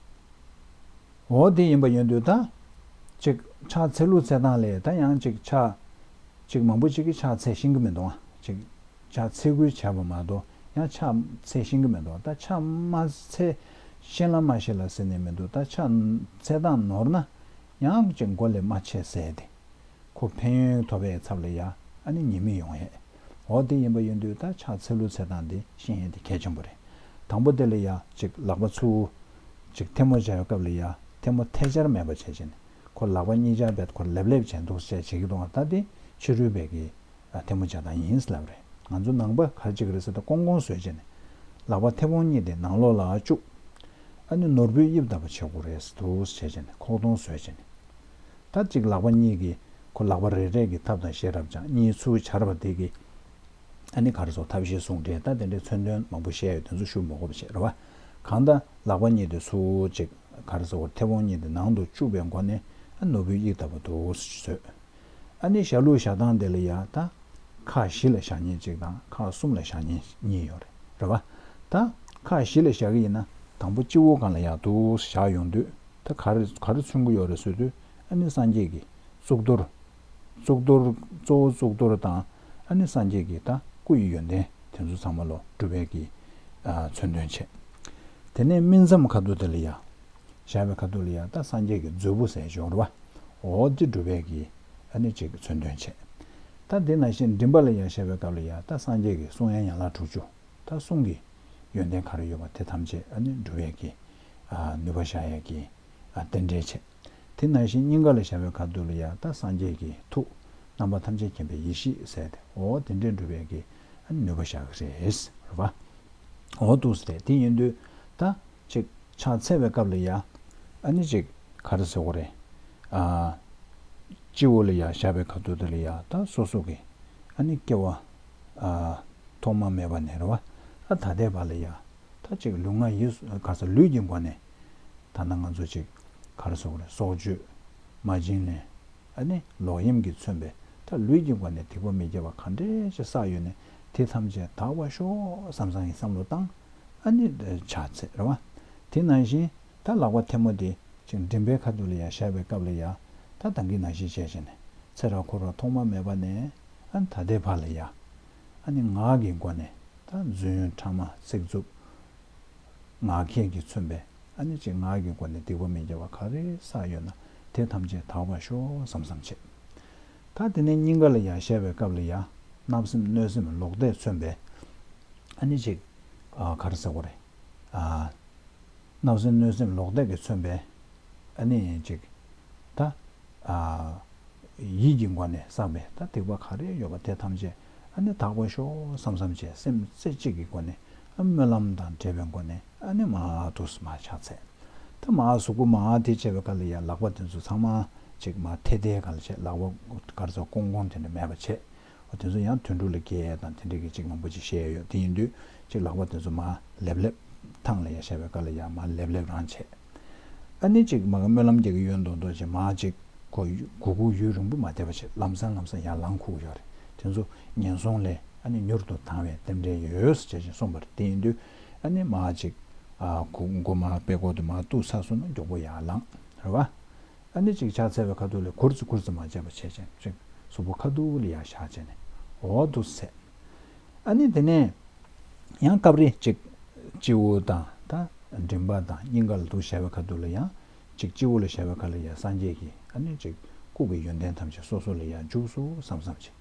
འོ་དེ་ཡིན་པ་ཡིན་དུས། ད་ཅིག་ཕྱག་འཚལ་ལུགས་འཚལ་སྟངས་ལས། ད་ཡང་ཅིག་ཕྱག་ཅིག་མང་པོ་ཅིག་གིས་ཕྱག་འཚལ་ཤེས་ཀྱི་མི་འདུག་ཨ། ཅིག་ཕྱག་འཚལ་ཁུལ་བྱས་པ་མ་གཏོགས། ཡང་ཕྱག་འཚལ་ཤེས་ཀྱི་མི་འདུག་ད་ཕྱག་མ་འཚལ། ཤེས་ལ་མ་ཤེས་ལ་ཟེར་ནས་མི་འདུག་ད་ཕྱག་འཚལ་སྟངས་ནོར་ན་ཡང་ཅིག་མགོ་ལས་མ་ཆད་ཟེར་དེ། ཁོ་ཕན་ཡོན་ཐོབ་པའི་ཚབ་ལ་ཡ་ཨ་ནི་ཉེས་དམིགས་ཡོང་ཡས། འོ་དེ་ཡིན་པ་ཡིན་དུས། ད་ཕྱག་འཚལ་ལུགས་འཚལ་སྟངས་དེ་ཤེས་ཡས་དེ་གལ་ཆེན་པོ་རེད། དང་པོ་དེ་ལ་ཡ་ཅིག་ལག་པ་ཚུར་ཅིག་ཐལ་མོ་སྦྱར་བའི་སྐབས་ལ་ཡ། ཐལ་མོ་ཐལ་སྦྱར་མེད་པ་བྱས་བྱས་ནས། ཁོ་ལག་པ་གཉིས་ཆ་བེད་ཁོ་ལེབ་ལེབ་བྱས་འདུག་བྱས་བྱེད་ཀྱི་འདུག་ད་དེ་ཕྱི་རོལ་པའི་གི་ཨ་ཐལ་མོ་སྦྱར་སྟངས་ཡིན་ལབ་རེད། ང་ཚོ་ནང་པ་ག་རེ་བྱེད་ཀྱི་རེད་ཟེར། ད་ཀོང་ཀོང་བཟོས་བྱས་ནས། ལག་པ་མཐེ་བོང་གཉིས་དེ་ནང་ལོགས་ལ་བཅུག་ཨ་ནི་ནོར་བུའི་དབྱིབས་ལྟ་བུ་བྱེད་དགོས་རེད་འདུག་བྱས་བྱས་ནས། ཁོག་སྟོང་བཟོས་བྱས་ནས། ད་ཅིག་ལག་པ་གཉིས་ཀྱིས་ཁོ་ལག་པ་རེ་རེ་གི་ཐབས་དང་ཤེས་རབ་སྦྱངས། གཉིས་ཚུར་སྦྱར་བ་དེ་གིས་ཨ་ནི་ག་རེ་ཟེར། ཐབས་ཤེས་ཟུང་འབྲེལ། ད་དེ་འདྲའི་མཚོན་དོན་མང་པོ་བཤད་ཡོད། དེ་ཚོ་ཞུ་མི་དགོས་པ་བྱས་རེད་བ། གང་ལྟར་ལག་པ་གཉིས་དེ་ཚུར་ཅིག་ག་རེ་ཟེར། མཐེ་བོང་གཉིས་དེ་ནང་དུ་བཅུག་པའི་སྒོ་ནས། ཨ་ནོར་བུའི་དབྱིབས་ལྟ་བུ་འདུག་བཟོས། ཨ་ནི་བཞག་ལུགས་བཞག་སྟངས་དེ་ལ་ཡ། ད་ཁག་བཞི་ལ་བཞག་མཁན་གཅིག་དང་ཁག་གསུམ་ལ་བཞག་མཁན་གཉིས་ཡོད་རེད། རེད་བ། ད་ཁག་བཞི་ལ་བཞག་གི་ཡིན་ན། དང་པོ་སྤྱི་བོ་སྒང་ལ་ཡ་འདུག་བཞག་ཡོང་དུས། ད་ག་རེ་ག་རེ་མཚོན་གྱི་ཡོད་རེད་ཟེར་དུས། ཨ་ནི་སངས་རྒྱས་ཀྱི་གཙུག་ཏོར། གཙུག་ཏོར། གཙོ་བོ་གཙུག་ཏོར་དང་། ཨ་ནི་སངས་རྒྱས་ཀྱི་ད་སྐུ་ཡི་ཡོན་ཏན་དེ་ཚོ་ཚང་མ་ལོ་སྒྲུབ་པའི་གི་ཨ་མཚོན་དོན་བྱས། དེ་ནས་སྨིན་མཚམས་ཁ་ཐུག་དེ་ལ་ཡ། བཞག་པའི་ཁ་ཐུག་ལ་ཡ། ད་སངས་རྒྱས་ཀྱི་མཛོད་སྤུ་ཟེར་ཡོད་རེད་བ། འོ་དེ་སྒྲུབ་པའི་གི་ཨ་ནི་ཅིག་མཚོན་དོན་བྱས། ད་དེ་ནང་བཞིན་མགྲིན་པ་ལ་ཡ་བཞག་པའི་སྐབས་ལ་ཡ། ད་སངས་རྒྱས་ཀྱི་གསུང་དབྱངས་ཡན་ལག་དྲུག་ཅུ། ད་གསུང་གི་ཡོན་ཏན་ག་རེ་ཡོད་པ་དེ་ཐམས་ཅད་ཨ་ནི་སྒྲུབ་པའི་གི་ཨ་ནུས་པ་བཞག་ཡས་ཀྱི་ཨ་རྟེན་འབྲེལ་བྱས། དེ་ནང་བཞིན་སྙིང་ག་ལ་བཞག་པའི་ཁ་ཐུག་ལ་ཡ། ད་སངས་རྒྱས་ཀྱི་ཐུགས་རྣམ་པ་ཐམས་ཅད་མཁྱེན་པའི་ཡེ་ཤེས་ཟེར་ཏེ། འོ་དེ་འདྲའི་སྒྲུབ་པའི་གི་ཨ་ནི་ནུས་པ་བཞག་གི་རེད། རེད་བ། འོ་འདུག་སེ་རེད། དེ་ཡིན་དུས་ད་ཅིག་ཕྱག་འཚལ་བའི་སྐབས་ལ་ཡ། ཨ་ནི་ཅིག་ག་རེ་ཟེར་དགོས་རེད། ཨ། སྤྱི་བོ་ལ་ཡ་བཞག་པའི་ཁ་ཐུག་དེ་ལ་ཡ། ད་སོ་སོ་གི་ཨ་ནི་སྐྱེ་བ། ཨ། ཐོག་མ་མེད་པ་ནས་རེད་བ། ཨ་ད་ལྟའི་བར་ལ་ཡ། ད་ཅིག་ལུས་ངག་ཡིད་ག་རེ་ཟེར། ལུས་ཀྱི་སྒོ་ནས། ད་ནང་ང་ཚོ་ཅིག་ག་རེ་ཟེར་དགོས་རེད། སྲོག་གཅོད། མ་བྱིན་ལེན། ཨ་ནི་ལོག་གཡེམ་གྱིས་མཚོན་པའི་ད་ལུས་ཀྱི་སྒོ་ནས་སྡིག་པ་མི་དགེ་བ་ག་འདྲས་ཅིག་བསགས་ཡོད་ནའི་དེ་ཐམས་ཅད་དག་པར་ཤོག་བསམ་བསམ་གྱི་བསམ་བློ་བཏང་། ཨ་ནི་ཕྱག་འཚལ་རེད་བ། དེ་ནང་བཞིན་ད་ལག་པ་ཐལ་མོ་དེ་ཅིག་མགྲིན་པའི་ཁ་ཐུག་ལ་ཡ་བཞག་པའི་སྐབས་ལ་ཡ། ད་ད་གིན་ནང་བཞིན་བྱས་བྱས་ནས་ཚེ་རབས་འཁོར་བ་ཐོག་མ་མེད་པ་ནས་ཨ་ནི་ད་ལྟའི་བར་ལ་ཡ། ཨ་ནི་ངག་གི་སྒོ་ནས་ད་རྫུན་ཕྲ་མ་ཚིག་རྩུབ། ངག་འཁྱལ་གྱིས་མཚོན་པའི་ཨ་ནི་ཅིག་ངག་གི་སྒོ་ནས་སྡིག་པ་མི་དགེ་བ་ག་རེ་བསགས་ཡོད་ན་དེ་ཐམས་ཅད་དག་པར་ཤོག་བསམ་བསམ་བྱས། ད་དེ་ནས་སྙིང་ག་ལ་ཡ་བཤད་པའི་སྐབས་ལ་ཡ། བརྣབ་སེམས་གནོད་སེམས་ལོག་ལྟས་མཚོན་པའི། ཨ་ནི་ཅིག་ཨ་ག་རེ་ཟེར་དགོས་རེད། ཨ། བརྣབ་སེམས་གནོད་སེམས་ལོག་ལྟས་ཀྱིས་མཚོན་པའི། ཨ་ནི་ཅིག་ད། ཨ། ཡིད་ཀྱི་སྒོ་ནས་བསགས་པའི་ད་སྡིག་པ་ག་རེ་ཡོད་པ་དེ་ཐམས་ཅད་ཨ་ནི་དག་པར་ཤོག་བསམ་བསམ་བྱས། སེམས་རྩེ་གཅིག་གི་སྒོ་ནས། ཨ། སྨོན་ལམ་དང་འབྲེལ་བའི་སྒོ་ནས་ཨ་ནི་མར་འདུག་སེ་མར་ཕྱག་འཚལ། ད་མར་གཟུགས་པོ་མར་དེ་བྱས་པའི་སྐབས་ལ་ཡ། ལག་པ་དེ་ཚོ་ཚང་མ་ཅིག་མར་ཐལ་ཐལ་ག་ལ་བྱས། ལག་པ་ག་རེ་ཟེར། ཀོང་ཀོང་དེ་འདྲ་མེད་པ་བྱས། འོ་དེ་ཚོ་ཡང་དུད་འགྲོ་ལ་སྐྱེལ་ཡས་དང་དེ་འདྲ་གི་ཅིག་མང་པོ་ཅིག་བཤད་ཡོད། དེ་ཡིན་དུས་ཅིག་ལག་པ་དེ་ཚོ་མར་ལེབ་ལེབ། ཐང་ལ་ཡ་བཤད་པའི་སྐབས་ལ་ཡ་མར་ལེབ་ལེབ་རང་བྱས། ཨ་ནི་ཅིག་མར་སྨོན་ལམ་རྒྱག་གི་ཡོད་མདོག་མདོག་བྱས། མར་ཅིག་ཁོ་གུག་གུག་ཡུན་རིང་པོ་མ་བསྡད་པ་བྱས། ལམ་སང་ལམ་སང་ཡར་ལངས་ཁུག་ཡོད་རེད། དེ་ཚོ་ངན་སོང་ལས་ཨ་ནི་མྱུར་དུ་དང་བའི་རྟེན་འབྲེལ་ཡོད་ཟེར་བྱས་བྱས་གསུངས་པ་རེད། དེ་ཡིན་དུས་ཨ་ནི་མར་ཅིག་ཨ་ཁོ་མགོ་མར་པད་ཀོ་དེ་མར་གཏུགས་ཚར་སོང་ན་མགྱོགས་པོ་ཡར་ལངས་རེད་བ། ཨ་ནི་ཅིག་ཕྱག་འཚལ་བའི་ཁ་ཐུག་ལ་གུར་ཙི་གུར་ཙི་མར་བྱས་པ་བྱས་བྱས་ཅིག་གཟུགས་པོ་ཁ་ཐུག་ལ་ཡར་བཞག་བྱས་ནས། འོ་འདུག་སེ། ཨ་ནི་དེ་ནས་ཡང་སྐབས་རེ་ཅིག་སྤྱི་བོ་དང་ད་མགྲིན་པ་དང་སྙིང་ག་ལ་འདུག་བཞག་པའི་ཁ་ཐུག་ལ་ཡང་། ཅིག་སྤྱི་བོ་ལ་བཞག་པའི་ཁ་ལ་ཡ་སངས་རྒྱས་ཀྱི་ཨ་ནི་ཅིག་སྐུ་གི་ཡོན་ཏན་ཐམས་ཅད་སོ་སོ་ལ་ཡ་འཇུག་སོང་བསམ་བསམ་བྱས།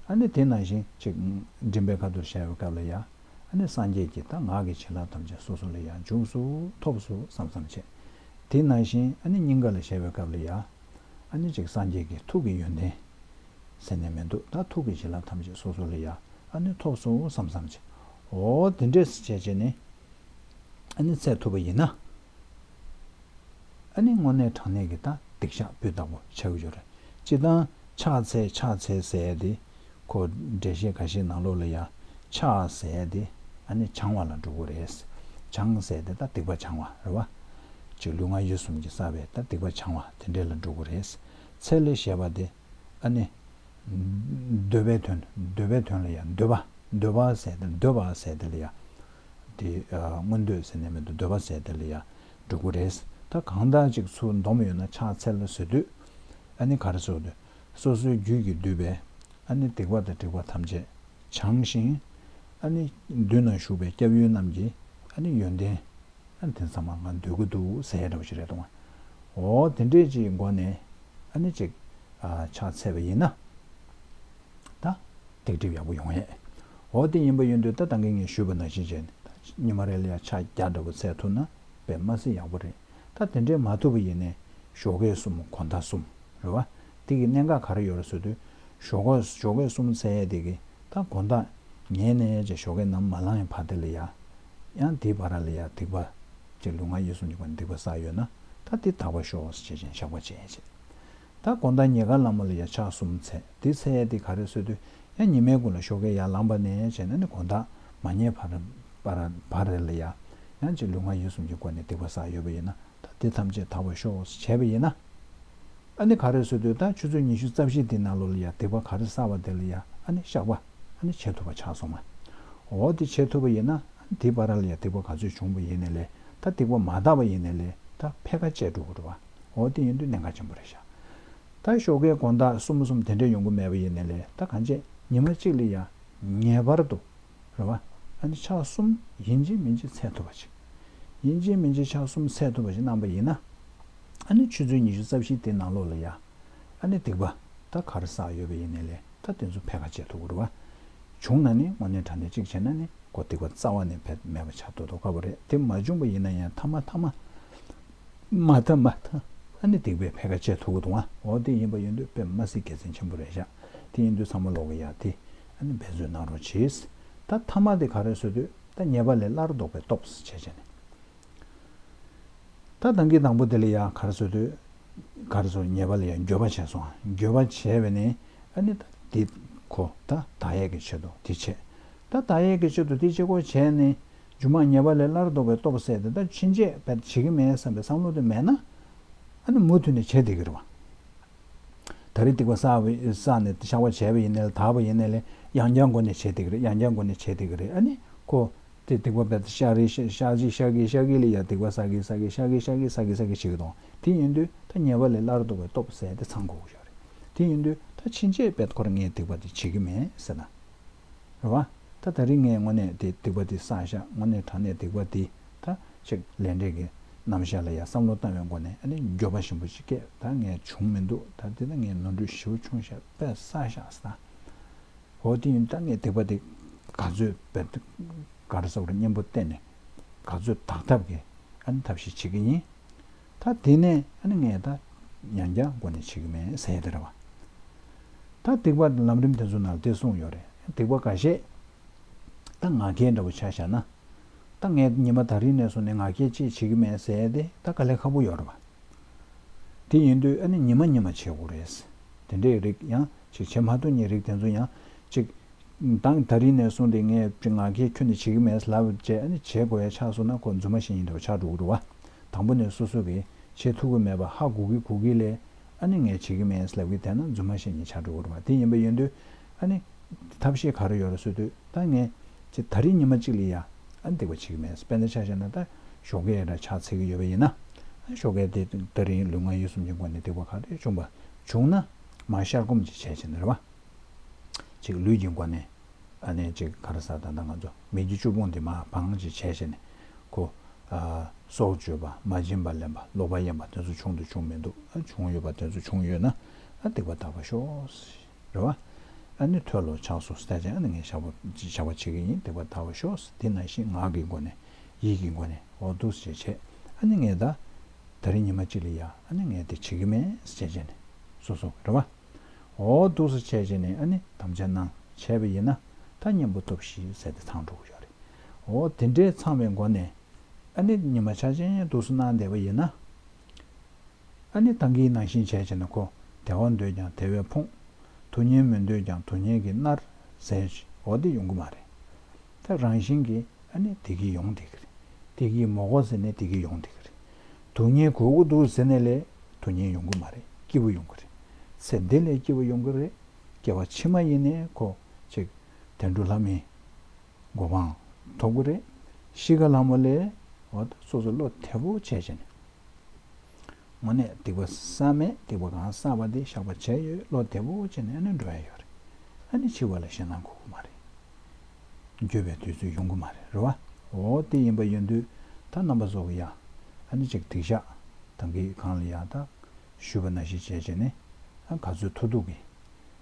ཨ་ནི་དེ་ནང་བཞིན་ཅིག་མགྲིན་པའི་ཁ་ཐུག་བཞག་པའི་སྐབས་ལ་ཡ། ཨ་ནི་སངས་རྒྱས་ཀྱི་ད་ངག་གི་བྱིན་རླབས་ཐམས་ཅད་སོ་སོ་ལ་ཡ་འཇུག་སོང་ཐོབ་སོང་བསམ་བསམ་བྱས། དེ་ནང་བཞིན་ཨ་ནི་སྙིང་ག་ལ་བཞག་པའི་སྐབས་ལ་ཡ། ཨ་ནི་ཅིག་སངས་རྒྱས་ཀྱི་ཐུགས་ཀྱི་ཡོན་ཏན་ཟེར་ནས་མི་འདུག་ད་ཐུགས་ཀྱི་བྱིན་རླབས་ཐམས་ཅད་སོ་སོ་ལ་ཡ་ཨ་ནི་ཐོབ་སོང་བསམ་བསམ་བྱས། འོ་དེ་འདྲས་བྱས་བྱས་ནས་ཨ་ནི་འཚལ་ཐུབ་པ་ཡིན་ན། ཨ་ནི་དངོས་གནས་དྲང་གནས་ཀྱི་ད་སྡིག་བཤགས་སྤུས་དག་པོ་ཆགས་ཀྱི་ཡོད་རེད། སྤྱིར་བཏང་ཕྱག་འཚལ་ཕྱག་འཚལ་ཟེར་ཡས་དེ། ཁོ་འགྲེལ་བཤད་འགའ་ཤས་ནང་ལོགས་ལ་ཡ། ཕྱག་ཟེར་ཡས་དེ་ཨ་ནི་བྱང་བ་ལ་འགྲོ་གི་རེད། བྱང་ཟེར་ཡས་དེ་ད་སྡིག་པ་བྱང་བ་རེད་བ། ཅིག་ལུས་ངག་ཡིད་གསུམ་གྱི་བསགས་པའི་ད་སྡིག་པ་བྱང་བ་དེ་འདྲས་ལ་འགྲོ་གི་རེད། འཚལ་ཞེས་པ་དེ་ཨ་ནི། འདོད་པའི་དོན། འདོད་པའི་དོན་ལ་ཡ་འདོད་པ། འདོད་པ་ཟེར་དེ། འདོད་པ་ཟེར་དེ་ལ་ཡ། དེ་ཨ་མངོན་འདོད་ཟེར་ནས་མི་འདུག་འདོད་པ་ཟེར་དེ་ལ་ཡ་འགྲོ་གི་རེད། ད་གང་ལྟར་ཅིག་ཚུར་འདོམས་ཡོད་ན་ཕྱག་འཚལ་ཟེར་དུས། ཨ་ནི་ག་རེ་ཟེར་དུས། སོ་སོའི་རྒྱུད་ཀྱིས་བསྡུས་པའི་ཨ་ནི་སྡིག་པ་དང་སྒྲིབ་པ་ཐམས་ཅད་བྱང་ཞིང་། ཨ་ནི་མདུན་ན་བཞུགས་པའི་སྐྱབས་ཡུལ་རྣམས་ཀྱི་ཨ་ནི་ཡོན་ཏན། ཨ་ནི་དེ་ཚང་མ་ང་འདོད་ཀྱི་འདུག་ཟེར་ཡ་འདྲ་བོ་ཞིག་རེད་དོ། འོ་དེ་འདྲས་ཅིག་སྒོ་ནས་ཨ་ནི་ཅིག་ཨ་ཕྱག་འཚལ་བ་ཡིན་ན། ད་སྡིག་སྒྲིབ་ཡག་པོ་ཡོང་ཡས། འོ་དེ་ཡིན་པ་ཡིན་དུས་ད་ད་གིན་ངས་ཞུས་པ་ནང་བཞིན་བྱས་ནས་ད་ཉི་མ་རེ་ལ་ཡ་ཕྱག་བརྒྱ་འདྲ་བོ་འཚལ་ཐུབ་ན་དཔེ་མ་སྲིད་ཡག་པོ་རེད། ད་དེ་འདྲས་མ་ཐུབ་པ་ཡིན་ནའི་ཞོགས་ཀས་གསུམ་དགོང་དག་གསུམ་རེད་བ། དེ་གི་གནད་འགག་ག་རེ་ཡོད་རེད་ཟེར་དུས། ཞོགས་ཀ་ཞོགས་ཀས་གསུམ་འཚལ་ཡས་དེ་གི་ད་དགོང་དག་ཉལ་ནས་ཅིག་ཞོགས་ཀས་ནམ་མ་ལངས་ཡ་བར་དེ་ལ་ཡ། ཡང་དེའི་བར་ལ་ཡ་སྡིག་པ། ཅིག་ལུས་ངག་ཡིད་གསུམ་གྱི་སྒོ་ནས་སྡིག་པ་བསགས་ཡོད་ན་ད་དེ་དག་པར་ཤོག་ཅེས་བྱས་བཤགས་པ་བྱས་བྱས། ད་དགོང་དག་ཉལ་ཁ་ལ་མོ་ལ་ཡ་ཕྱག་གསུམ་འཚལ། དེ་འཚལ་ཡས་དེ་ག་རེ་ཟེར་དུས། ཡང་ཉི་མའི་གུང་ལ་ཞོགས་ཀས་ཡར་ལངས་པ་ནས་བྱས་ན་ནི་དགོང་དག་མ་ཉལ་བར་བར་བར་རེ་ལ་ཡ། ཡང་ཅིག་ལུས་ངག་ཡིད་གསུམ་གྱི་སྒོ་ནས་སྡིག་པ་བསགས་ཡོད་པ་ཡིན་ན། ད་དེ་ཐམས་ཅད་དག་པར་ཤོག་ཅེས་བྱས་པ་ཡིན་ན། ཨ་ནི་ག་རེ་ཟེར་དུས་ད་ཆུ་ཚོད་ཉི་ཤུ་རྩ་བཞི་དེའི་ནང་ལོགས་ལ་ཡ་སྡིག་པ་ག་རེ་བསགས་པ་དེ་ལ་ཡ་ཨ་ནི་བཤགས་པ་ཨ་ནི་བྱེད་ཐུབ་པ་ཆགས་སོང་ང་། འོ་དེ་བྱེད་ཐུབ་པ་ཡིན་ན་ཨ་ནི་དེའི་བར་ལ་ཡ་སྡིག་པ་ག་ཚོད་བྱུང་བ་ཡིན་ནའི་ལས། ད་སྡིག་པ་མ་དག་པ་ཡིན་ནའི་ལས་ད་ཕལ་ཁ་བཅད་འགྲོ་གི་རེད་བ། འོ་དེ་ཡིན་དུས་གནད་འགག་ཆེན་པོ་རེད་ཤག་ད་ཞོགས་ཀས་དགོང་དག་གསུམ་གསུམ་དེ་འདྲས་ཡོང་གི་མེད་པ་ཡིན་ནའི་ལས། ད་གང་བྱས་ཉི་མ་གཅིག་ལ་ཡ་ངེས་པར་དུ། རེད་བ། ཨ་ནི་ཕྱག་གསུམ་ཡིན་གཅིག་མིན་གཅིག་འཚལ་ཐུབ་པ་ཞིག་ཡིན་གཅིག་མིན་གཅིག་ཕྱག་གསུམ་འཚལ་ཐུབ་པ་ཞིག་གནང་པ་ཡིན་ན། ཨ་ནི་ཆུ་ཚོད་ཉི་ཤུ་རྩ་བཞི་དེའི་ནང་ལོགས་ལ་ཡ། ཨ་ནི་སྡིག་པ་ད་ག་རེ་བསགས་ཡོད་པ་ཡིན་ནའི་ལས་ད་དེ་ཚོ་ཕལ་ཁ་བཅད་ཐུབ་ཀྱི་རེད་བ། བྱུང་ན་ནི་དངོས་གནས་དྲང་གནས་གཅིག་བྱས་ན་ནི་ཁོ་སྡིག་པ་རྩ་བ་ནས་ཕལ་མེད་པ་ཆགས་ཐུབ་མདོག་ཁ་པོ་རེད། དེ་མ་བྱུང་པ་ཡིན་ན་ཡང་ཐ་མ་ཐ་མ། མ་མཐའ་མ་མཐའ། ཨ་ནི་སྡིག་པས་ཕལ་ཁ་བཅད་ཐུབ་ཀྱི་འདུག་ཨ། འོ་དེ་ཡིན་པ་ཡིན་དུས་དཔེ་མ་སྲིད་དགེ་མཚན་ཆེན་པོ་རེད་ཤག་དེ་ཡིན་དུས་ཚང་མ་ལོག་གི་ཡ་དེ་ཨ་ནི་འབད་རྩོལ་གནང་རོགས་གྱིས། ད་ཐ་མ་དེ་ག་རེ་ཟེར་དུས་ད་ཉེས་པ་ལས་སླར་ལྡོག་པའི་སྟོབས་བྱས་བྱས་ནས། ད་ད་གིན་དང་པོ་དེ་ལ་ཡ་ག་རེ་ཟེར་དུས། ག་རེ་ཟེར། ཉེས་པ་ལ་ཡ་འགྱོད་པ་བྱས་སོང་། འགྱོད་པ་བྱས་པ་ནས་ཨ་ནི་ད་དེ་ཁོ་ད་དག་ཡས་ཀྱི་ཆེད་དུ་དེ་བྱས། ད་དག་ཡས་ཀྱི་ཆེད་དུ་དེ་བྱེད་དགོས་བྱས་ནས། རྗེས་མ་ཉེས་པ་ལས་སླར་ལྡོག་པའི་སྟོབས་ཟེར་དེ་ད་ཕྱིན་ཆད་བྱེད་ཀྱི་མེད་བསམ་པའི་བསམ་བློ་དེ་མེད་ན། ཨ་ནི་མུ་མཐུད་ནས་བྱེད་བསྡད་ཀྱི་རེད་བ། ད་རེས་སྡིག་པ་བསགས་པ་བསགས་ནས་བཤགས་པ་བྱས་པ་ཡིན་ནའི་ལས་དག་པ་ཡིན་ནའི་ལས་ཡང་བསྐྱར་སྒོ་ནས་བྱེད་བསྡད་ཀྱི་རེད། ཡང་བསྐྱར་སྒོ་ནས་བྱེད་བསྡད་ཀྱི་རེད། ཨ་ནི་ཁོ་དེ་སྡིག་པ་བསགས་བསགས་རེད། བསགས་ཀྱི་བསགས་ཀྱི་བསགས་ཀྱི་ལ་ཡ་སྡིག་པ་བསགས་ཀྱི་བསགས་ཀྱི་བསགས་ཀྱི་བསགས་ཀྱི་བསགས་ཀྱི་བྱེད་ཀྱི་འདུག་དེ་ཡིན་དུས་ད་ཉེས་པ་ལས་སླར་ལྡོག་པའི་སྟོབས་ཟེར་དེ་ཚང་དགོས་ཀྱི་ཡོད་རེད། དེ་ཡིན་དུས་ད་ཕྱིན་ཆད་བས་ཁོ་རང་ངས་སྡིག་པ་དེ་བྱེད་ཀྱི་མེད་ཟེར་ན། རེད་བ། ད་ད་རིང་ངས་དངོས་གནས་དེ་སྡིག་པ་དེ་བསགས་ཤག་དངོས་གནས་དྲང་གནས་སྡིག་པ་དེ་ད་ཅིག་ལས་འབྲས་ཀྱི་ རྣམ་གཞག་ལ་ཡང་བསམ་བློ་བཏང་བའི་སྒོ་ནས་ཨ་ནི་འགྱོད་པ་ཞེ་པོ་ཅིག་སྐྱེས། ད་ངས་བྱུང་མི་འདུག་ད་དེ་ད་ངས་ནོར་འཁྲུལ་ཞེ་པོ་བྱུང་ཤག་དཔེ་བསགས་ཤག་ཟེར། འོ་དེ་ཡིན་ད་ངས་སྡིག་པ་དེ་ག་ཚོད་བེད་ག་རེ་ཟེར་བ་རེད། གཉེན་པོ་བསྟེན་ནས་ག་ཚོད་དག་ཐབས་ཀྱི་ཨ་ནི་ཐབས་ཤེས་བྱེད་ཀྱི་ཡིན། ད་དེ་ནས་ཨ་ནི་ངས་ད་ཡང་བསྐྱར་སྒོ་ནས་བྱེད་ཀྱི་མེད་ཟེར་ཡ་དེ་རེད་བ། ད་སྡིག་པ་ལམ་རིམ་དེ་ཚོ་ནང་དེ་གསུངས་ཡོད་རེད། སྡིག་པ་འགའ་ཤས་ད་ང་རྒྱལ་འདྲ་བོ་ཆ་བཞག་ན། ད་ངས་ཉི་མ་ད་རིང་ནས་བཟུང་ནས་ང་རྒྱལ་ཅིག་བྱེད་ཀྱི་མེད་ཟེར་ཡ་དེ་ད་དཀའ་ལས་ཁག་པོ་ཡོད་རེད་བ། དེ་ཡིན་དུས་ཨ་ནི་ཉི་མ་ཉི་མ་བྱེད་དགོས་རེད། དེ་འདྲའི་རིགས་ཡང་ཅིག་བྱེད་མ་ཐུབ་མཁན་རིགས་དེ་ཚོ་ཡང་ཅིག་ད་ད་རིང་ནས་བཟུང་སྟེ་ངས་ཅིག་ང་རྒྱལ་ཁྱོན་ནས་བྱེད་ཀྱི་མེད་ལབ་བྱས་ཨ་ནི་བྱེད་དགོས་ཡ་ཆགས་སོང་ན་ཁོ་རྫུན་མ་བཤད་མཁན་འདྲ་བོ་ཆགས་འགྲོ་གི་རེད་བ། དང་པོ་ནས་སོ་སོ་གིས་བྱེད་ཐུབ་ཀྱི་མེད་པ་ཧ་གོ་གི་གོ་གི་ལས་ཨ་ནི་ངས་བྱེད་ཀྱི་མེད་ལབ་གི་བསྡད་ན་རྫུན་མ་བཤད་མཁན་ཆགས་འགྲོ་གི་རེད་བ། དེ་ཡིན་པ་ཡིན་དུས་ཨ་ནི་ཐབས་ཤེས་ག་རེ་ཡོད་རེད་ཟེར་དུས་ད་ངས་ཅིག་ད་རིང་ཉི་མ་གཅིག་ལ་ཡ་ཨ་ནི་སྡིག་པ་བྱེད་ཀྱི་མེད། དཔེར་ན་ཆ་བཞག་ན་ད་ཞོགས་ཀས་ར་ཕྱག་འཚལ་གྱི་ཡོད་པ་ཡིན་ན། ཞོགས་ཀས་དེ་ད་རིང་ལུས་ངག་ཡིད་གསུམ་གྱི་སྒོ་ནས་སྡིག་པ་ག་རེ་བྱུང་བ་བྱུང་ན་མར་བཤགས་སྒོམ་ཅིག་བྱས་བྱས་ནས་རེད་བ། ཅིག་ལུས་ཀྱི་སྒོ་ནས་ཨ་ནི་ཅིག་ག་རེ་ཟ་ད་ལྟ་ང་ཚོ་མི་དགེ་བཅུ་སྤོང་དེ་མར་བང་ཅིག་བྱས་བྱས་ནས་ཁོ་ཨ་སྲོག་གཅོད་པ་མ་བྱིན་པ་ལེན་པ་ལོག་པ་གཡེམ་པ་དེ་ཚོ་བྱུང་དུ་བྱུང་མི་འདུག་ཨ་བྱུང་ཡོད་པ་དེ་ཚོ་བྱུང་ཡོད་ན་ཨ་སྡིག་པ་དག་པར་ཤོག་རེད་བ། ཨ་ནི་མཐོལ་ལོ་ཕྱག་སོ་སྟེ་ཅན་ཨ་ནི་ངས་བཤགས་པ་བཤགས་པ་བྱེད་ཀྱི་ཡིན། སྡིག་པ་དག་པར་ཤོག་དེ་ནང་བཞིན་ངག་གི་སྒོ་ནས་ཡིད་ཀྱི་སྒོ་ནས་འོ་འདུག་སེ་བྱས་ཨ་ནི་ངས་ད་ད་རིང་ཉི་མ་གཅིག་ལ་ཡ་ཨ་ནི་ངས་དེ་བྱེད་ཀྱི་མེད་ཟེར་བྱས་ནས་སོ་སོ་རེད་བ། འོ་འདུག་སེ་བྱས་བྱས་ནས་ཨ་ནི་དམ་བཅའ་གནང་བྱས་པ་ཡིན་ན་ད་གཉེན་པོ་ཐོབ་ཤིག་ཟེར་ཏེ་ཚང་འགྲོ་གི་ཡོད་རེད། འོ་དེ་འདྲའི་ཚང་བའི་སྒོ་ནས་ཨ་ནི་ཉི་མ་ཆ་ཅན་འདུག་སེ་གནང་བསྡད་པ་ཡིན་ན། ཨ་ནི་ད་གིན་ནང་བཞིན་བྱས་བྱས་ནས་ཁོ་བདེ་བ་འདོད་ཀྱང་བདེ་བས་ཕོངས། སྡུག་བསྔལ་མི་འདོད་ཀྱང་སྡུག་བསྔལ་གྱིས་མནར་ཟེར་འོ་དེ་ཡོང་གི་མ་རེད། ད་རང་བཞིན་གྱིས་ཨ་ནི་བདེ་སྐྱིད་ཡོང་བསྡད་ཀྱི་རེད། བདེ་སྐྱིད་མ་དགོས་ཟེར་ནས་བདེ་སྐྱིད་ཡོང་བསྡད་ཀྱི་རེད། སྡུག་བསྔལ་དགོས་ཀྱི་འདུག་ཟེར་ནས་ལས་སྡུག་བསྔལ་ཡོང་གི་མ་རེད། སྐྱིད་པོ་ཡོང་གི་རེད། ཚེ་འདི་ལས་སྐྱིད་པོ་ཡོང་གི་རེད། སྐྱེ་བ་ཕྱི་མ་ཡིན་ནའི་ཁོ་ཅིག་དོན་གྲུབ་ལྷ་མིའི་གོ་འཕང་ཐོབ་ཀྱི་རེད། གཤིས་ཀ་ལྷ་མོ་ལས་འོ་ད་སོ་སོ་བློ་བདེ་པོ་བྱས་བྱས་ནས། དངོས་གནས་སྡིག་པ་བསགས་མེད་སྡིག་པ་གང་བསགས་པ་དེ་བཤགས་པ་བྱས་ཡོད་བློ་བདེ་པོ་བྱས་ནས་ཨ་ནི་འགྲོ་ཡ་ཡོད་རེད། ཨ་ནི་འཆི་བ་ལ་ཞེད་སྣང་འཁོར་གྱི་མ་རེད། འགྱོད་པའི་དུས་ཚོད་ཡོང་གི་མ་རེད་རེད་བ། འོ་དེ་ཡིན་པ་ཡིན་དུས་ད་རྣམ་པ་ཚོ་གི་ཡ་ཨ་ནི་ཅིག་སྡིག་བཤགས་ད་གིན་གང་ལ་ཡ་ད་ཞུས་པ་ནང་བཞིན་བྱས་བྱས་ནས་ཨ་ག་ཚོད་ཐུབ་ཐུབ་ཀྱིས་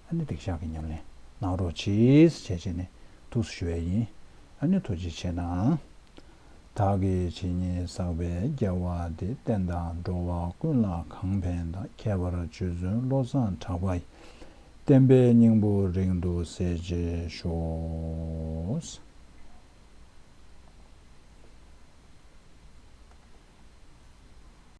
ཨ་ནི་སྡིག་བཤགས་ཀྱི་ཉམས་ལེན་གནང་རོགས་གྱིས་བྱས་བྱས་ནས་ཐུགས་སུ་ཞུ་བ་ཡིན། ཨ་ནི་ཐུགས་རྗེ་ཆེ་གནང་། བདག་གིས་ཇི་སྙེད་བསགས་པའི་དགེ་བ་འདི། བསྟན་དང་འགྲོ་བ་ཀུན་ལ་གང་ཕན་དང་། ཁྱད་པར་རྗེ་བཙུན་བློ་བཟང་གྲགས་པ་ཡི། བསྟན་པའི་སྙིང་པོ་རིང་དུ་གསལ་བྱེད་ཤོག།